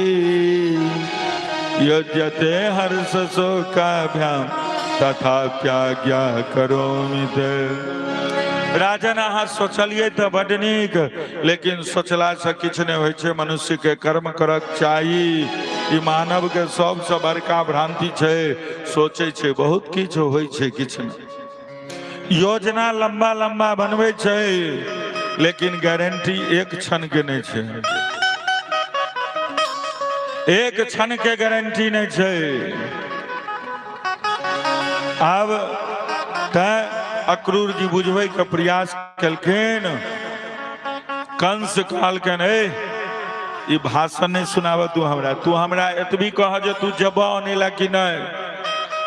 युज्यते हर्ष शोकाभ्याम तथाप्याज्ञा करोमि ते। राजन अहाँ सोचलिए तऽ बड नीक, लेकिन सोचला से किछु नहि होइ छै, मनुष्य के कर्म करक चाही। ई मानव के सबसँ बड़का भ्रांति छै, सोचै छै बहुत किछु, होइ छै किछु नहि। योजना लंबा लंबा बनबै छै, लेकिन गारंटी एक क्षण के नहि छै, एक क्षण के गारंटी नहि छै। आब तैं अक्रूर जी बुझबै के प्रयास केलखिन। कंस कहलखिन ए ई भाषण नहीं सुनाब तू हमरा, तू हमरा एतबी कह जे तू जबह अनै ला कि नहीं।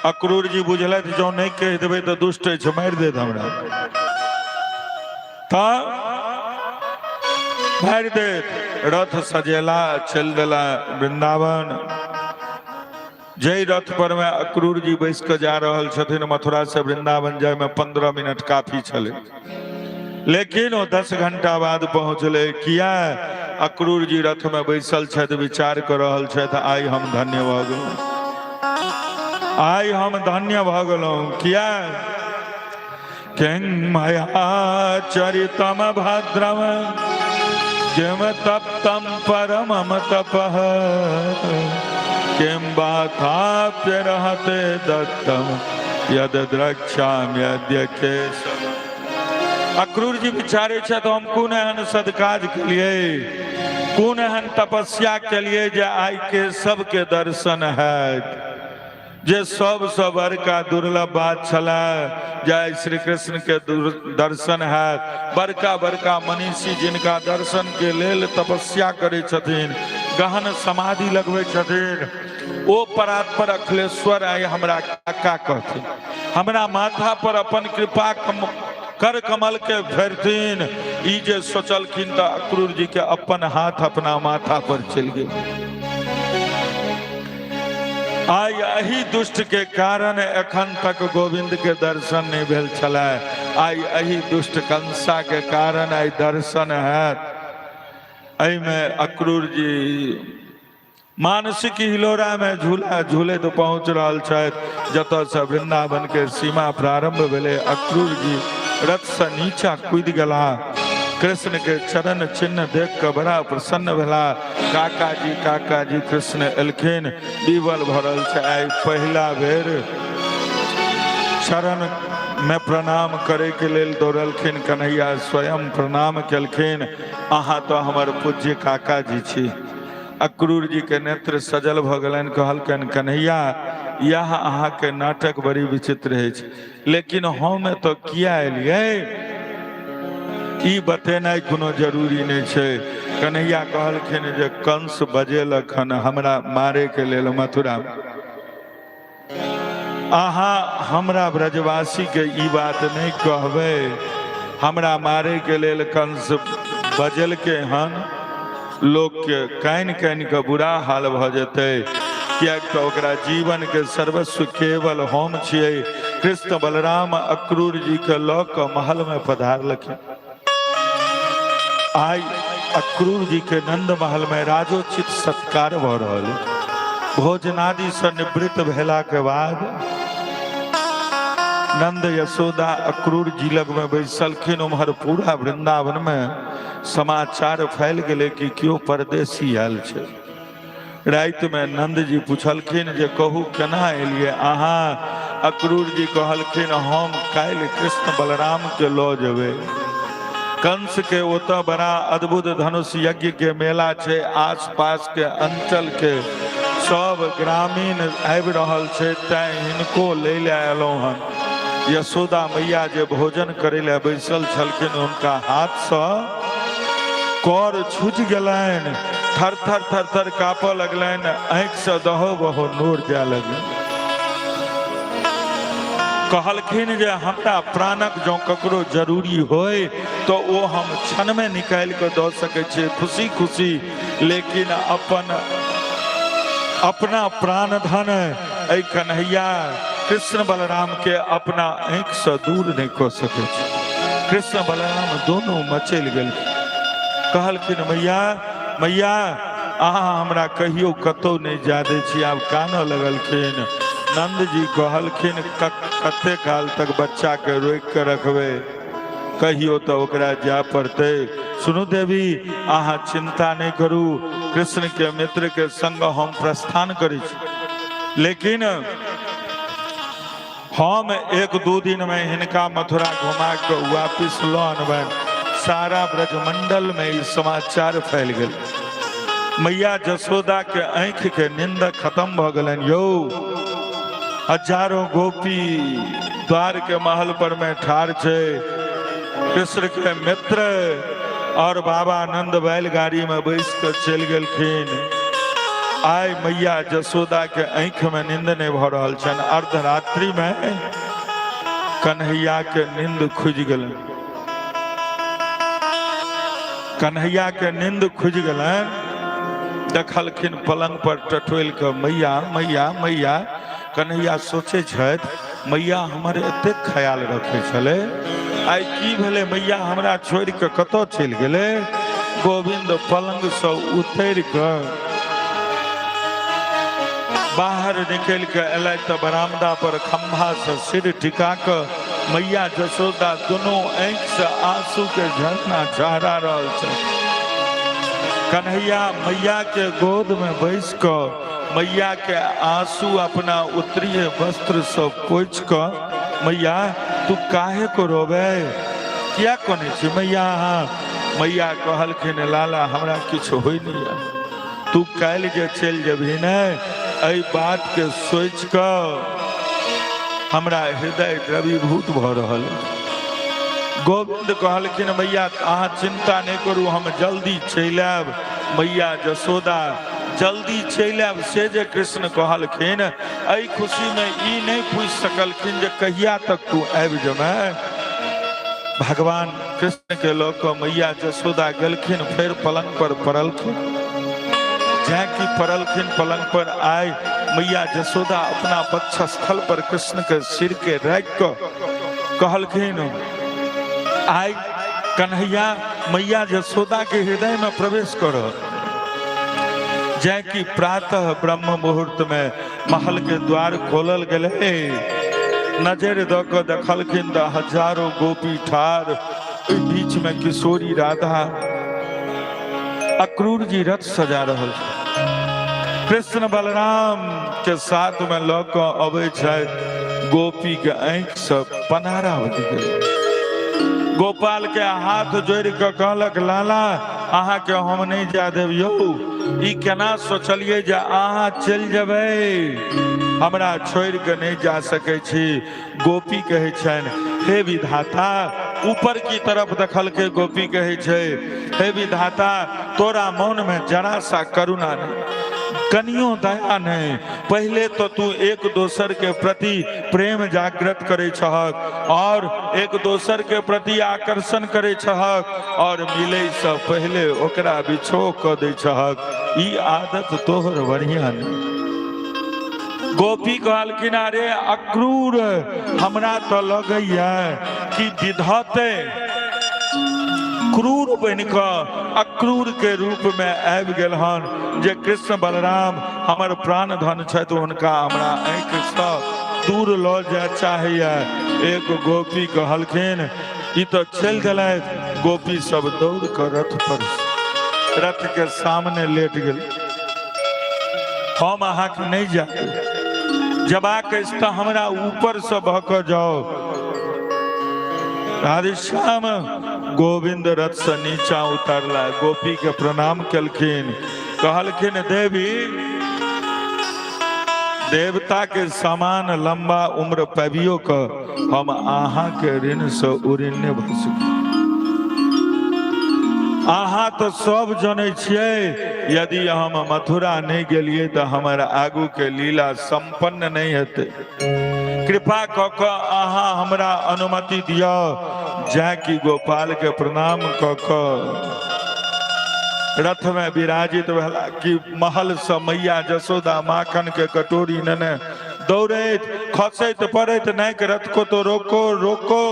अक्रूर जी बुझलथि जँ नहीं कहि देबै तऽ दुष्ट अछि, मारि देत हमरा, तऽ मारि देत। रथ सजेला, चलि देला वृंदावन। जाहि रथ पर में अक्रूर जी बैस कऽ जा रहल छथिन मथुरा से वृंदावन जाय में 15 मिनट काफी छलै, लेकिन ओ 10 घंटा बाद पहुँचलै। किया? अक्रूर जी रथ में बैसल छथि, विचार कऽ रहल छथि, आइ हम धन्य भऽ गेलहुँ, आइ हम धन्य भऽ गेलहुँ। किया? किं मया चरितम भद्रम किम तप्तम परमम तपः किं बाथाप्य रहते दत्तम यद द्रक्ष्याम्यद्य केशव। अक्रूर जी विचारे छथि हम कोन एहन सदकाज केलिए, कोन एहन तपस्या केलिए जे आइ केशव के दर्शन हैत, जे सबसँ बड़का दुर्लभ बात छलै जे आइ श्री कृष्ण के दर्शन हैत। बड़का बड़का मनीषी जिनका दर्शन के लेल तपस्या करै छथिन, गहन समाधि लगबै छथिन, ओ परात्पर अखिलेश्वर आइ हमरा काका कहथिन, हमरा माथा पर अपन कृपा कर कमल के फेरथिन। ई जे सोचलखिन तऽ अक्रूर जी के अपन हाथ अपना माथा पर चलि गेल। आइ एहि दुष्ट के कारण एखन तक गोविंद के दर्शन नहीं भेल छलै, आइ एहि दुष्ट कंसा के कारण आइ दर्शन हैत। एहिमे अक्रूर जी मानसिक हिलोरा में झूला झूलैत पहुंच रहल छथि, जतऽ से वृंदावन के सीमा प्रारंभ भेलै। अक्रूर जी रथ से नीचा कूदि गेला, कृष्ण के चरण चिन्ह देख के बड़ा प्रसन्न भेला। काका जी काका जी कृष्ण एलखिन, बीबल भरल छै, आइ पहिला बेर चरण में प्रणाम करे के लेल दौड़लखिन। कन्हैया स्वयं प्रणाम केलखिन, अहाँ तो हमर पूज्य काका जी छी। अक्रूर जी के नेत्र सजल भऽ गेलनि, कहलकनि कन्हैया यह अहाँके नाटक बड़ी विचित्र अछि, लेकिन हम एतऽ किया एलियै ई बतेनाइ कोनो जरूरी नहि छै। कन्हैया कहलखिन जे कंस बजेलक हन हमरा मारे के लेल मथुरा, अहाँ हमरा ब्रजवासी के ई बात नहि कहबै, हमरा मारे के लेल कंस बजेलकै हन, लोक के कानि कानि के बुरा हाल भऽ जेतै, किएक तऽ ओकरा जीवन के सर्वस्व केवल हम छियै। कृष्ण बलराम अक्रूर जी के लऽ कऽ महल में पधारलखिन। आइ अक्रूर जी के नंद महल में राजोचित सत्कार भऽ रहल। भोजनादि से निवृत्त भेला के बाद नंद यशोदा अक्रूर जी लगमे बैसलखिन। उम्हर पूरा वृंदावन में समाचार फैल गेलै कि केओ परदेसी आयल छै। राति में नंद जी पुछलखिन जे कहू केना एलियै अहाँ? अक्रूर जी कहलखिन हम काल्हि कृष्ण बलराम के लऽ जेबै। कंस के ओतऽ बड़ा अद्भुत धनुष यज्ञ के मेला छै, आस पास के अंचल के सब ग्रामीण आबि रहल छै, तैं हिनको लै लए एलहुँ हन। यशोदा मैया जे भोजन करै लए बैसल छलखिन, हुनका हाथसँ कर छूटि गेलनि, थर थर थर थर काँपऽ लगलनि, आँखिसँ दहो बहो नोर जाय लगलनि। कहलखिन जे हमरा प्राणक जँ ककरो जरूरी होय तऽ ओ हम क्षणमे निकालि कऽ दऽ सकै छियै खुशी खुशी, लेकिन अपन अपना प्राण धन एहि कन्हैया कृष्ण बलराम के अपना आँखिसँ दूर नहि कऽ सकै छी। कृष्ण बलराम दोनों मचलि गेलखिन। कहलखिन मैया मैया अहाँ हमरा कहियो कतौ नहि जा दै छी। आब कानऽ लगलखिन। नन्दजी कहलखिन कते काल तक बच्चाके रोकि कऽ रखबै, कहियो तऽ ओकरा जाय पड़तै। सुनू देवी, अहाँ चिंता नहि करू, कृष्ण के मित्र के संग हम प्रस्थान करै छी, लेकिन हम एक दू दिन में हिनका मथुरा घुमा के वापिस लऽ अनबनि। सारा ब्रजमंडल में ई समाचार फैल गेल। मैया जसोदा के आँखि के नींद खत्म भऽ गेलनि। यौ, हजारों गोपी द्वार के महल पर में ठाढ़ छै, कृष्ण के मित्र और बाबा नंद बैलगाड़ी में बैस के चलि गेलखिन। आइ मैया जसोदा के आँखि में नींद नहीं भऽ रहल छनि। अर्धरात्रि में कन्हैया के नींद खुजि गेलनि। कन्हैया के नींद खुजि गेलनि। देखलखिन पलंग पर टटोलि कऽ मैया मैया मैया। कन्हैया सोचै छथि, मैया हमर एतेक ख्याल रखै छलै, आइ की भेलै? मैया हमरा छोड़ि कऽ कतऽ चलि गेलै? गोविंद पलंगसँ उतरि कऽ बाहर निकलि कऽ एलै तऽ बरामदा पर खम्भासँ सिर टिका कऽ मैया जसोदा दुनू आँखिसँ आंसू के झरना झहरा रहल छै। कन्हैया मैया के गोद में बैस कऽ मैया के आंसू अपना उत्तरीय वस्त्र से पोछि कऽ, मैया तू काहे को रोबे, किया कोने छी मैया अहाँ? मैया कहलखिन लाला हमरा किछु होइ नहीं है, तू काल्हि जे चलि जेबही ने, एहि बात के सोचि कऽ हमरा हृदय द्रवीभूत भऽ रहल अछि। गोविंद कहलखिन मैया अहाँ चिंता नहि करू, हम जल्दी चलि आयब। मैया जसोदा जल्दी चलि आयब से जे कृष्ण कहलखिन, एहि खुशीमे ई नहि पूछि सकलखिन जे कहिया तक तू आबि जेबै। भगवान कृष्ण के लऽ कऽ मैया जसोदा गेलखिन, फेर पलंग पर पड़लखिन। जैं कि पड़लखिन पलंग पर, आय मैया जसोदा अपना वक्षस्थल पर कृष्ण के सिर के राखि कऽ कहलखिन, आय कन्हैया मैया जसोदा के हृदय में प्रवेश कर। जैं कि प्रातः ब्रह्म मुहूर्त में महल के द्वार खोलल गेलै, नजर दऽ कऽ देखलखिन तऽ हजारों गोपी ठार, ओहि बीच में किशोरी राधा। अक्रूर जी रथ सजा रहल छै, कृष्ण बलराम के साथ में लऽ कऽ अबै छथि। गोपी के आँखि से पनारा बनि गेल। गोपाल के हाथ जोड़ि कऽ कहलक, लाला अहाँके हम नहि जा देब। यौ, ई केना सोचलियै जे अहाँ चलि जेबै, हमरा छोड़ि कऽ नहि जा सकै छी। गोपी कहै छनि, हे विधाता। ऊपर की तरफ देखलकै। गोपी कहै छै, हे विधाता, तोरा मन में जरा सा करुणा नहीं, कनियो दया नहीं। पहले तो तू एक दोसर के प्रति प्रेम जागृत करे छहक और एक दोसर के प्रति आकर्षण करे छहक और मिले से पहले ओकरा बिछो क दे छहक। ई आदत तोहर बढ़िया नहीं। गोपी कहलखिन, अरे अक्रूर, हमरा तो लगैया कि विधते क्रूर बनि कऽ अक्रूर के रूप में आबि गेल हन जे कृष्ण बलराम हमर प्राण धन छथि, हुनका हमरा आँखिसँ दूर लऽ जाय चाहैया। एक गोपी कहलखिन ई तऽ चलि देलथि। गोपी सब दौड़ कऽ रथ पर रथ के सामने लेट गेल। हम अहाँके नहि जायब, जबाक अछि तऽ हमरा ऊपर से भऽ कऽ जाउ। राधेश्याम गोविंद रथ से नीचा उतरला, गोपी के प्रणाम केलखिन, कहलखिन देवी देवता के समान लंबा उम्र पाबियो के हम अहाँ के ऋण से उऋण नहि भऽ सकी। अहाँ तऽ सब जनै छियै, यदि हम मथुरा नहि गेलियै तऽ हमर आगू के लीला संपन्न नहि हेतै। कृपा कऽ कऽ अहाँ हमरा अनुमति दिअ जाय कि गोपाल के प्रणाम कऽ कऽ रथ में विराजित भेला कि महल से मैया जसोदा माखन के कटोरी नेने दौड़ैत खसैत पड़ैत नाइक रथ को तो रोको रोको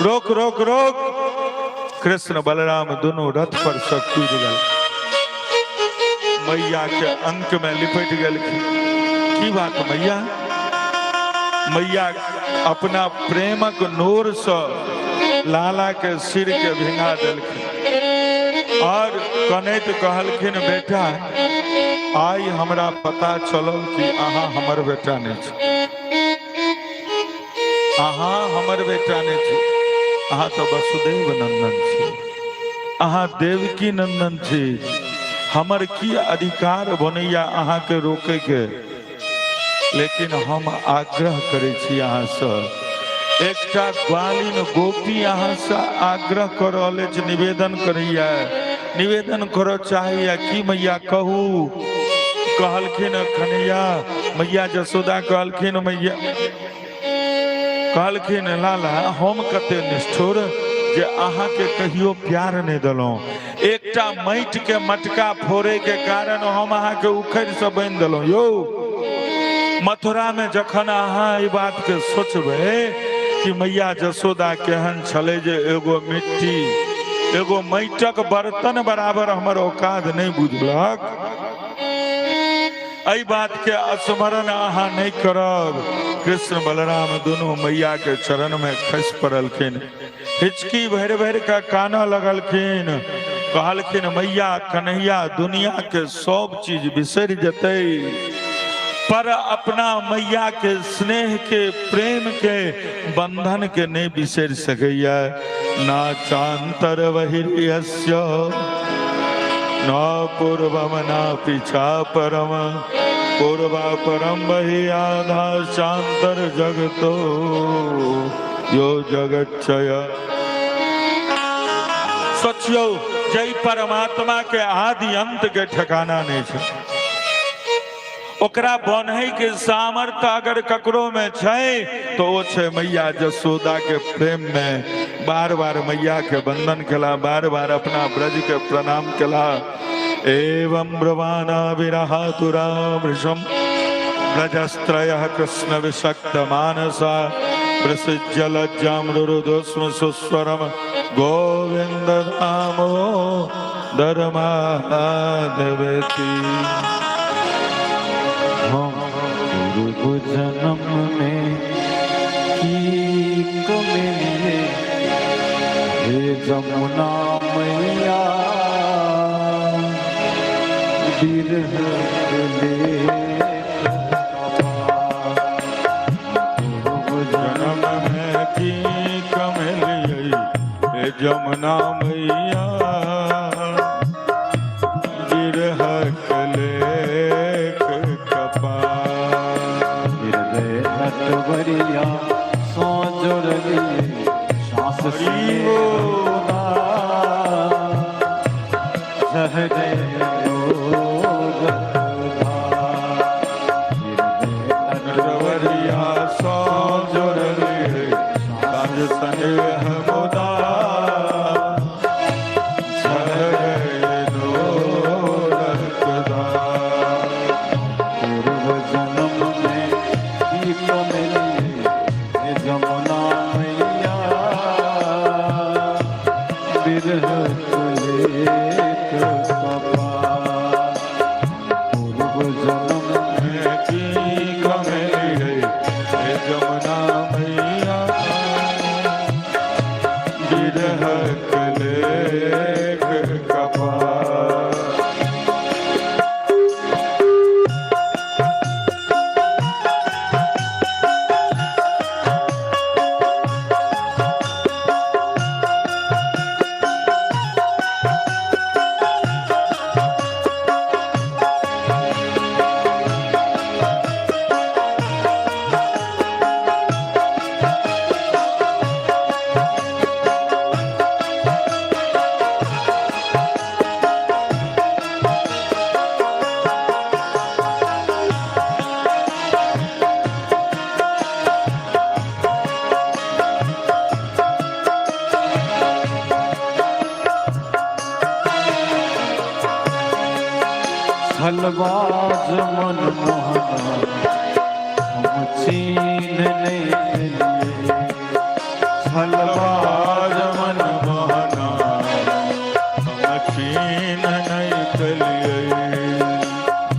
रोक रोक रोक। कृष्ण बलराम दुनू रथ पर से कूद गेल, मैया के अंक में लिपट गेलखिन। की बात मैया? मैया अपना प्रेमक नोर से लाला के सिर के भिंगा देलखिन और कनैत कहलखिन बेटा आइ हमरा पता चलल कि अहाँ हमर बेटा नहि छी, अहाँ हमर बेटा नहि छी, अहाँ तऽ वसुदेव नंदन छी, अहाँ देवकी नंदन छी। हमर की अधिकार बनैया अहाँके रोके के? लेकिन हम आग्रह करै छी अहाँसँ, एकटा ग्वालिन गोपी अहाँसँ आग्रह कऽ रहल अछि, निवेदन करैया, निवेदन करऽ चाहैया। की मैया कहू? कहलखिन कन्हैया, मैया जसोदा कहलखिन, मैया कहलखिन लाला हम कते निष्ठुर जे अहाँके कहियो प्यार नहि देलहुँ। एकटा माटि के मटका फोड़े के कारण हम अहाँके उखड़ि से बान्हि देलहुँ। यौ मथुरा में जखन अहाँ एहि बात के सोचबै कि मैया जसोदा केहन छलै जे एगो मिट्टी एगो माटिक बर्तन बराबर हमर औकात नहि बुझलक, एहि बात के स्मरण अहाँ नहि करब। कृष्ण बलराम दुनू मैया के चरण में खसि पड़लखिन, हिचकी भरि भरि के कानऽ लगलखिन। कहलखिन मैया कन्हैया दुनिया के सब चीज बिसरि जेतै पर अपना मैया के स्नेह के प्रेम के बंधन के नहीं बिसरि सकैया। ना चांतर बहिर्यस्य न पूर्वम न पीछा परम पूर्वा परम बहि आधा चांतर जगतो यो जगच्चय। सोचियो जय परमात्मा के आदि अंत के ठिकाना नहीं छै, ओकरा बन्है के सामर्थ्य अगर ककरो में छै तो ओ छै मैया जसोदा के प्रेम में बार बार मैया के वंदन केला, बार बार अपना ब्रज के प्रणाम केला। एवं ब्रवाणा विरहातुरा वृषम ब्रजस्त्रयः कृष्ण विषक्त मानसा प्रसिज्य लज्जां रुरुदोस्म सुस्वरम गोविंद नामो धर्माधवती। हम पूर्व जन्म में की कमिए हे जमुना मैया बिरह ले जन्म में की कमलियै हे जमुना मैया बिरह लेख कपार। हृदय नटवरिया सो जुड़लिए सांस हरि सहरे नटवरिया सो जुड़लियै साँझ स्नेह मुदा झरय नोरक धार। पूर्व जन्म में की कमलिए हे जमुना मैया बिरह लेख कपार। छलबाज मन मोहना हम चीन नहीं पेलिए। छलबाज मन मोहना हम चीन नहीं पेलिए।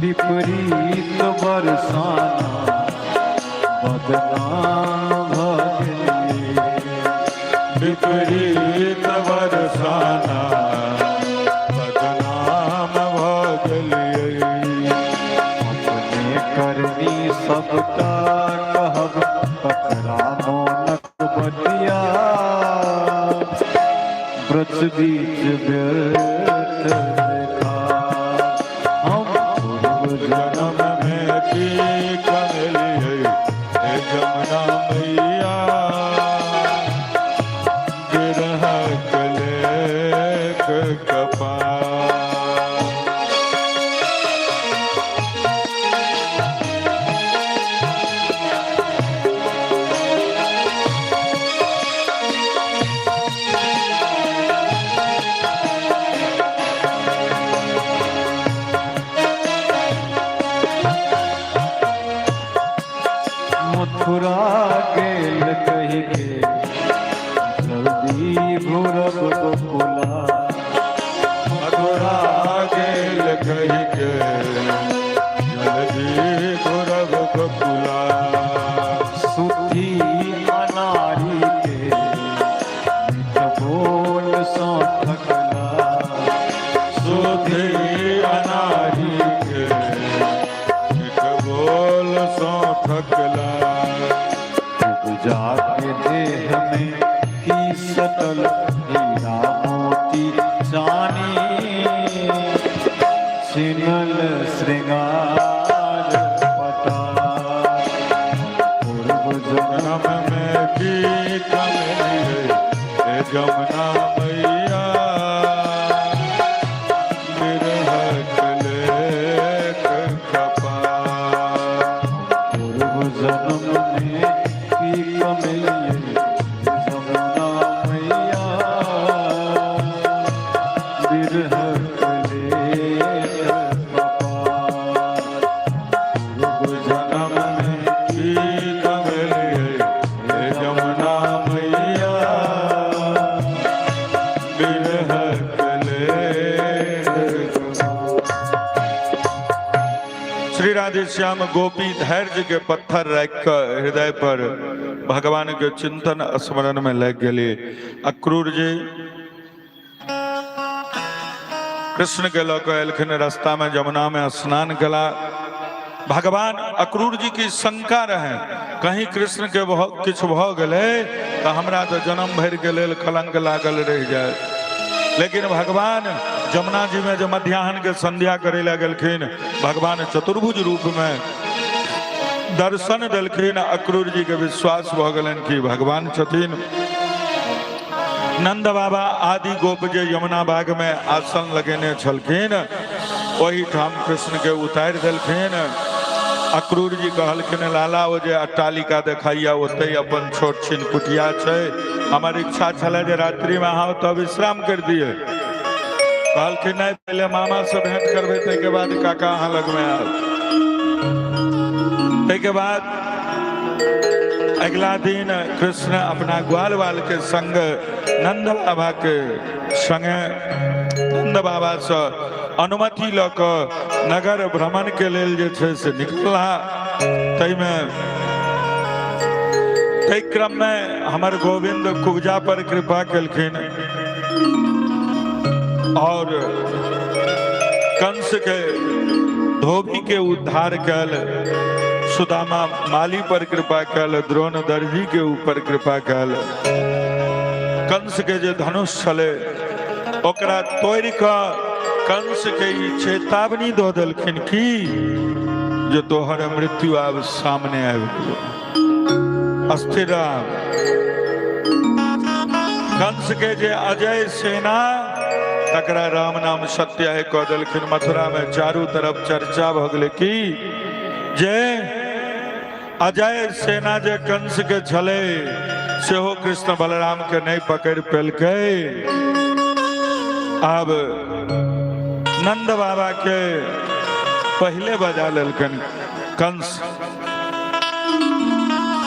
विपरीत बरसाना बदनाम भ गेलिए। विपरीत बरसाना बदनाम भ गेलिए। अपने करनी सबटा कहब ककरा मोनक बतिया, ब्रज बीच व्यर्थ देखा हम पूर्व जन्म जन्म में की कमलिए हे जमुना मैया, गिरह कलेख कपार। मथुरा गेल कहि के जल्दी घुरब गोकुला। मथुरा गेल कहि के जल्दी घुरब गोकुला। सुधी अनारी के मीठ बोल सँ ठकला। सुधी अनारी के मीठ बोल सो ठकला। जाके देह में की सटल हीरा मोती चानी, छिनल श्रृंगार पटार। पूर्व जन्म जन्म में की कमलिए हे जमुना मैया, बिरह कलेख कपार। पूर्व जन्म में की कमलिए जमुना मैया, बिरह कलेख कपार। पूर्व जन्म जन्म में की कमलिए हे जमुना मैया, बिरह कलेख कपार। श्री राधे श्याम गोपी धैर्य के पत्थर राखि कऽ हृदय पर भगवान के चिंतन स्मरण में लागि गेली। अक्रूर जी कृष्ण के लऽ कऽ एलखिन, रास्ता में जमुना में स्नान कला। भगवान अक्रूर जी की शंका रहे, कहीं कृष्ण के किछु भऽ गेलै तऽ हमरा तऽ जन्म भरि के लेल कलंक लागल रहि जायत। लेकिन भगवान जमुना जी में जब मध्याह्न के संध्या करे लए गेलखिन, भगवान चतुर्भुज रूप में दर्शन देलखिन। अक्रूर जी के विश्वास भऽ गेलनि कि भगवान छथिन। नंद बाबा आदि गोप जे यमुना बाग में आसन लगेने छलखिन, ओहिठाम कृष्ण के उतारि देलखिन। अक्रूर जी कहलखिन, लाला, ओ जे अट्टालिका देखाइया, ओतहि अपन छोट छिन कुटिया छै, हमर इच्छा छलै जे रात्रि में अहाँ ओतऽ विश्राम कर दिए। कहलखिन, नहि, पहिले मामा से भेंट करबै, ताहिके बाद काका अहाँ लगमे आयब। ताहिके बाद अगिला दिन कृष्ण अपना ग्वाल बाल के संग नंद बाबा के संगे नंद बाबा से अनुमति लऽ कऽ नगर भ्रमण के लेल जे छै से निकला। ताहिमे ताहि क्रममे हमर गोविंद कुब्जा पर कृपा केलखिन और कंस के धोबी के उद्धार कयल, सुदामा माली पर कृपा कयल, द्रोण दर्जी के ऊपर कृपा कयल। कंस के जे धनुष छलै, ओकरा तोड़ि कऽ कंस के ई चेतावनी दऽ देलखिन कि जे तोहर मृत्यु आब सामने आबि गेलो। अस्थिर राम कंस के जे अजय सेना, तकरा राम नाम सत्य है कऽ देलखिन। मथुरा में चारू तरफ चर्चा भऽ गेलै कि जे अजय सेना जे कंस के छलै, सेहो कृष्ण बलराम के नहि पकड़ि पेलकै। आब नंद बाबा के पहिले बजा लेलकनि कंस।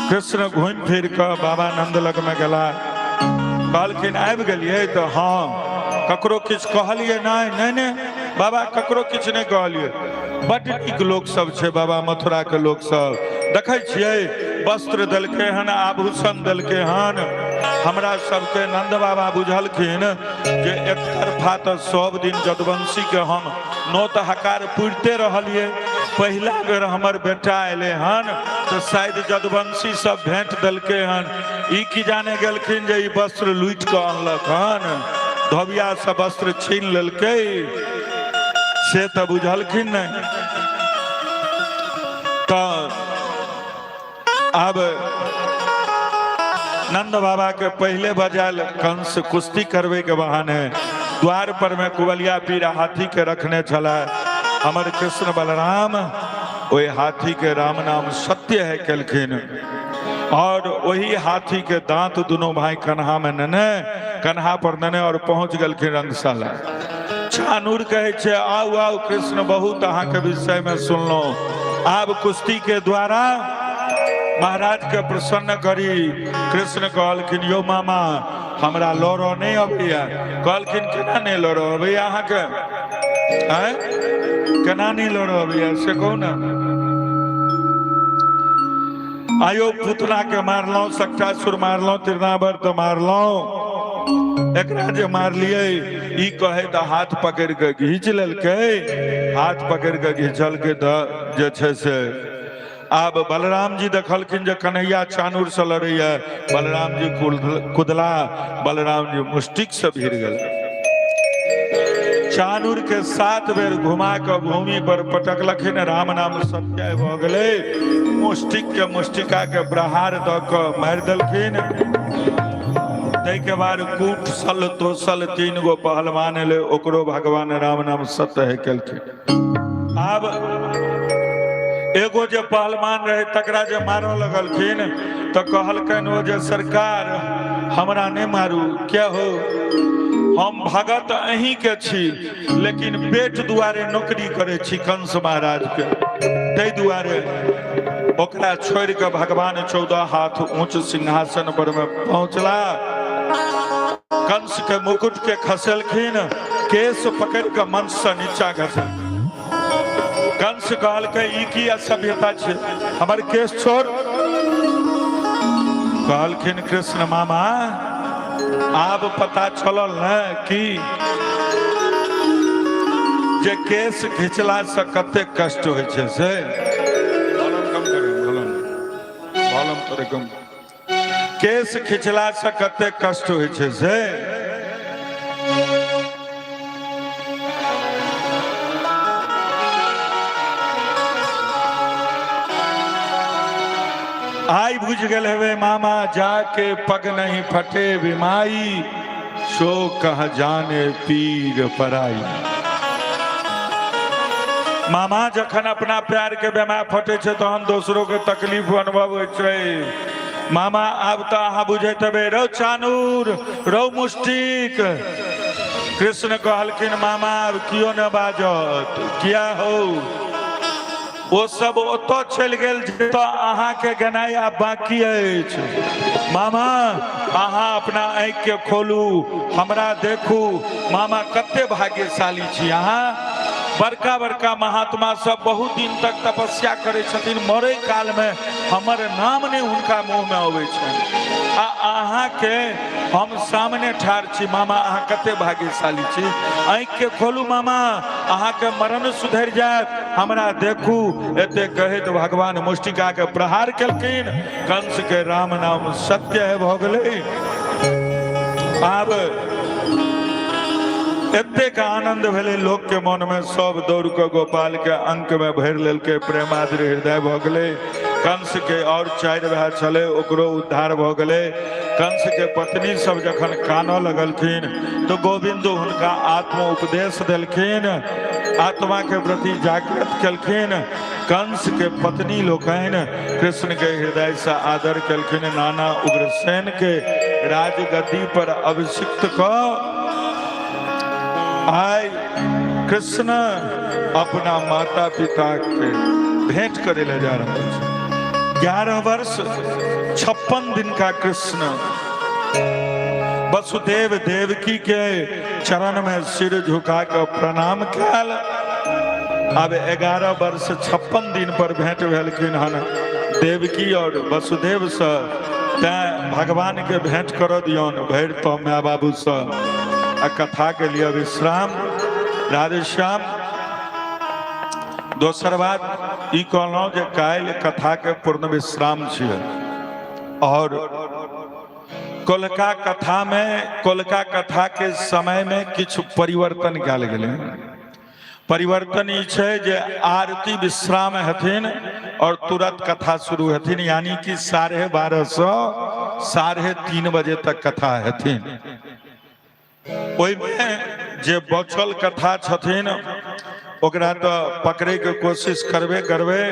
कृष्ण घुमि फिर कऽ बाबा नंद लगमे गेला, कहलखिन आबि गेलियै तऽ हँ, ककरो किछु कहलियै? नहि नहि नहि बाबा, ककरो किछु नहि कहलियै। बड्ड नीक लोक सब छै बाबा, मथुरा के लोक सब देखै छियै, वस्त्र देलकै हन, आभूषण देलकै हन हमरा सबके। नंद बाबा बुझलखिन जे एक तरफा तऽ सब दिन जदुवंशी के हम नोत हकार पुरिते रहलियै, पहिला बेर हमर बेटा एलै हन तऽ शायद जदुवंशी सब भेंट देलकै हन। ई की जाने गेलखिन जे ई वस्त्र लूटि कऽ अनलक हन, धोबिया से वस्त्र छीन लेलकै, से तऽ बुझलखिन नहि। तऽ आब नंद बाबा के पहले बजायल कंस कुश्ती करबे के बहाने। द्वार पर में कुवलिया पीर हाथी के रखने छला। हमर कृष्ण बलराम ओहि हाथी के राम नाम सत्य है केलखिन और वही हाथी के दांत दोनों भाई कन्हा में नेने, कन्हा पर नेने और पहुंच गेलखिन रंगशाला। चानूर कहै छै, आउ आउ कृष्ण, बहुत अहाँके विषय में सुनलहुँ, आब कुश्ती के द्वारा महाराज के प्रसन्न करी। कृष्ण कहलखिन, यौ मामा, हमरा लड़ऽ नहि अबैया। कहलखिन, केना नहि लड़ऽ अबैया अहाँके? आँय, केना नहि लड़ऽ अबैया से कहू ने। आयो पूतना के मारलहुँ, सक्टासुर मारलहुँ, तृणावर्त मारलहुँ, एकरा जे मारलियै ई कहे तऽ हाथ पकड़ि कऽ घीच लेलकै। हाथ पकड़ि कऽ घीचलकै तऽ जे छै से आब बलराम जी देखलखिन जे कन्हैया चानूर से लड़ैया। बलराम जी कुदला, बलराम जी मुष्टिक से भिड़ गेल। चानूर के 7 बेर घुमा कऽ भूमि पर पटकलखिन, राम नाम सत्य भऽ गेलै। मुष्टिक के मुष्टिका के प्रहार दऽ कऽ मारि देलखिन। ताहिके बाद कूट सल तोसल 3 गो पहलवान एलै, ओकरो भगवान राम नाम सत्य है केलखिन। आब एगो जे पहलवान रहे तकरा जे मारऽ लगलखिन तऽ कहलकनि ओ जे, सरकार हमरा नहि मारू, क्या हो, हम भगत अहीं के छी, लेकिन पेट दुआरे नौकरी करै छी कंस महाराज के। ताहि दुआरे ओकरा छोड़ि कऽ भगवान 14 हाथ ऊंच सिंहासन पर में पहुंचला, कंस के मुकुट के खसेलखिन, केस पकड़ि कऽ मंच से नीचा घसल। कंस कहलकै, ई की असभ्यता छै, हमर केस छोड़। कहलखिन कृष्ण, मामा आब पता चलल ने कि जे केस घिचला से कते कष्ट होइ छै से। वॉल्यूम कम करू, वॉल्यूम, वॉल्यूम थोड़े कम। केस खिंचला से कते कष्ट होइ छै से। आइ बुझि गेल हेबै मामा, जाके पग नहीं फटे बिमाई, सो कह जाने पीर पराई। मामा जखन अपना प्यार के बेमार फटे छै तहन दोसरो के तकलीफ अनुभव होइ छै। मामा आब तऽ अहाँ बुझैत हेबै, रौ चानूर, रौ मुष्टिक। कृष्ण कहलखिन, मामा आब कियो ने बाजत। किया हौ? ओ सब ओतऽ चलि गेल जतऽ अहाँके गेनाइ आब बाकी अछि। मामा अहाँ अपना आँखि के खोलू, हमरा देखू। मामा कते भाग्यशाली छी अहाँ। बड़का बड़का महात्मा सब बहुत दिन तक तपस्या करै छथिन, मरै काल में हमर नाम नहि हुनका मुँह में अबै छनि, आ अहाँके हम सामने ठाढ़ छी। मामा अहाँ कते भाग्यशाली छी। आँखि के खोलू मामा, अहाँके मरण सुधरि जायत, हमरा देखू। एते कहैत भगवान मुष्टिका के प्रहार केलखिन, कंस के राम नाम सत्य है भऽ गेलै। आब एतेक आनंद भेलै लोक के मन में, सब दौड़ के गोपाल के अंक में भरि लेलकै, प्रेमाद्र हृदय भऽ गेलै। कंस के और 4 भाय छलै, ओकरो उद्धार भऽ गेलै। कंस के पत्नी सब जखन कानऽ लगलखिन तऽ गोविंद हुनका आत्म उपदेश देलखिन, आत्मा के प्रति जागृत केलखिन। कंस के पत्नी लोकनि कृष्ण के हृदय से आदर केलखिन। नाना उग्रसेन के राजगद्दी पर अभिषिक्त कऽ आइ कृष्ण अपना माता पिता के भेंट करे ले जा रहल छै। 11 वर्ष 56 दिन का कृष्ण वसुदेव देवकी के चरण में सिर झुका के प्रणाम कयल। अब 11 वर्ष 56 दिन पर भेंट भेलखिन हन देवकी और वसुदेव से, तैं भगवान के भेंट कर दियौन भरि तो माय बाबू से आ कथा के लिए विश्राम। राधेश्याम। दोसर बात ई कहलहुँ जे काल्हि कथा के पूर्ण विश्राम छियै और कोलका कथा में, कोलका कथा के समय में किछु परिवर्तन कयल गेलै। परिवर्तन ई छै जे आरती विश्राम हेथिन और तुरंत कथा शुरू हेथिन, यानी कि 12:30 से 3:30 बजे तक कथा हेथिन। ओहिमे जे बचल कथा छथिन ओकरा तऽ पकड़ैके कोशिश करबे करबै।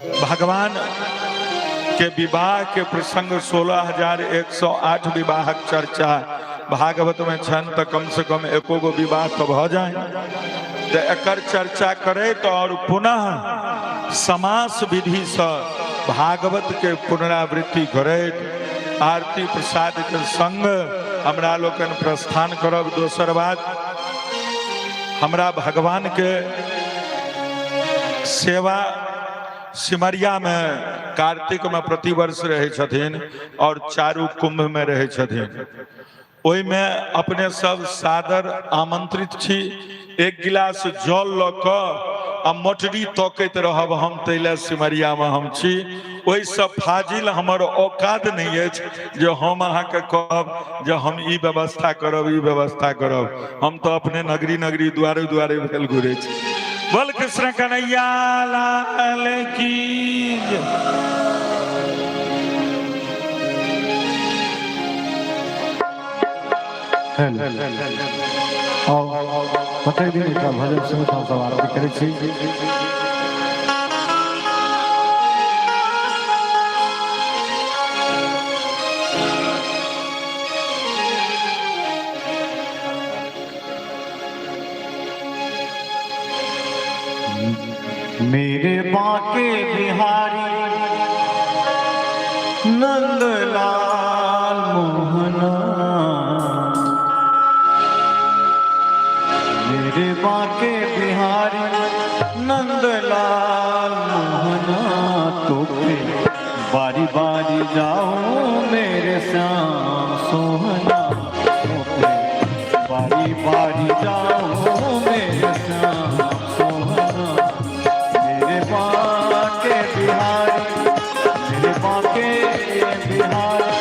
भगवान के विवाह के प्रसंग 16,108 विवाहक चर्चा भागवत में छनि, तऽ कम से कम एको गो विवाह तऽ भऽ जाय, तऽ एकर चर्चा करैत और पुनः समास विधि से भागवत के पुनरावृत्ति करैत आरती प्रसाद के संग हमरा लोकनि प्रस्थान करब। दोसर बात, हमरा भगवान के सेवा सिमरिया में कार्तिक में प्रतिवर्ष रहै छथिन और चारू कुंभ में रहै छथिन, ओहिमे अपने सब सादर आमंत्रित छी। एक गिलास जल लऽ कऽ आ मोटरी तकैत रहब हम, ताहि लए सिमरियामे हम छी। ओहिसँ फाजिल हमर औकात नहि अछि जे हम अहाँके कहब जे हम ई व्यवस्था करब, ई व्यवस्था करब। हम तऽ अपने नगरी नगरी दुआरे दुआरे भेल घुरै छी। बोल कृष्ण कन्हैया लाल की जय। हेलो, और प्रत्येक दिन एकटा भजन सुनैत हमसब आरती करै छी। मेरे बांके बिहारी नंदलाल मोहना, मेरे बांके बिहारी नंदलाल मोहना, तो फिर बारी बारी जाओ मेरे श्याम सोहना, तो फिर बारी बारी जाओ मेरे श्याम सोहना, मेरे बांके बिहारी, मेरे बांके बिहारी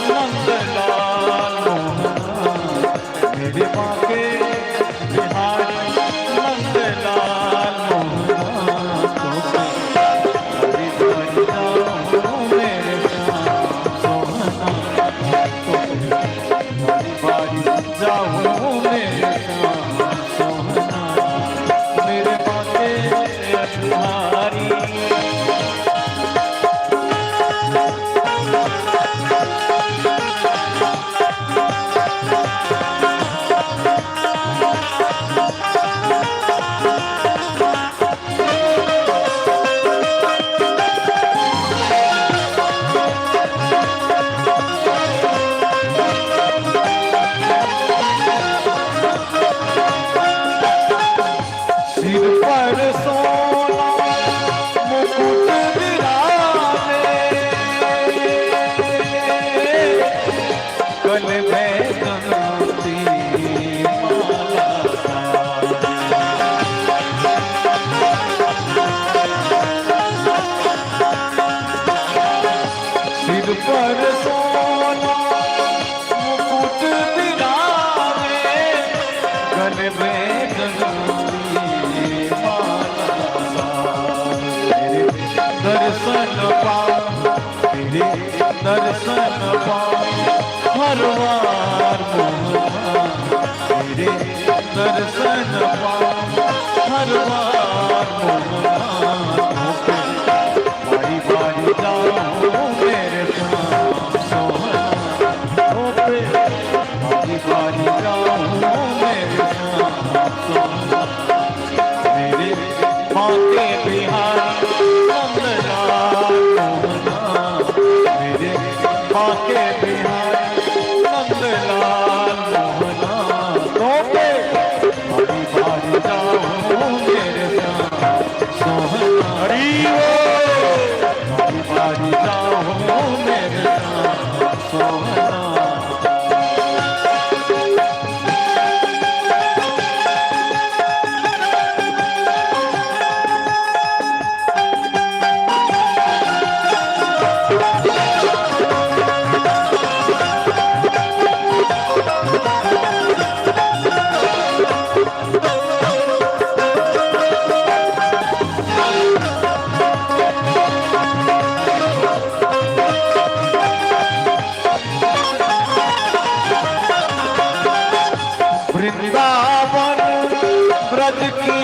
नंदलाल मोहना, मेरे बांके बिहारी नंदलाल मोहना, तो बारी बारी जाओ मेरे श्याम सोहना, तो बारी बारी जाओ मेरे श्याम सोहना, मेरे बांके बिहारी। सिर पर सोना मुकुट विराजे, गल में गंती माला साजे। सिर पर सोना मुकुट विराजे, गल में गंती माला साजे। तेरे दर्शन पाऊं, तेरे दर्शन पाऊं हर बार मोहना, तेरे दर्शन पाऊं हर बार मोहना, बारी बारी जाऊं मेरे श्याम सोहना, बारी बारी जाऊं मेरे श्याम सोहना।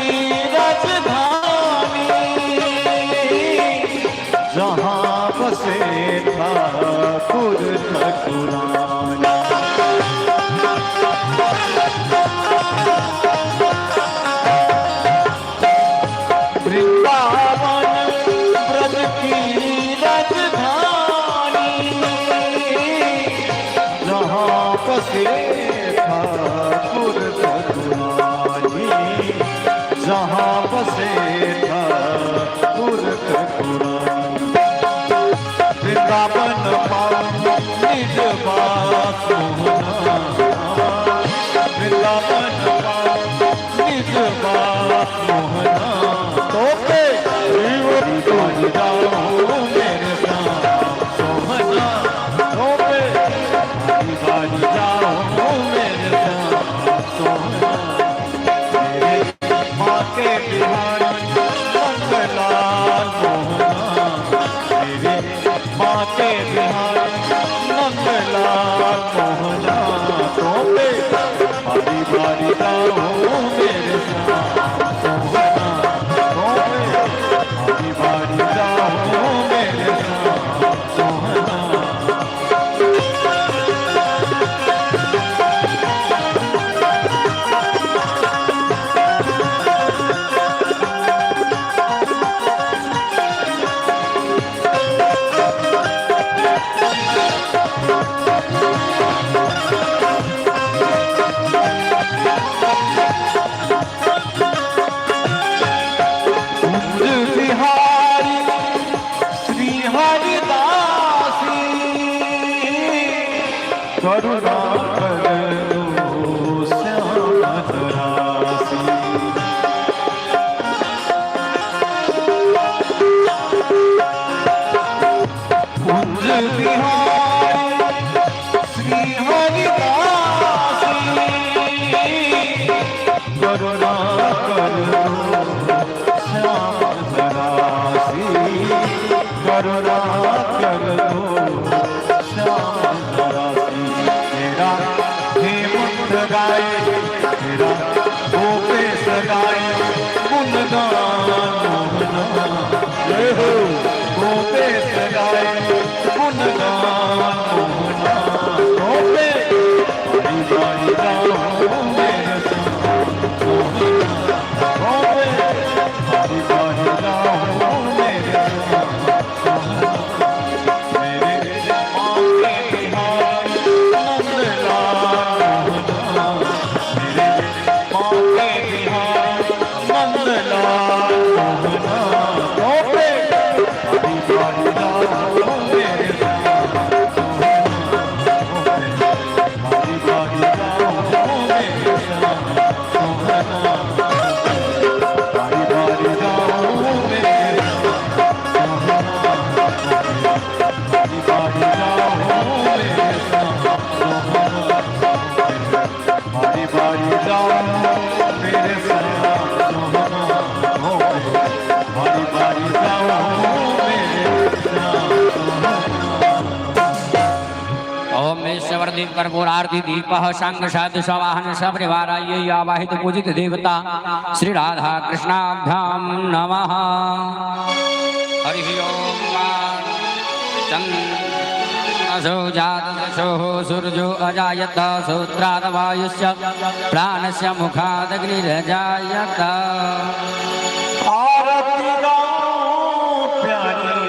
की राजधानी, जहाँ बसे ठाकुर ठकुरानी। वृंदावन ब्रज की राजधानी, जहाँ बसे ठाकुर ठकुरानी, जहाँ बसे ठाकुर ठकुरानी। वृंदावन पाऊं निज वास मोहना, वृंदावन पाऊं निज वास मोहना। तो पे बारी जाओ मेरे श्याम सोहना, तो पे बारी बारी जाओ मेरे श्याम सोहना। मेरे बांके बिहारी नंदलाल मोहना, मेरे बांके बिहारी नंदलाल मोहना। तो पे बारी बारी जाओ मेरे श्याम सोहना, तो पे बारी बारी जाओ मेरे श्याम सोहना। कुंज बिहारी श्री हरिदासी, करुणा करो श्याम दरासी। कुंज बिहारी श्री हरिदासी, करुणा करो श्याम दरासी, करुणा करो श्याम दरासी। मेरा हेमंत गाए, मेरा गोपेश गाए गुणगान मोहना। जय हो। गोपेश गाए गुणगान मोहना। गोपे बारी बारी गाओ मेरे श्याम सोहना, गोपे बारी बारी गाओ मेरे श्याम सोहना। मेरे बांके बिहारी नंदलाल मोहना, मेरे बांके बिहारी नंदलाल मोहना। गोपे बारी बारी गाओ मेरे श्याम सोहना, गोपे बारी बारी गाओ मेरे श्याम सोहना। बारी बारी गाओ मेरे सोहना, बारी बारी गाओ मेरे सोहना। बारी बारी गाओ मेरे सोहना, बारी बारी गाओ मेरे सोहना। ओम ईश्वर कर्पूरारति दीपः शंख साधु सवाहन सपरिवाराय आवाहित पूजित देवता श्री राधा कृष्णाभ्याम नमः। हरि ओम। चन्द्रसो जातसोः सूर्यो अजायत, सूत्राद वायुश्च प्राणस्य मुखादग्निरजायत। आरती गाऊं प्यारे,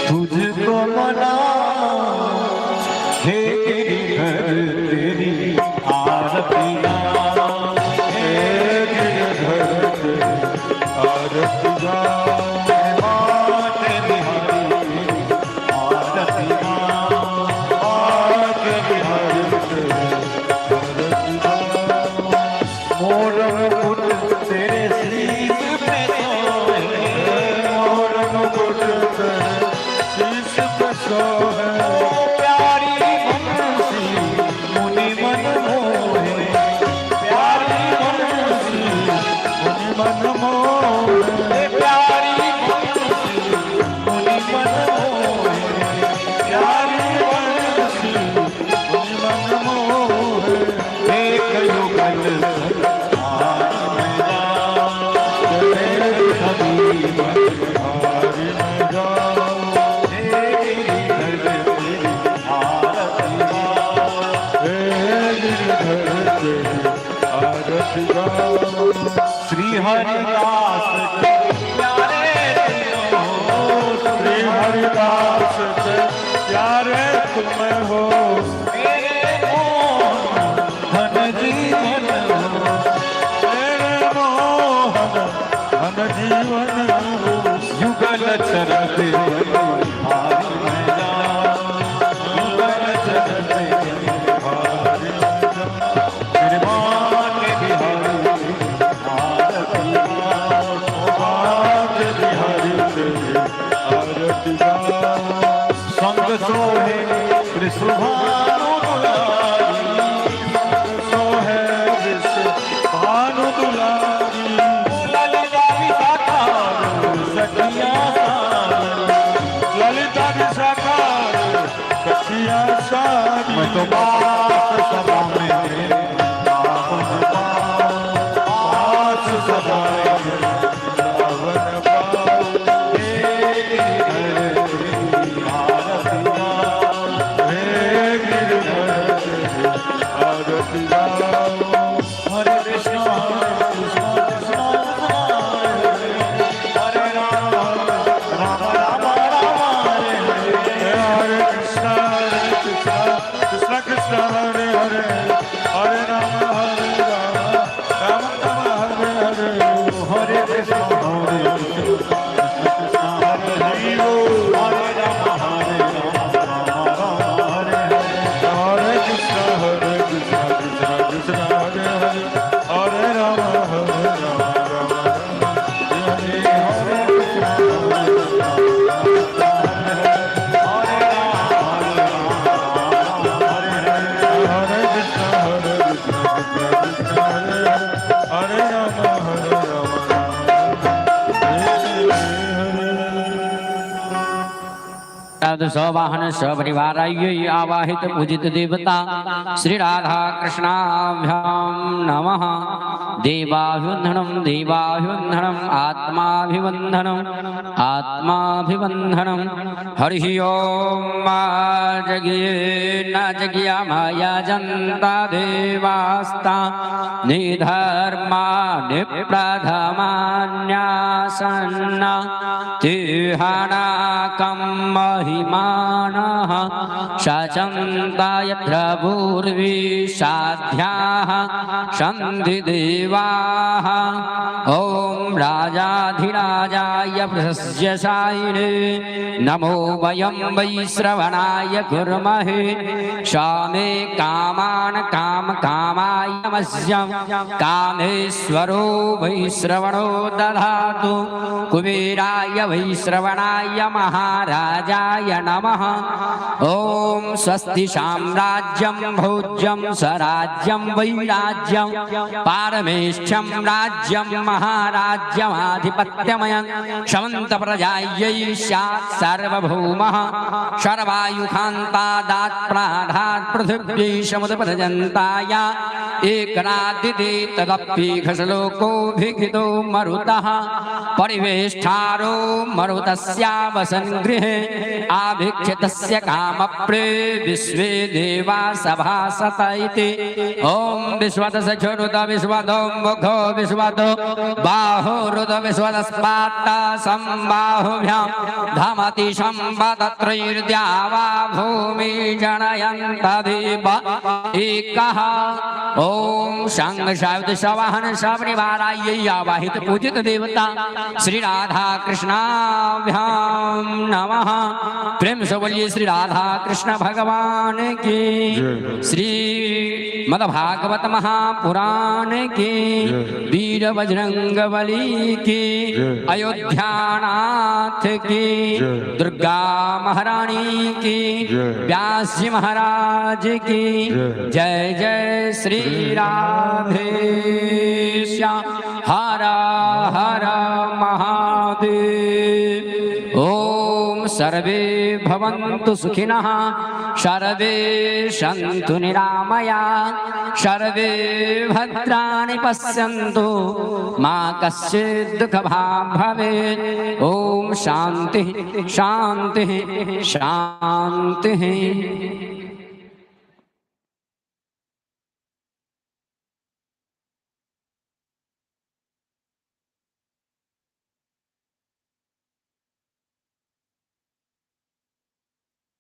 तुझको मनाऊं, हे गिरिधर तेरी आरती गाऊं, हे गिरिधर तेरी आरती गाऊं। बांके बिहारी आरती गाऊं, बांके बिहारी आरती गाऊं। मोर मुकुट तेरे शीश पे सोहे, मोर मुकुट तेरे शीश पे सोहे। प्यारी बंसी मुनि मन मोहे, प्यारी बंसी मुनि मन मोहे। प्यारी बंसी मुनि मन मोहे, प्यारी बंसी मुनि मन मोहे। एक युगल संसार में। हरिदास के प्यारे तुम हो। श्री हरिदास के प्यारे तुम हो। मेरे मोहन धन जीवन हो। मेरे मोहन धन जीवन हो। युगल चरण बिहारी मैं जाऊं। युगल चरण बिहारी मेरे बांके बिहारी आरती गाओ। बांके बिहारी तेरी आरती गाओ। संग सोहे वृषभानु दुलारी। सोहे भानु दुलारी। ललिता विशाखा सखिया सारी। ललिता विशाखा सखिया सारी। मैं तो बास सभा में पावन पाऊं। बास सभा में पावन पाऊं। हे गिरिधर आरती गाओ। हे गिरिधर तेरी आरती गाओ। हरे कृष्ण हरे कृष्ण कृष्ण कृष्ण हरे हरे, हरे राम राम राम राम हरे हरे। हरे कृष्ण हरे कृष्ण कृष्ण कृष्ण हरे हरे, हरे राम हरे राम राम राम हरे हरे। हरे कृष्ण हरे कृष्ण कृष्ण कृष्ण हरे हरे, हरे राम हरे राम राम राम हरे हरे। हरे कृष्ण हरे कृष्ण कृष्ण कृष्ण हरे हरे, हरे राम हरे राम राम राम हरे हरे। हरे कृष्ण हरे कृष्ण कृष्ण हरे हरे, हरे राम हरे राम राम राम हरे हरे। हरे कृष्ण हरे कृष्ण कृष्ण कृष्ण हरे हरे, हरे राम हरे राम राम राम हरे हरे। तद सवाहन सपरिवारायै आवाहित पूजित देवता श्री राधा कृष्णाभ्याम नमः। देवाभिवंदनम देवाभिवंदनम आत्माभिवंदनम आत्माभिवंदनम। हरि ओम। मा जगिए न जगिया माया जनता देवास्ता निधर्मा निप्रथमान्यासन्ना तिहानाकं महिमानः सचन्ता यत्र पूर्वी साध्याः सन्ति देवाः। ॐ राजाधिराजाय प्रशस्य सायिने नमो वयं वैश्रवणाय कुर्महे। स्वामे कामान् काम कामाय मह्यं कामेश्वरो वैश्रवणो दधातु। कुबेराय वैश्रवणाय महाराजाय नमः। ॐ स्वस्ति साम्राज्यं भोज्यं स्वराज्यं वैराज्यं पारमेष्ठ्यं राज्यं महाराज्यमाधिपत्यमयं समन्त प्रजायै स्यात् सार्वभौमः। सर्वायुखान्तादात् प्राधात् पृथिव्यै समुदप्रजन्ताया एकरादिति तदप्येघश्लोकोऽभिहितो मरुतः परिवेष्ठारो मरुतस्यावसन् गृहे आभिक्षतस्य कामप्रे विश्वे देवा सभासत इति। ॐ विश्वतसक्षुरुत विश्वतो मुखो विश्वतो बाहुरुत विश्वतस्पात्त संबाहुभ्यां धमति संपदत्रैर्द्यावा भूमि जनयन्त देव एकः। ॐ शं शब्द सवाहन सपरिवारायै आवाहित पूजित देवता श्री राधा कृष्णाभ्याम नमः। प्रेम से बोलिए श्री राधा कृष्ण भगवान की, श्री मद भागवत महापुराण की, वीर बजरंग बली की, अयोध्यानाथ की, दुर्गा महारानी की, व्यास जी महाराज की जय। जय श्री राधे श्याम। हर हर महादेव। ॐ सर्वे भवन्तु सुखिनः, सर्वे सन्तु निरामया, सर्वे भद्राणि पश्यन्तु, मा कश्चित् दुःखभाग् भवेत्। ॐ शान्तिः शान्तिः शान्तिः।